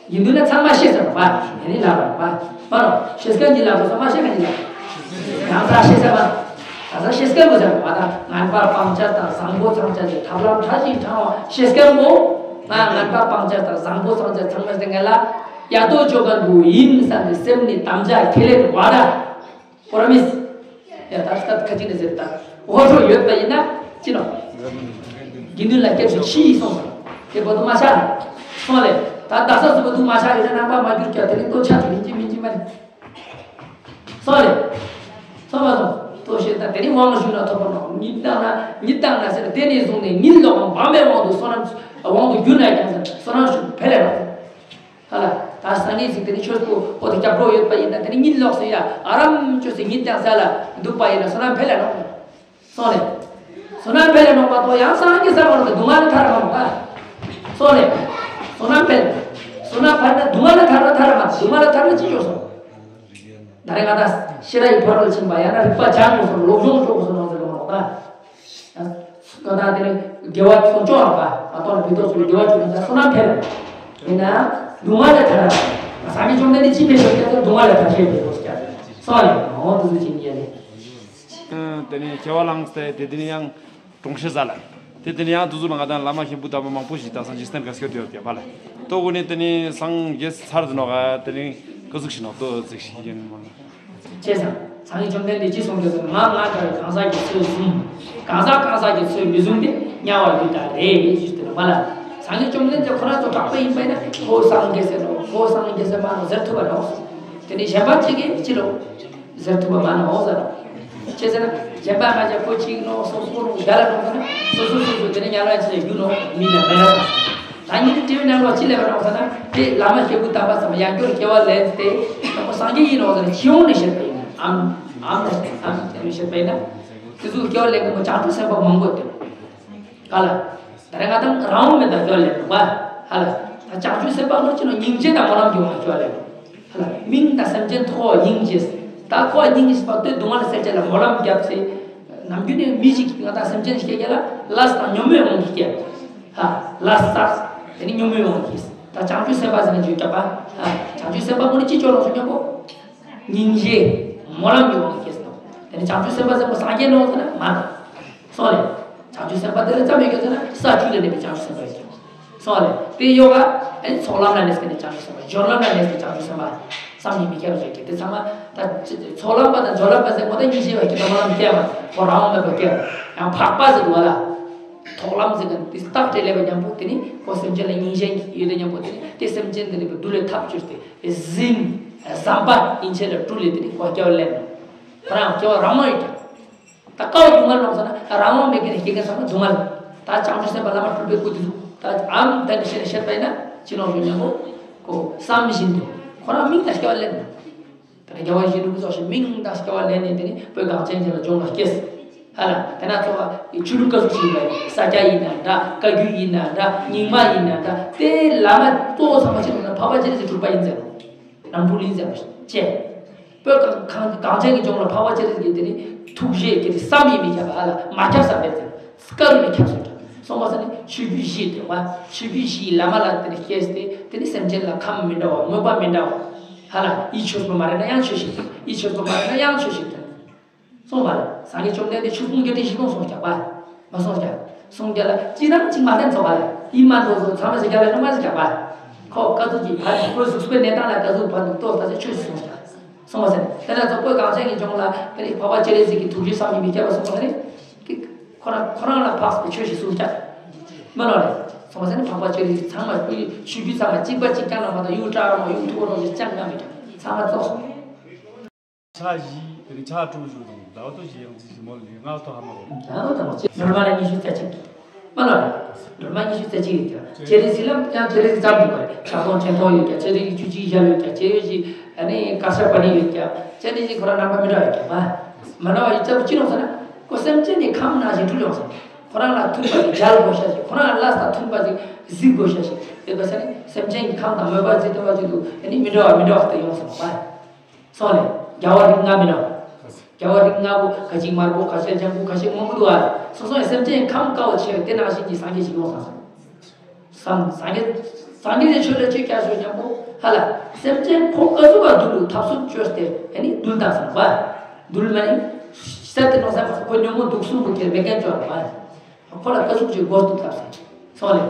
དགེ་འདུན་ལ་ཚང་མ་ཤེས་ཟེར་བ། དེ་ནི་ལབ་པ། མ་རོ། ཤེས་མཁན་གྱིས་ལབ་པ་ཚང་མ་ཤེས་མཁན་གྱིས་ལབ། ཡང་ས་ཤེས་ཟེར་བ། ད་ས་ཤེས་མཁན་པོ་ཟེར་བ་ད་ངན་པ་སྤང་བྱ་དང་བཟང་པོ་ཚང་བྱ་ཟེར་ཐབས་ལམ་ཕྲ་ཞིང་ཕྲ་བ་ཤེས་མཁན་པོ། ང་ངན་པ་སྤང་བྱ་དང་བཟང་པོ་ཚང་བྱ་ཚང་མ་ཟེར་མཁན་ལ་ཡག་ཏོ་ཅོ་མཁན་པོ་ཡིན་བསམ་ནས་སེམས་ནས་དམ་བཅའ་ཁས་ལེན་བ་ད། པོ་ར་མིས། ཡ་ད་ལྟ་ཁ་ཅིག་ནས་ཟེར་ད། འོ་ཧྲོ་ཡོད་པ་ཡིན་ན་ཅི་ནོ། དགེ་འདུན་ལ་སྐྱབས་སུ་མཆི་ཡིས་སོང་། དེ་བོ་དུ་མ་ཤ། སོང་ལེ། ད་ད་ས་སུ་བོ་དུ་མ་ཤ་ཡོད་ན་ནང་པ་མ་གྱུར་ཀྱང་དེ་ནི་ལྟོ་ཆ་དུ་མིན་གྱི་མིན་གྱི་མ་རེད། སོང་ལེ། སོང་མ་སོང་། ལྟོ་ཤེས་ད་དེ་ནི་དབང་ལ་ཞུགས་ན་ཐོབ་པ་ནོ། ཉིད་བཏང་ན་ཉིད་བཏང་ན་ཟེར་དེ་ནས་བཟུང་ནས་ཉིད་ལོག་འབར་མའི་དབང་དུ་བསོད་ནམས་དབང་དུ་གྱུར་ན་ཀྱང་ཟེར་བསོད་ནམས་ཤུགས་འཕེལ་ལེ་རོགས། ཧ་ལ། ད་སངས་རྒྱས་ཤིག་དེ་ནི་ཆོས་སྐུ་འོ་དེ་སྐྱབས་འགྲོ་ཡོད་པ་ཡིན་ན་དེ་ནི་ཉིད་ལོག་སེ་ཡ་ཨ་རམ་ཅོ་སེ་ཉིད་ཀྱང་ས་ལ་འདུག་པ་ཡིན་ན་བསོད་ནམས་འཕེལ་ལ་ནོག་སོང་ལེ། བསོད་ནམས་འཕེལ་ལ་ནོག་མ་གཏོགས་ཡང་སངས་རྒྱས་ས་མ་ནོག་སྡུག་བསྔལ་ནི་ཐར་མ་ནོག་པ། སོང་ལེ། བསོད་ནམས་འཕེལ། བསོད་ནམས་འཕེལ་ན་སྡུག་བསྔལ་ནི་ཐར་ན་ཐར་མ་སྡུག་བསྔལ་ནི་ཐར་ན་ཅི་ཅོ་སོང་། ད་རེ་ང་ད་ཤེས་ར་ཡི་ཕ་རོལ་ཕྱིན་པ་ཡང་ན་རིག་པ་སྦྱང་དགོས་སོང་སློབ་སྦྱོང་ཅོ་དགོས་སོང་ནོག་ཟེར་ལོ་མ་ནོག་ད། ཀ་ད་དེ་ནི་དགེ་བ་སྲུང་སྐྱོང་རག་པ། ཨ་ཏོ་ལ་བི་ཏོ་སུ་དགེ་བ་བྱུང་ན་བསོད་ནམས་འཕེལ། ཡིན་ན་སྡུག་བསྔལ་ལས་ཐར། སངས་རྒྱས་བཅོམ་ལྡན་འདས་ཅི་མེད་ཤོག་སྐྱ་ཚོ་སྡུག་བསྔལ་ལ་ཐར་ཤེས་པའི་སྐོར་སྐྱ་སོང་ལེ། འོ་དུ་ཚོ་ཅི་ཉེ་ལེ། དེ་ནས་ཁྱེ་བ་ལངས་ཏེ་དེ་དེ་ནས་ཡང་གྲོང་ཁྱེར་ཟ་ལ། དེ་དེ་ནས་ཡང་དུ་ཚོ་ལ་ང་དང་བླ་མ་ཞིག་བུ་དམ་པ་མང་པོ་ཞིག་དང་སངས་རྒྱས་སྟན་ག་སྐྱོད་དེ་ཡོད་ཀྱ་བ་ལ། ལྟོ་གོ་ནས་དེ་ནས་སངས་རྒྱས་ཚར་དུ་ནོག་དེ་ནས་ཀ་ཟུག་ཞིག་ནོག་ལྟོ་ཚིག་ཞིག་ཡིན་མོ་ལ། བྱས་ཙང་སངས་རྒྱས་བཅོམ་ལྡན་འདས་ཀྱིས་གསུངས་ཀྱི་ཟེར་ན་མ་ང་ལྟར་གང་ཟག་གི་ཚོད་བཟུང་། གང་ཟག་གང་ཟག་གི་ཚོད་མི་བཟུང་སྟེ་དམྱལ་བར་ཡུལ་དག་རེད་ཞུས་ཏེ་ནོག་མ་ལ། སངས་རྒྱས་བཅོམ་ལྡན་འདས་ཁོ་རང་ཚོ་དྲག་པོ་ཡིན་པས་ན་ཁོ་སངས་རྒྱས་ཟེར་ནོག་ཁོ་སངས་རྒྱས་ཟེར་མ་ནོག་ཟེར་ཐུབ་པ་ནོག་དེ་ནས་གཞན་པ་གཅིག་གིས་ཅི་ལོ། ཟེར་ཐུབ་པ་མ་ནོག་ཟེར། བྱས་ཙང་གཞན་པ་ང་ཅག་ཁོ་གཅིག་ནོག་སོ་སོ་ནོག་ག་ལ་ནོག་ཟེར་ན་སོ་སོ་སོ་སོ་དེ་ནས་དམྱལ་བ་ཅི་ལ་རྒྱུ་ནོག་མི་ལ་མེད་ལ། ད་ཉིད་དེ་དྲི་བའི་ནང་ལོགས་ཅི་ལས་པ་ནོག་ཟེར་ན་དེ་བླ་མ་ཞིག་བུ་དམ་པ་ཚང་མ་ཡང་བསྐྱར་སྐྱེ་བ་ལེན་ཏེ་ཁོ་སངས་རྒྱས་ཡིན་ནོག་ཟེར་ན་སྤྱི་ཡོངས་ནས་བཤད་པ་ཡིན། ཨམ་ཨམ་ནས་ཨམ་དེ་ནས་བཤད་པ་ཡིན་ན་དེ་ཚོ་སྐྱེ་བ་ལེན་གི་མོ་བྱང་ཆུབ་སེམས་དཔའ་མང་པོ་ཡོད་དེ། ག་ལ། ད་རེས་ང་དང་རང་དབང་མེད་པར་སྐྱེ་བ་ལེན་ནོག་པ། ཧ་ལ། ད་བྱང་ཆུབ་སེམས་དཔའ་ནོག་ཅི་ནོག་སྙིང་རྗེ་དང་སྨོན་ལམ་གྱི་དབང་གིས་སྐྱེ་བ་ལེན་ནོག་ཧ་ལ། མིང་དང་སེམས་ཅན་ཐོག་སྙིང་རྗེ། ད་ཁོ་སྙིང་རྗེ་པ་དེ་སྡུག་བསྔལ་སེལ་ཆེད་ལ་སྨོན་ལམ་བརྒྱབ་ཚེ། ནམ་རྒྱུན་ནས་མི་ཞིག་གིས་ང་དང་སེམས་ཅན་སྐྱེ་རྒྱུ་ལ་ལས་དང་ཉོན་མོངས་དབང་གིས་སྐྱེ། ཧ། ལས་བསགས། དེ་ནི་ཉོན་མོངས་དབང་གིས། ད་བྱང་ཆུབ་སེམས་དཔའ་ཟེར་ན་ཅི་ཡོད་ཀྱག་པ། ཧ། བྱང་ཆུབ་སེམས་དཔའ་ཁོ་ནི་ཅི་ཅོ་ལོ་སོ་སྙམ་པོ། སྙིང་རྗེ། སྨོན་ལམ་གྱི་དབང་གིས་སྐྱེས་སོ། དེ་ནི་བྱང་ཆུབ་སེམས་དཔའ་ཟེར་ཁོ་སངས་རྒྱས་ནོག་ཟེར་ན་མ་ནོག་སོང་ལེ། བྱང་ཆུབ་སེམས་དཔའ་དེ་ལ་ཙམ་ཡོད་ཀྱང་ཟེར་ན་ས་བཅུ་ལ་གནས་པའི་བྱང་ཆུབ་སེམས་དཔའ་ཡོད་ཀྱང་། སོང་ལེ། དེ་ཡོ་ག་ཨེ་ཚོགས་ལམ་ལ་གནས་ཀྱི་ནི་བྱང་ཆུབ་སེམས་དཔའ། སྦྱོར་ལམ་ལ་གནས་ཀྱི་བྱང་ཆུབ་སེམས་དཔའ། བསམ་གྱིས་མི་ཁྱབ་པ་ཡོད་ཀྱི་དེ་ཚང་མ་ད་ཚོགས་ལམ་པ་དང་སྦྱོར་ལམ་པ་ཟེར་ཁོ་ད་གཉིས་ཆེ་བ་ཀྱི་ད་སྨོན་ལམ་སྐྱེ་བ་ཁོ་རང་དབང་མེད་པ་སྐྱེ་བ་ཡང་འཕགས་པ་ཟེར་དུས་བ་ལ། ཚོགས་ལམ་ཟེར་གྱི་དེ་རྟགས་དེ་ལས་པ་མཉམ་པོ་དེ་ནི་ཁོ་སེམས་ཅན་ལ་སྙིང་རྗེ་ཡོད་དེ་མཉམ་པོ་དེ་ནི་དེ་སེམས་ཅན་དེ་ནི་བདུད་ལས་ཐབས་བཅོས་ཏེ། ཟིན། ཟམ་པ་ཡན་ཆད་ལ་སྤྲུལ་ལས་དེ་ནི་ཁོ་སྐྱེ་བ་ལེན་ནོག་ཁོ་རང་སྐྱེ་བ་རང་དབང་ཡོད་ཀྱང་། ད་ཀ་བ་སྡུག་བསྔལ་ལོག་ཟེར་ན་རང་དབང་མེད་མཁན་ནི་སྐྱེ་མཁན་ཚང་མ་སྡུག་བསྔལ། ད་བྱང་ཆུབ་སེམས་དཔའ་བླ་མ་སྤྲུལ་པའི་སྐུ་དེ་ཚོ་ད་ཨམ་དེ་ནི་ཤེས་ནས་བཤད་པ་ཡིན་ན་ཅི་ལོག་ཞུ་སྙམ་པོ། ཁོ་བསམ་བཞིན་དུ་ཁོ་རང་མིང་དང་སྐྱེ་བ་ལེན་ནོག་དེ་ནས་རྒྱལ་བ་ཡིད་བཞིན་ནོར་བུ་ཚོགས་ཤིང་མིང་དང་སྐྱེ་བ་ལེན་ནས་དེ་ནི་བོད་གངས་ཅན་གྱི་ལ་ལྗོངས་ལ་སྐྱེས། ཧ་ལ། དེ་ན་ཚོགས་པ་ཆོས་ལུགས་ཀ་ཟུག་ཞིག་ལ་ས་སྐྱ་ཡིན་ན་འདྲ། བཀའ་བརྒྱུད་ཡིན་ན་འདྲ། རྙིང་མ་ཡིན་ན་འདྲ། དེ་བླ་མ་གཙོ་བོ་ཚང་མ་ཆེ་ན་འཕགས་པ་སྤྱན་རས་གཟིགས་གྲུབ་པ་ཡིན་ཟེར་ནོག་རྣམ་སྤྲུལ་ཡིན་ཟེར་ནོག་ཅེས། བོད་གངས་གངས་གངས་ཅན་གྱི་ལྗོངས་ལ་འཕགས་པ་སྤྱན་རས་གཟིགས་ཀྱི་དེ་ནི་ཐུགས་རྗེ་དེ་ནི་བསམ་ཡས་མི་ཁྱབ་པ་ཧ་ལ་མ་ཁྱབ་ས་མེད་ཟེར། བཀའ་ལུང་ནི་ཁྱབ་སོང་ཀྱང་། སོང་བ་ས་ནི་ཆོས་བརྒྱུད་བཞིའི་སྡེ་བ་ཆོས་བརྒྱུད་བཞིའི་བླ་མ་ལ་དེ་ནི་སྐྱེས་ཏེ་དེ་ནི་སེམས་ཅན་ལ་ཁམས་མི་འདྲ་བ་མོས་པ་མི་འདྲ་བ། ཧ་ལ་ཡིད་ཆོས་པོ་མ་རེད་ན་ཡང་ཆོས་ཤིག་ཡིད་ཆོས་པོ་མ་རེད་ན་ཡང་ཆོས་ཤིག་དང་། སོང་བ་ལ་སངས་རྒྱས་བཅོམ་ལྡན་འདས་ཆོས་སྤོང་བརྒྱད་ཁྲི་བཞི་སྟོང་སོང་ཀྱང་བ། མ་སོང་ཀྱང་སོང་ཀྱང་ལ་ཅི་རང་ཅིག་མ་བསྟན་ཚོགས་པ་ལ་ཡིད་མ་འདོད་སོང་ཚང་མ་ཟེར་ཀྱང་ལ་ནོ་མ་ཟེར་ཀྱང་བ། ཁོ་བཀའ་ཟུར་གྱི་བ་ཁོའི་གཟུགས་པོའི་གནས་སྟངས་ལ་བཀའ་ཟུར་བ་འདུག་ཏོ་ད་ཆོས་སོང་ཀྱང་། སོང་བ་ཟེར། དེ་ལ་ཚོགས་བོད་གངས་ཅན་གྱི་ལྗོངས་ལ་དེ་ནི་འཕགས་པ་སྤྱན་རས་གཟིགས་ཀྱི་ཐུགས་རྗེ་བསམ་གྱིས་མི་ཁྱབ་པ་སོང་བ་ཟེར་ནི། ཁོ་རང་ཁོ་རང་ལ་འཕགས་པའི་ཆོས་ཤིག་གསུངས་ཀྱང་། མི་ལོ་རེད། སོང་བ་ཟེར་ནི་འཕགས་པ་སྤྱན་རས་གཟིགས་ཚང་མ་ཆོས་བརྒྱུད་ཚང་མ་གཅིག་པ་གཅིག་རྐྱང་ལ་མ་གཏོགས་གཡུ་བྲག་རོང་གཡུ་ཐུག་རོང་ཞེས་ཅང་ཡང་མེད་ཀྱང་ཚང་མ་རྫོགས་སོང་། ཕྱག་བཞི་དེ་ནི་ཕྱག་དྲུག་བཞུགས་དང་ཟླ་བ་ཏོ་ཞེས་ཡང་ཅི་ཞིག་མོ་ལས་ང་ཐོ་ཧ་མ་རོ། ཟླ་བ་ཏོ་ཅེས་སྒྲོལ་མ་ལ་ཉི་ཤུ་རྩ་གཅིག་མ་ལ། སྒྲོལ་མ་ཉི་ཤུ་རྩ་གཅིག་ཡོད་ཀྱང་སྤྱན་རས་གཟིགས་ལ་ཡང་སྤྱན་རས་གཟིགས་ཙམ་དུ་བར་ཕྱག་སྟོང་སྤྱན་སྟོང་ཡོད་ཀྱང་སྤྱན་རས་གཟིགས་ཆུ་སྐྱེས་ཞལ་ཡོད་ཀྱང་སྤྱན་རས་གཟིགས་ཨ་ནི་དཀར་ཆག་པ་ནི་ཡོད་ཀྱང་སྤྱན་རས་གཟིགས་ཁོ་རང་རྣམ་པ་མི་འདྲ་བ་ཡོད་ཀྱང་མ་མ་འདྲ་བ་ཡོད་ཀྱང་ཅི་ལོང་ཟེར་ན་ཁོ་སེམས་ཅན་ནི་ཁམས་ནང་བཞིན་འཁྲུལ་ཡོང་ཟེར། ཁོ་རང་ལ་མཐུན་པ་ཞིག་མཇལ་དགོས་ཤ་ཞིག་ཁོ་རང་ལ་ལས་དང་མཐུན་པ་ཞིག་གཟིགས་དགོས་ཤ་ཞིག་དེ་ག་ས་ནི་སེམས་ཅན་གྱི་ཁམས་དང་མོས་པ་གཟིགས་ཐུབ་པ་ཞིག་ཏུ་ཨ་ནི་མི་འདྲ་བ་མི་འདྲ་བ་དེ་ཡོང་སོང་བ། སོང་ལེ། རྒྱལ་བ་རིགས་ལྔ་མི་འདྲ་བ། རྒྱལ་བ་རིགས་ལྔ་པོ་ཁ་ཅིག་དམར་པོ་ཁ་ཤས་ལྗང་གུ་ཁ་ཤས་སྔོན་པོ་འདུག་ཨ། སོ་སོ་ཡི་སེམས་ཅན་ཁམས་དཀར་བོ་ཆེ་བས་དེ་ནང་བཞིན་གྱི་སངས་རྒྱས་ཤིག་ཡོང་སོང་ཟེར། སངས་སངས་རྒྱས་སངས་རྒྱས་ཀྱི་ཆོས་ལ་ཅི་བྱ་ཞོ་སྙམ་པོ་ཧ་ལ། སེམས་ཅན་ཁོ་ཀ་ཟུག་ག་འདུལ་ལུགས་ཐབས་སུ་བཅོས་ཏེ་ཨ་ནི་འདུལ་དང་ཟེར་བ། འདུལ་མ་ནི། སད་དེ་ནོ་ས་མ་ཁོ་ཉོན་མོངས་དུག་གསུམ་པོ་ཁྱེར་མེད་མཁན་ཅོ་ར་བ། ཁོ་ལ་ཀ་ཟུག་ཅིག་དགོས་འདུག་ཐབས་ཟེར། སོང་ལེ།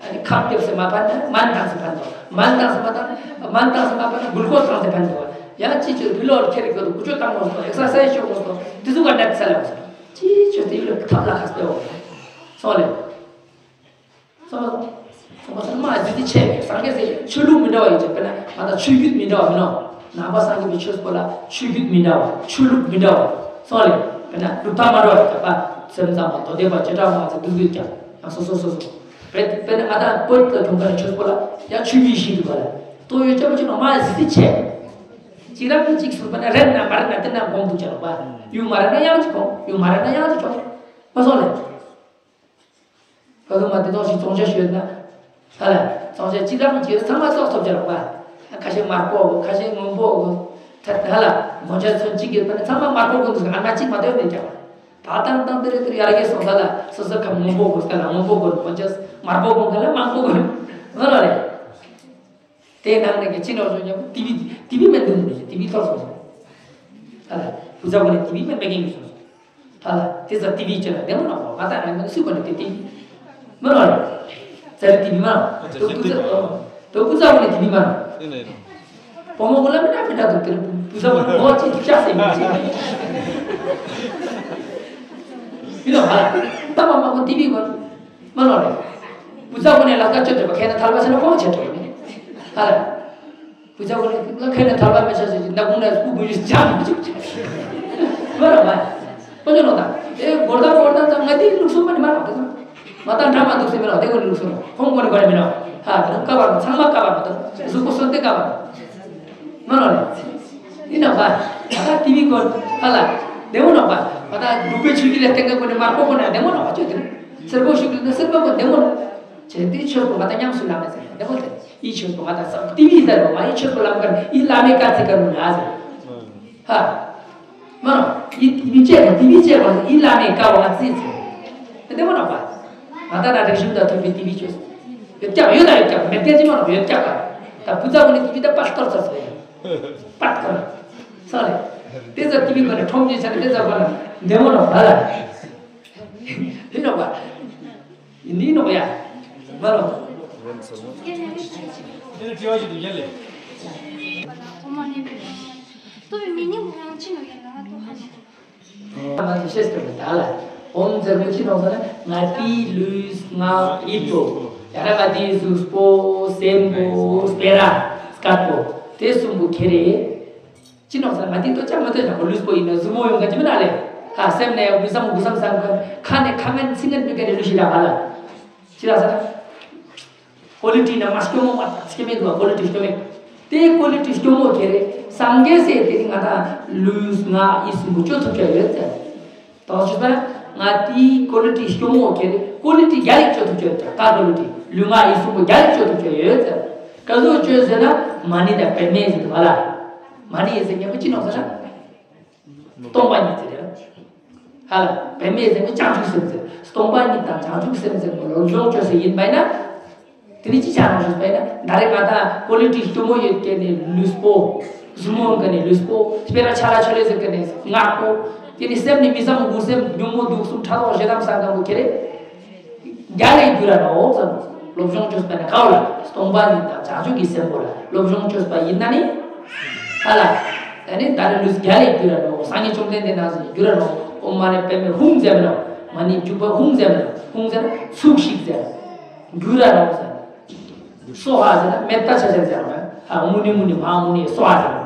ཨ་ནི་ཁབ་རྒྱབ་སེ་མ་ཕན་ན་མན་དང་སེ་ཕན་དོ། མན་དང་སེ་མ་དང་མན་དང་སེ་མ་ཕན་ན་འགུལ་སྐོར་བཏང་སེ་ཕན་དོ། ཡང་ཅི་ཅི་བི་ལོར་ཁྱེར་གི་འདུག་ཀུ་ཅོ་བཏང་དགོས་སོ། ཨེག་སར་སའི་ཤོག་དགོས་སོ། དེ་ཚོ་ག་འདྲ་ཚ་ལ་སོ། ཅི་ཅི་དེ་ཡུལ་ཐབས་ལ་ཁ་སྤེལ་བ། སོང་ལེ། སོང་ལེ། སོང་ལེ། མ་ཟི་དེ་ཆེ་སངས་རྒྱས་སེ་ཆོས་ལུགས་མི་འདྲ་བ་ཡིན་ཅེ་དཔེར་ན་ང་དང་ཆོས་བརྒྱུད་མི་འདྲ་བ་མིན་ནོ། ནང་པ་སངས་རྒྱས་པའི་ཆོས་པོ་ལ་ཆོས་བརྒྱུད་མི་འདྲ་བ་ཆོས་ལུགས་མི་འདྲ་བ། སོང་ལེ། དཔེར་ན་གྲུབ་མཐའ་མ་འདྲ་བ་ཡོད་པ། སེམས་ཙམ་པ་མདོ་སྡེ་པ་བྱེ་བྲག་སྨྲ་བ་ཚོ་འདུག་ཡོད་ཀྱང་ཡང་སོ་སོ་སོ་སོ། དཔེར་དཔེར་ན་ང་དང་བོད་ལ་གྲུབ་མཐའ་ཆོས་པོ་ལ་ཡང་ཆོས་བརྒྱུད་བཞི་འདུག་པ་ལ། ཏོ་ཡོད་ཅེ་པོ་ཅི་ནོ་མ་ཟི་དེ་ཆེ། གཅིག་རང་གཅིག་སུ་དཔེར་ན་རེད་ན་མ་རེད་ན་དེ་ན་སྒོམ་འདུག་ཅེ་ནོ་པ། ཡུ་མ་རེད་ན་ཡང་ཅིག་སྒོམ་ཡུ་མ་རེད་ན་ཡང་ཅིག་སྒོམ། མ་སོང་ལེ། ཁ་ལོ་མ་དེ་དོག་ཞིག་བཙོང་བྱ་ཞོད་ན། ཧ་ལ། བཙོང་བྱ་གཅིག་རང་གཅིག་ཚང་མ་ཙོག་ཙོག་བྱ་རོགས་པ། ཁ་ཤས་དམར་པོ་གོ་ཁ་ཤས་སྔོན་པོ་གོ་ཐ་ཧ་ལ། མོ་ཆ་ཚོན་གཅིག་གི་པ་ནི་ཚང་མ་དམར་པོ་གོ་འདུག་ཨ་མ་གཅིག་མ་གཏོགས་མེད་ཀྱང་། ད་དང་དང་དེ་རེ་དེ་རེ་ཡར་རྒྱས་སོང་ས་ལ་སོ་སོ་ཁ་སྔོན་པོ་གོ་ཁ་ལ་སྔོན་པོ་གོ་མོ་ཆ་དམར་པོ་གོ་ཁ་ལ་དམར་པོ་གོ་ཧ་ལ་རེད། དེའི་ནང་ནས་ཀྱི་ཅི་ནོར་སོང་ཉམས་ཏི་བི་ཏི་བི་མེད་འདུག་མི་ཏི་བི་ཐོར་སོང་སོང་། ཨ་ལ། བུ་ཚ་བོ་ནས་ཏི་བི་མེད་མེད་ཀྱིན་སོང་སོང་། ཨ་ལ། དེ་ཚ་ཏི་བི་ཅི་ལ་བདེ་མོ་ནག་པོ་ང་ད་ང་ནི་སུས་གོ་ནས་དེ་ཏི་བི་མི་ནོར་རེད། ཙ་རི་ཏི་བི་མ་ནོར་དོ་བུ་ཚ་དོ་བུ་ཚ་བོ་ནས་ཏི་བི་མ་ནོར། བུ་མོ་གུ་ལ་མི་འདྲ་མི་འདྲ་འདུག་དེ་བུ་ཚ་བོ་ནས་གོ་ཅི་ཅི་ཅག་སེ་མི་ཅི་མི་ནོར་ཧ་ལ། ད་མ་མ་གོ་ཏི་བི་གོ་མ་ནོར་རེད། བུ་ཚ་བོ་ནས་ལ་ཀ་ཅོ་དེ་བ་ཁེ་ན་ཐལ་བ་ཟེར་ན་ཁོང་ཆེ་དྲགས་མེད་ཧ་ལ། བུ་ཚ་བོ་ལ་ཁེ་ན་ཐལ་བ་མེ་ཤ་ཟེར་གྱི་ན་ཀུན་ན་སྤུ་བུ་ཡུ་ཅང་མ་ཅུག་ཅེ། མ་ར་མ། ཁོ་ཚོ་ནོ་ད། དེ་གོར་ད་གོར་ད་ཙང་ང་དེའི་ལུགས་སྲོལ་མ་ནི་མ་ར་དེ་ཙང་། མ་ད་འདྲ་མ་འདུག་སེ་མི་ར་དེ་གོ་ནི་ལུགས་སྲོལ་ནོ། ཁོང་གོ་ནི་གོ་ནི་མི་ར། ཧ་དེ་ཀ་བ་ནོ་ཚང་མ་ཀ་བ་ནོ་ད། གཟུགས་པོ་སོན་ཏེ་ཀ་བ་ནོ། མ་ར་ལེ། ཡིན་ན་བ། ད་ཏི་བི་གོ་ཧ་ལ། བདེ་མོ་ནོ་བ། མ་ད་འབྲུག་པའི་ཆོས་བརྒྱུད་ལ་བརྟེན་མཁན་གོ་ནི་མར་ཁོ་གོ་ནི་བདེ་མོ་ནོ་བ་ཅོ་དེ། སེར་པོ་ཤུགས་ལ་ན་སེར་པོ་གོ་བདེ་མོ་ནོ། བྱས་ཏེ་ཆོས་པོ་ང་ད་ཉམས་སུ་ལ་མེད་ཟེར་བདེ་མོ་དེ། ཡིད་ཆོས་པོ་ང་དང་ས་ཏི་བི་ཟེར་བ་མ་ཡིད་ཆོས་པོ་ལམ་ཀར་ཡིད་བླ་མའི་བཀའ་ཚིག་ཀར་མུ་ན་ཟེར། ཧ། མ་ཡིད་ཡིད་ཆེས་པ་ཏི་བི་ཆེས་པ་ཡིད་བླ་མའི་བཀའ་བ་ཚིག་ཟེར། དེ་མོ་ནོ་པ། ང་དང་ན་རིག་གཞུང་དང་མཐུན་པའི་ཏི་བི་ཆོས། ཡོད་ཀྱག་ཡོད་ད་ཡོད་ཀྱག་མེད་མཁན་ཅི་མ་ནོ་ཡོད་ཀྱག་པ། ད་བུ་ཚ་བོ་ནི་ཏི་བི་ད་པ་སྟོར་ཚར་སོ་ཡ། པ་སྟོར། ས་རེད། དེ་ཚ་ཏི་བི་ཁོ་ནས་ཁྲོམ་གྱི་ཆ་ནས་དེ་ཚ་ཁོ་ན་བདེ་མོ་ནོ་བ་ལ། ཡིན་ནོ་བ། ཡིན་ནི་ནོ་ཡ། མ་ལོ། དེ་ནི་དྲི་བ་ཞིག་འདུག་ཉན་ལེ། ཏོ་བའི་མི་ཉིན་གུང་ཡང་ཅི་ནོ་ཡ་ལ་ཏོ་ཧ་ནོ། ང་ཚོ་ཤེས་ཀྱི་མེད་ད་ལ། ཨོམ་ཟེར་མི་ཅི་ནོ་ཟེར་ན་ང་ཏིའི་ལུས་ངག་ཡིད་པོ། ཡ་ར་ང་ཏིའི་གཟུགས་པོ་སེམས་པོ་སྤེ་ར་སྐད་པོ་དེ་གསུམ་པོ་ཁྱེར་རེ། ཅི་ནོག་ཟེར་ང་འདི་ལྟོ་ཅག་མི་ལྟོ་ཅག་གོ་ལུས་པོ་ཡིན་ན་གཟུགས་མོ་ཡོང་ག་ཅི་མི་ན་ལེ། ཧ་སེམས་ནས་དགུ་བསམ་དགུ་བསམ་བསམ་ག་ཁ་ནས་ཁ་ངན་ཚིག་ངན་མི་ག་ནས་ལུས་ཤི་ར་ཧ་ལ། ཅི་ར་ཟེར་ན། ཀོ་ལི་ཊི་ན་མ་སྐྱོ་མོ་མ་སྐྱེ་མེད་དུ་ཀོ་ལི་ཊི་སྐྱོ་མེད། དེ་ཀོ་ལི་ཊི་སྐྱོ་མོ་ཁྱེར་རེ་སངས་རྒྱས་སེ་དེ་ང་དང་ལུས་ངག་ཡིད་གསུམ་པོ་སྐྱོ་ཐུབ་ཀྱི་ཡོད་ཟེར། དོ་ཅི་ཟེར་ན་ང་དེའི་ཀོ་ལི་ཊི་སྐྱོ་མོ་ཁྱེར་རེ་ཀོ་ལི་ཊི་རྒྱ་ལེགས་སྐྱོ་ཐུབ་ཀྱི་ཡོད་ཟེར། ཀ་ཀོ་ལི་ཊི་ལུས་ངག་ཡིད་གསུམ་པོ་རྒྱ་ལེགས་སྐྱོ་ཐུབ་ཀྱི་ཡོད་ཟེར། ཀ་ཟུག་སྐྱོ་ཟེར་ན་མ་ཎི་དང་པདྨེ་ཟེར་དུ་བ་ལ། མ་ཎི་ཡིན་ཟེར་མཁན་པོ་ཅི་ནོག་ཟེར་ན། སྟོང་པ་ཉིད་ཟེར་རེད། ཧ་ལ་པདྨེ་ཟེར་ནི་བྱང་ཆུབ་སེམས་ཟེར། སྟོང་པ་ཉིད་དང་བྱང་ཆུབ་སེམས་ཟེར་ནི་ལོ་སྦྱོང་བཅོས་ཟེར་ཡིན་པ་ཡིན་ན། དེ་ནི་ཅི་ཆ་རང་ཞུས་པ་ཡིན་ན་ད་རེས་ང་དང་ཀོ་ལི་ཊི་སྐྱོ་མོ་ཡོད་མཁན་ནི་ལུས་པོ། གཟུགས་མོ་མཁན་ནི་ལུས་པོ། སྤེ་ར་ཆ་ལ་ཆོ་ལེ་ཟེར་མཁན་ནི་ངག་པོ། དེ་ནི་སེམས་ནི་མི་བསམ་དགུ་སེམས་ཉོན་མོངས་དུག་གསུམ་ཕྲག་དོག་ཞེ་སྡང་བསམ་གཏན་པོ་ཁྱེར་རེ། རྒྱ་ལས་བསྒྱུར་ར་ནོ་ཙམ། སློབ་སྦྱོང་བཅོས་པ་ནི་ཁའོ་ལ་སྟོང་པ་ཉིད་དང་བྱང་ཆུབ་ཀྱི་སེམས་པོ་ལ་སློབ་སྦྱོང་བཅོས་པ་ཡིན་ན་ནི། ཧ་ལ། ཨ་ནི་ད་རེས་ལུས་རྒྱ་ལས་བསྒྱུར་ར་ནོ། སངས་རྒྱས་བཅོམ་ལྡན་འདས་རྣམས་སུ་བསྒྱུར་ར་ནོ། ཨོཾ་མ་ཎི་པདྨེ་ཧཱུྃ་ཟེར་མི་ནོ། མ་ཎི་བཅུ་པ་ཧཱུྃ་ཟེར་མི་ནོ། ཧཱུྃ་ཟེར་ན་ཚུགས་ཤིག་ཟེར། བསྒྱུར་ར་ནོ་ཟེར། སྭཱ་ཧཱ་ཟེར་ན་མེ་ཏ་ཆ་ཆ་ཟེར་བ། ཨ་མུ་ནི་མུ་ནི་མ་ཧཱ་མུ་ནི་སྭཱ་ཧཱ་ཟེར།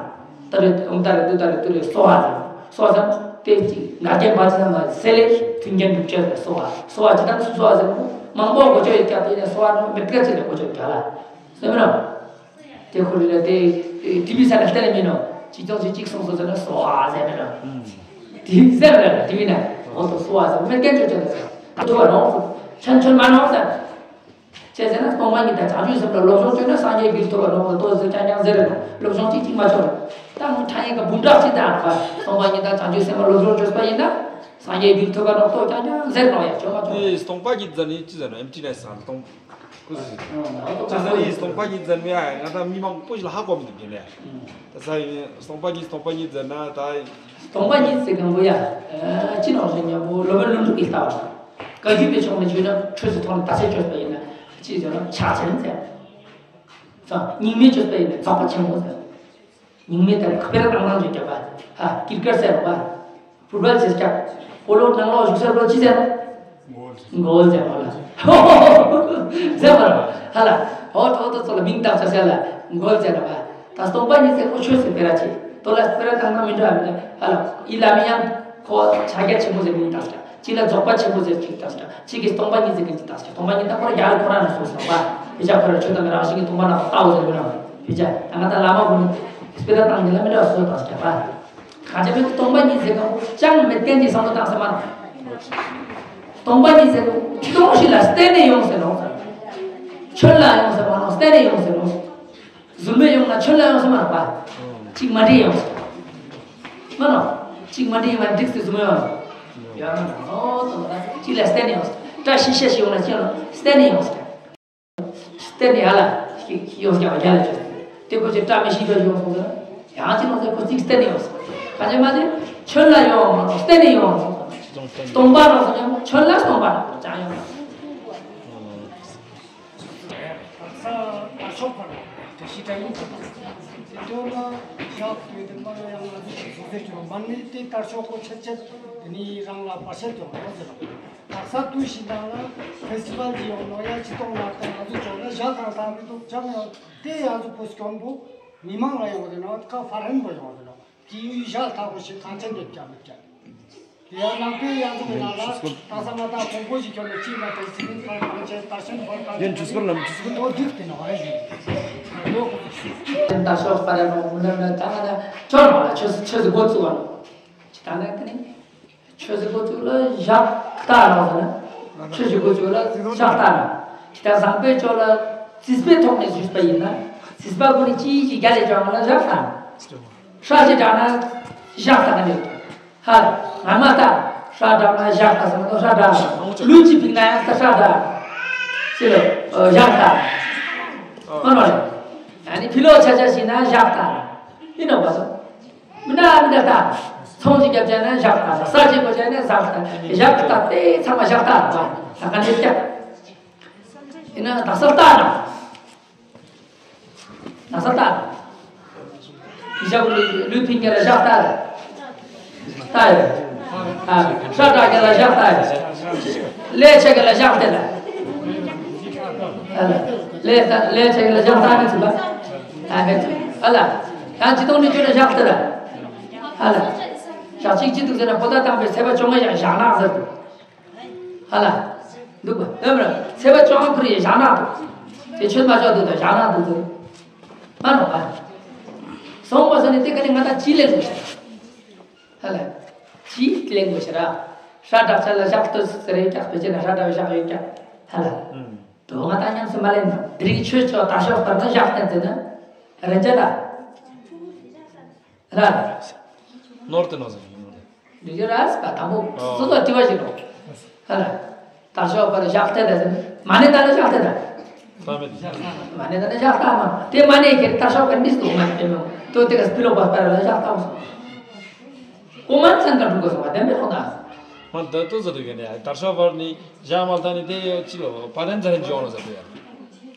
ཏ་རེ་ཨོཾ་ཏ་རེ་ཏུ་ཏ་རེ་ཏུ་རེ་སྭཱ་ཧཱ་ཟེར། སྭཱ་ཧཱ་ཟེར་དེ་ཅིག་ང་རྒྱལ་བ་ཅི་ན་མ་སེ་ལེ་མཐུན་རྐྱེན་སྒྲུབ་བྱེད་ལ་སྭཱ་ཧཱ། སྭཱ་ཧཱ་ཅི་དང་སུ་སྭཱ་ཧཱ་ཟེར་ནོ། མང་པོ་གོ་ཆོད་ཡོད་ཀྱང་དེ་ནས་སྭཱ་ཧཱ་ནོ་མེད་ཀ་ཅི་ལ་གོ་ཆོད་ཀྱང་ལ། སེམས་ར། དེ་ཁོ་རེ་ལ་དེ་ཏི་བི་ས་ལ་བལྟས་ནས་མིན་ནོ། ཅིག་ཅུང་ཅིག་ཅིག་སོང་སོང་ཟེར་ན་སྭཱ་ཧཱ་ཟེར་མིན་ནོ། ཏི་བི་ཟེར་ར་ཏི་བི་ན་འོ་ཏོ་སྭཱ་ཧཱ་ཟེར་མེད་ཀ་ཅོད་ཅོད་ཟེར། ད་ཐུ་བ་ནོ། ཆོན་ཆོན་མ་ནོ་ཟེར། བྱས་ཟེར་ན་སྟོང་པ་ཉིད་དང་བྱང་ཆུབ་སེམས་ལ་སློབ་སྦྱོང་བྱས་ན་སངས་རྒྱས་རྒྱུད་ཐོབ་པ་ནོ་ཏོ་ཟེར་ཀྱང་ཀྱང་ཟེར་རེད་ནོ། སློབ་སྦྱོང་གཅིག་གཅིག་མ་ཆོག་རེད། ད་ངོ་ཕྲ་ཡིན་ག་འབུམ་ཕྲག་གཅིག་དང་ཨ་སྟོང་པ་ཉིད་དང་བྱང་ཆུབ་སེམས་ལ་སློབ་སྦྱོང་བྱས་པ་ཡིན་ན་སངས་རྒྱས་རྒྱུད་ཐོབ་པ་ནོ་ཏོ་ཀྱང་ཀྱང་ཟེར་ནོ་ཡ་ཆོག་མ་ཆོག་དེ་སྟོང་པ་ཉིད་ཟེར་ནི་ཅི་ཟེར་ནོ་ཨེམ་ཊི་ནེ་སི་ཟེར་ནོ་སྟོང་། ཅི་ཟེར་ནི་སྟོང་པ་ཉིད་ཟེར་ནི་ཡ་ང་ད་མི་མང་པོ་ཞིག་ལ་ཧ་གོ་མི་འདུག་རྒན་ལགས། ད་ས་ཡིན་སྟོང་པ་ཉིད་སྟོང་པ་ཉིད་ཟེར་ན་ད། སྟོང་པ་ཉིད་ཟེར་མཁན་པོ་ཡ། ཅི་ནོ་ཟེར་མཁན་པོ་སློབ་དཔོན་ཀླུ་སྒྲུབ་ཀྱིས་ལྟ་བ། བཀའ་བརྒྱུད་པའི་ཕྱོགས་ནས་བརྗོད་ན་ཆོས་སུ་ཐོག་ནས་ད་ཆ་བཅོས་པ་ཡིན་ན་ཅི་ཟེར་ན་ཕྱག་ཆེན་ཟེར། སྙིང་མེད་བཅོས་པ་ཡིན་ན་རྫོགས་པ་ཆེན་པོ་ཟེར། སྙིང་མེད་དང་སྤེ་ར་བཏང་སྟངས་ཀྱི་རྒྱབ་པ། ཧ་ཀིར་ཀར་ཟེར་བ། ཕུར་པལ་ཟེར་ཀྱག་ཕོ་ལོ་ནང་ལོགས་བཞུགས་ཟེར་བ་ཅི་ཟེར། མགོལ་ཟེར་བ་ལ། ཧོ་ཧོ་ཧོ་ཟེར་བ་ལ། ཧ་ལ། ཧོ་ཏོ་ཏོ་ཚོ་ལ་མིང་བཏགས་ཚར་ཟེར་ལ་མགོལ་ཟེར་བ། ད་སྟོང་པ་ཉིད་ཟེར་ཁོ་ཆོས་སུ་སྤེ་ར་ཆེ། དོ་ལ་སྤེ་ར་བཏང་ན་མི་འགྲོ་བ་མི་འདྲ་ཧ་ལ། ཡི་ལ་མི་ཡང་ཁོ་ཕྱག་རྒྱ་ཆེན་པོ་ཟེར་མིང་བཏགས་ཀྱག་གཅིག་ལ་རྫོགས་པ་ཆེན་པོ་ཟེར་གཅིག་བཏགས་ཀྱག་གཅིག་གིས་སྟོང་པ་ཉིད་ཟེར་གཅིག་བཏགས་ཀྱག་སྟོང་པ་ཉིད་ད་ཁོ་ར་རྒྱལ་ཁོ་རང་ནས་སོང་སོང་བ། དཔེ་ཆ་ཁོ་ར་ཆོས་དང་རང་བཞིན་གྱི་སྟོང་པ་ནང་ལྟ་བ་ཟེར་མི་རང་དཔེ་ཆ་ད་ང་ད་བླ་མ་ཀུན་ནས་སྤེ་ར་བཏང་ནི་ལ་མི་འདྲ་བ་སོ་བཏགས་ཀྱག་པ། གང་ཅི་མེད་སྟོང་པ་ཉིད་ཟེར་གང་ཅང་མེད་བསྟན་གྱི་བསམ་བློ་བཏང་ས་མ་རེད། སྟོང་པ་ཉིད་ཟེར་གང་ཅི་སྟོང་ཞིག་ལ་བརྟེན་ནས་ཡོང་ཟེར་ནོ། ཆོས་ལ་ཡོང་ཟེར་མ་ནོ་བརྟེན་ནས་ཡོང་ཟེར་ནོ། རྫུན་མས་ཡོང་ན་ཆོས་ལ་ཡོང་ཟེར་མ་རེད་པ། གཅིག་མ་འདྲེས་ཡོང་ཟེར། མ་ནོ། གཅིག་མ་འདྲེས་ཡོང་ན་འགྲིག་སེ་རྫུན་མས་ཡོང་ནོ། ཡོང་ན་ནོ་དང་གཅིག་ལ་བརྟེན་ནས་ཡོང་ཟེར། བཀྲ་ཤིས་ཤ་ཤི་ཡོང་ན་གཅིག་ལ་བརྟེན་ནས་ཡོང་ཟེར། བརྟེན་ནས་ཧ་ལ་ཡོང་ཟེར་ཀྱང་རྒྱ་ལ་ཆོས། དེ་ཁོ་ཅིག་བཀྲ་མི་ཤིས་པའི་ཡོང་སོང་ཟེར། ཡང་ཅིག་ལོག་ཟེར་ཁོ་ཅིག་བསྟན་ནས་ཡོང་སོང་། ག་ཅི་མ་ཟེར། ཆོས་ལ་ཡོང་མ་ནོ་བསྟན་ནས་ཡོང་སོང་། སྟོང་པ་ནོ་སོང་ཡང་ཆོས་ལ་སྟོང་པ་ནོ་ཅང་ཡོང་མ་སོང་། དར་ས་དར་ཤོག་ཕར་དེ་ཤི་དྲ་ཡིན་ཙམ་དེ་དོན་ལ་ཞག་དུས་དེ་མ་ཡང་ང་ཚོ་ཞིག་བཟོ་ཟེར་གྱི་མ་ནི་དེ་དར་ཤོག་གོ་ཆེད་ཆེད་དེ་ནི་རང་ལ་བར་ཆད་ཀྱང་ཡོང་ཟེར་ལ། དར་ས་དུས་ཤི་དང་ལ་ཕེ་སི་ཊི་ཝལ་གྱི་ཡོང་ནོ་ཡ་ཅི་གཏོང་ལ་དང་ང་ཚོ་ཅོག་ལ་ཞག་དང་དང་མི་འདུག་ཅང་ཡང་དེ་ཡང་ཚོ་ཕོ་སྐྱོན་པོ་མི་མང་ལ་ཡོང་ཟེར་ནོ་ཁ་ཧྥ་རན་པོ་ཡོང་ཟེར་ནོ། དེའི་ཞག་ཐག་པོ་ཞིག་གང་ཆེན་འདེབས་ཀྱང་མི་བྱ། དེ་ཡང་ནང་པའི་ཡ་ཚོ་གི་ནང་ལ་དག་ས་མ་དག་གོང་པོ་ཞིག་ཁྱོད་ལ་ཅིག་མ་དེ་ཟིན་ཁར་གང་ཆེན་དར་ཤན་བོར་གང་ཡན་ཆེན་ཇུས་པར་ལམ་ཇུས་པར་ལོ་དུག་དེ་ནོ་ཧ་ཞུ། ལོ་ཁོ་ཚོ་ཞུ། དེ་ད་ཤོག་པ་ར་རོ་མུ་ནམ་ན་ད་ང་ད་ཆོར་མ་ལ་ཆོས་ཆོས་སུ་འགོ་བཙུགས་བ་ནོ། ཅི་ད་ན་དེ་ནི་ཆོས་སུ་འགོ་བཙུགས་ལ་ཞག་ལྟ་ར་ཟེར་ན། ཆོས་སུ་འགོ་བཙུགས་ལ་ཞག་ལྟ་ར། ཅི་ད་བཟང་པོའི་ཕྱོགས་ལ་རྩིས་པའི་ཐོག་ནས་ཞུས་པ་ཡིན་ན། རྩིས་པ་ཀུན་ནི་ཅི་ཡིས་ཀྱི་རྒྱ་ལས་ཀྱང་ལ་ཞག་ལྟ། ཧྲ་ཅི་དྲག་ན་ཞག་ལྟ་ག་ནས། ཧ། ང་མ་ལྟ། ཧྲ་དྲག་ན་ཞག་ལྟ་ཟེར་མ་གཏོགས་ཧྲ་དྲག་ལུས་ཅི་ཕིག་ན་ཡང་ལྟ་ཧྲ་དྲག་ཅི་ལོ། ཞག་ལྟ། མ་ནོ་རེད། ཡ་ནི་ཕི་ལོ་ཆ་ཆ་ཞིག་ན་ཞག་ལྟ། ཡིན་ནོ་བ་སོ། མི་འདྲ་མི་འདྲ་ལྟ། ཚོང་ཅིག་བརྒྱབ་བྱས་ན་ཞག་ལྟ། ས་ཅིག་གོ་བྱས་ན་ཞག་ལྟ། ཞག་ལྟ་དེ་ཚང་མ་ཞག་ལྟ་བ། ད་ག་ནས་བརྒྱབ། ཡིན་ན་ད་ས་ལྟ་ན། ན་ས་ལྟ། ཡི་ཞག་ལུས་ལུས་ཕིང་ག་ལ་ཞག་ལྟ་ལ། ལྟ་ཡོད། ཨ། ཧྲ་དྲག་ག་ལ་ཞག་ལྟ་ཡོད། ལས་ཆེ་ག་ལ་ཞག་ལྟ་ལ། ཨ་ལ། ལས་ལས་ཆེ་ག་ལ་ཞག་ལྟ་མི་ཚུགས་པ། ཨ་ཧེ། ཨ་ལ། ཡང་ཅི་གཏོང་ནི་ཁྱོད་ལ་ཞག་ལྟ་ལ། ཨ་ལ། ཞག་གཅིག་ཅི་འདུག་ཟེར་ན་པོ་ཏ་བཏང་པའི་ཚེས་པ་བཅོ་ལྔ་ཞག་ཞག་ནག་ཟེར་འདུག་ཧ་ལ། འདུག་པ། ཨེ་མ་རེད། ཚེས་པ་བཅོ་ལྔ་ཁུར་ཡི་ཞག་ནག་འདུག་དེ་ཆོས་མ་ཆོག་འདུག་དང་ཞག་ནག་འདུག་ཟེར། མ་ནོ་བ། སོང་བ་ས་ནི་དེ་ཀ་ནི་ང་ད་ཅི་ལེན་དགོས་ཤག་ཧ་ལ། ཅི་ལེན་དགོས་ཤག་ར། ཧྲ་དྲག་ཆ་ལ་ཞག་ལྟོས་ཟེར་ཡོད་ཀྱག་བེད་སྤྱད་ན་ཧྲ་དྲག་ཞག་ཡོད་ཀྱག་ཧ་ལ། དོ་ང་ད་ཉམས་སུ་མ་ལེན་ནོ། དེ་རིང་ཆོས་ཆོག་དར་ཤོག་ལྟར་ན་ཞག་བསྟན་ཟེར་ན། རེ་ཅ་ད། ར། ནོར་དེ་ནོར་ཟེར་ནོར། འདི་ར་སི་པ་དང་པོ་སོ་སོ་དྲི་བ་ཞིག་ནོ། ཧ་ལ། དར་ཤོག་པར་ཞག་ལྟ་ད་ཟེར། མ་ནི་ད་ལ་ཞག་ལྟ་ད། མ་ནི་ད་ལ་ཞག་ལྟ་མ། དེ་མ་ནི་ཁྱེར་དར་ཤོག་པར་འདི་སྟོང་མ་དེ་མོ། དོ་དེ་ག་སྤི་ལོག་པ་པར་ལ་ཞག་ལྟ་མོ། ཀོ་མན་སན་ག་འགྲོ་དགོས་སོང་བ་དེ་མེད་ཁོ་ན། མ་ད་དུ་ཟེར་དུ་ག་ནི་དར་ཤོག་པར་ནི་ཞག་མ་ལྟ་ནི་དེ་ཡོད་ཅི་ལོ་བ་དན་ཛ་རན་ཇོ་ལོ་ཟེར་དུ་ཡ།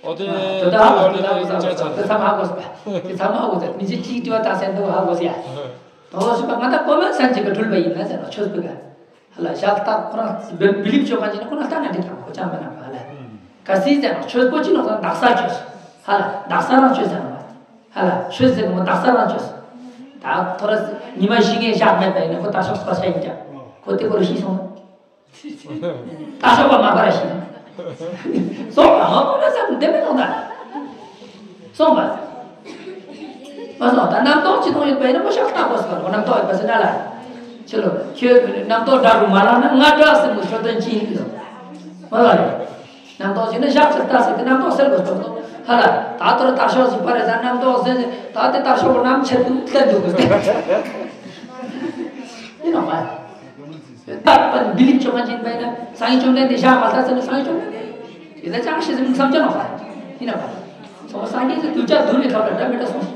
ཨོ་དེ་དེ་ད་ཧ་གོ་ས་དེ་ཚང་མ་ཧ་གོ་ས་དེ་ཚང་མ་ཧ་གོ་ས་མི་ཅི་ཅིག་དྲི་བ་ད་སེན་དུ་ཧ་གོ་ས་ཡ། དོ་ཞིག་པ་ང་ད་ཀོ་མན་སན་ཅིག་ག་འགྲུལ་པ་ཡིན་ན་ཟེར་ན་ཆོས་པི་ག་ཧ་ལ་ཞག་ལྟ་ཁོ་རང་བི་ལིབ་ཆོས་ག་ཅིག་ན་ཁོ་རང་ལྟ་ན་འགྲིག་གམ་ཁོ་ཅང་མེད་ན་ཧ་ལ། ག་སི་ཟེར་ན་ཆོས་པོ་ཅི་ནོ་ཟེར་ན་དག་ས་ཆོས་ཧ་ལ་དག་ས་རང་ཆོས་ཟེར་ན་ཧ་ལ་ཆོས་ཟེར་ན་དག་ས་རང་ཆོས། ད་ཐོ་ར་ཉི་མ་བཞི་ངས་ཞག་མེད་པ་ཡིན་ན་ཁོ་ད་ཤོག་པ་ཆ་ཡིན་ཀྱང་ཁོ་དེ་ཁོ་རུ་ཤི་སོང་། ད་ཤོག་པ་མ་པ་ར་ཤི། སོང་པ་མ་པ་ར་ས་འདེམས་མེད་སོང་ད། སོང་པ། མ་སོང་ད་རྣམ་རྟོག་ཅི་གཏོང་ཡོད་པ་ཡིན་ན་ཁོ་ཤག་ལྟ་དགོས་སོང་རྣམ་རྟོག་ཡོད་པ་ཟེར་ན་ལ། ཁྱེད་ལོ་ཁྱོད་རྣམ་རྟོག་དགྲ་རུ་མ་ལངས་ན་ང་དགྲ་ཟེར་མོ་ཤོད་དོན་ཅི་ཡིན་ལོ། མ་ལ་རེད། རྣམ་རྟོག་ཟེར་ན་ཞག་ཚར་ལྟ་ཟེར་ཏེ་རྣམ་རྟོག་སེལ་དགོས་སོང་ཧ་ལ། ད་ཐོ་ར་ད་ཤོག་ཟིག་པ་རེད་ད་རྣམ་རྟོག་ཟེར་ནས་ད་དེ་ད་ཤོག་རྣམ་ཆད་འདུག་བསྟན་འདུག་གི་ཡིན་ནོ་མ། ད་པ་འདི་ལིག་ཆོག་མ་ཅིག་པས་ན་སང་ཡིན་ཆོག་ནས་འདི་ཞག་མ་ལྟ་ཟེར་ན་སང་ཡིན་ཆོག་ནས་ཡིན་ན་ཅང་ཤེས་ཟིན་བསམ་ཅང་ནོ་མ་ཡིན་ནོ་མ། སོང་སངས་རྒྱས་ཀྱི་གདུལ་བྱ་དུར་ནས་ཐོབ་ལ་འདྲ་མི་འདྲ་སོང་།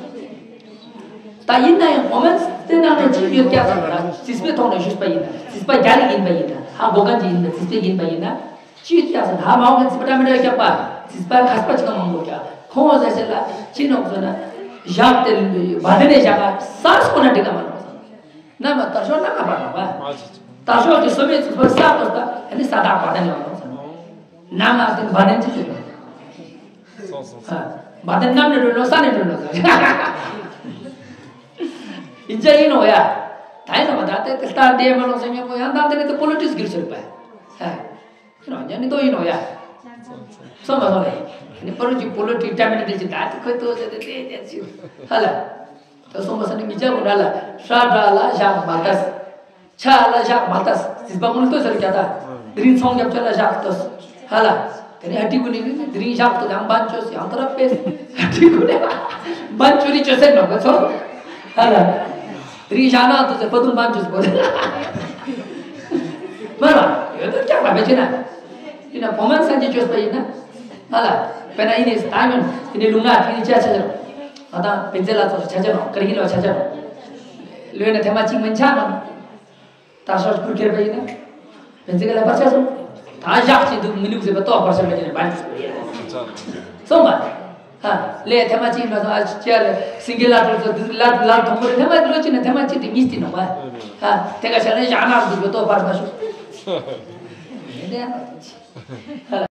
ད་ཡིན་ན་ཡང་ངོ་མ་དེ་ནང་ནས་ཅི་ཡོད་ཀྱག་ཟེར་ན་རྩིས་པའི་ཐོག་ནས་ཞུས་པ་ཡིན་ན་རྩིས་པ་རྒྱ་རིགས་ཡིན་པ་ཡིན་ན་ཧ་གོ་མཁན་ཅིག་ཡིན་ན་རྩིས་པའི་ཡིན་པ་ཡིན་ན། ཅི་ཡོད་ཀྱག་ཟེར་ན་ཧ་མ་གོ་མཁན་རྩིས་པ་འདྲ་མི་འདྲ་ཡོད་ཀྱག་པ། རྩིས་པ་མཁས་པ་ཅིག་མང་པོ་ཀྱག་ཁོང་ཟེར་ཟེར་ལ་ཅི་ནོག་ཟེར་ན། ཞག་དེ་བ་དེ་ནས་ཞག་ག་ས་སོ་ན་འགྲིག་ག་མ་ནོག་ཟེར། ན་མ་དར་ཤོག་ན་མ་པར་ནོག་པ། དར་ཤོག་གི་སོ་མའི་ཚུགས་པར་ས་དགོས་ད་ཨ་ནི་ས་དག་བ་དེ་ནས་ཡོང་ནོག་ཟེར། ན་མ་དེ་བ་དེ་ཅི་ཟེར་ནོག་སོང་སོང་སོང་། བ་དེ་གནམ་ནས་འགྲོ་ནོ་ས་ནས་འགྲོ་ནོ་ཟེར། ཡིན་ཅག་ཡིན་ནོ་ཡ། ད་ཡིན་ནོ་མ་ད་དེ་དེ་ལྟ་འདྲེ་མ་ལོག་ཟེར་མཉམ་པོ་ཡང་ད་དེ་ནི་དེ་པོ་ལི་ཊིག་སི་གིར་ཆོད་པ། ཡིན་ནོ་ཉན་ནི་དོ་ཡིན་ནོ་ཡ། སོང་མ་སོང་ལེ། ནི་པོ་ལི་ཊིག་པོ་ལི་ཊིག་ཊ་མི་ནི་ཊི་ཅི་ད་དེ་ཁོས་དོ་ཟེར་དེ་དེ་དེ་ཅི། ཧ་ལ། ད་སོང་མ་སོང་ནི་མི་ཅག་གོ་འདྲ་ལ་ཧྲ་འདྲ་ལ་ཞག་མ་ལྟ། ཆ་ལ་ཞག་མ་ལྟ། རྩིས་པ་ངོ་ལྟོས་ཟེར་ཀྱང་ད། དེ་རིང་ཚོང་རྒྱབ་ཆ་ལ་ཞག་ལྟོས། ཧ་ལ། དེ་ནས་ཧ་ཏི་གུ་ནི་དེ་རིང་ཞག་ལྟོས་ཡང་བན་ཅོས་ཡང་ཏ་ར་པེས། ཧ་ཏི་གུ་ནི་བན་ཅོ་རི་ཅོས་ཟེར་ནོ་གོ་ཚོ། ཧ་ལ། དེ་རིང་ཞག་ནག་ལྟོས་ཟེར་པ་དུང་བན་ཅོས་པོ་ཟེར། མ་ལ། ཡོད་དོ་ཀྱག་པ་མེད་ཅེ་ན། ཡིན་ན་བོ་མན་སན་གྱི་ཅོས་པ་ཡིན་ན། ཧ་ལ། དཔེར་ན་ཡིན་ནི་ད་ཉོན་དེ་ནས་ལུང་ནག་དེ་ནས་ཅ་ཆ་ཟེར། ང་དང་བན་ཚེ་ལ་ཚོགས་ཆ་ཆ་རོགས་ཀར་གིན་ལ་ཆ་ཆ་རོགས། ལོས་ན་ཐེངས་མ་གཅིག་མིན་ཆ་མ། ད་ཤོག་ཁུར་ཁེར་བ་ཡིན་ན། བན་ཚེ་ག་ལ་པར་ཆ་སོང་། ད་བཞག་ཅིག་འདུག་མི་འདུག་ཟེར་བ་ཏོག་པར་ཆ་མེད་ཀྱི་ནས་བན་ཚེ་སོང་བ། ཧ་ལས་ཐེངས་མ་གཅིག་མ་སོང་ཨ་ཅི་ལ་སིང་གེ་ལ་ཏོག་ཚོ་འདུག་ལ་ལ་དང་པོ་རེ་ཐེངས་མ་ལོ་གཅིག་ན་ཐེངས་མ་གཅིག་དེ་གཉིས་སྟེ་ནོག་པ། ཧ་དེ་ག་ཆ་ལ་བཞག་ན་འདུག་ཏོག་པར་མ་ཤོག་ཡིན་ནས།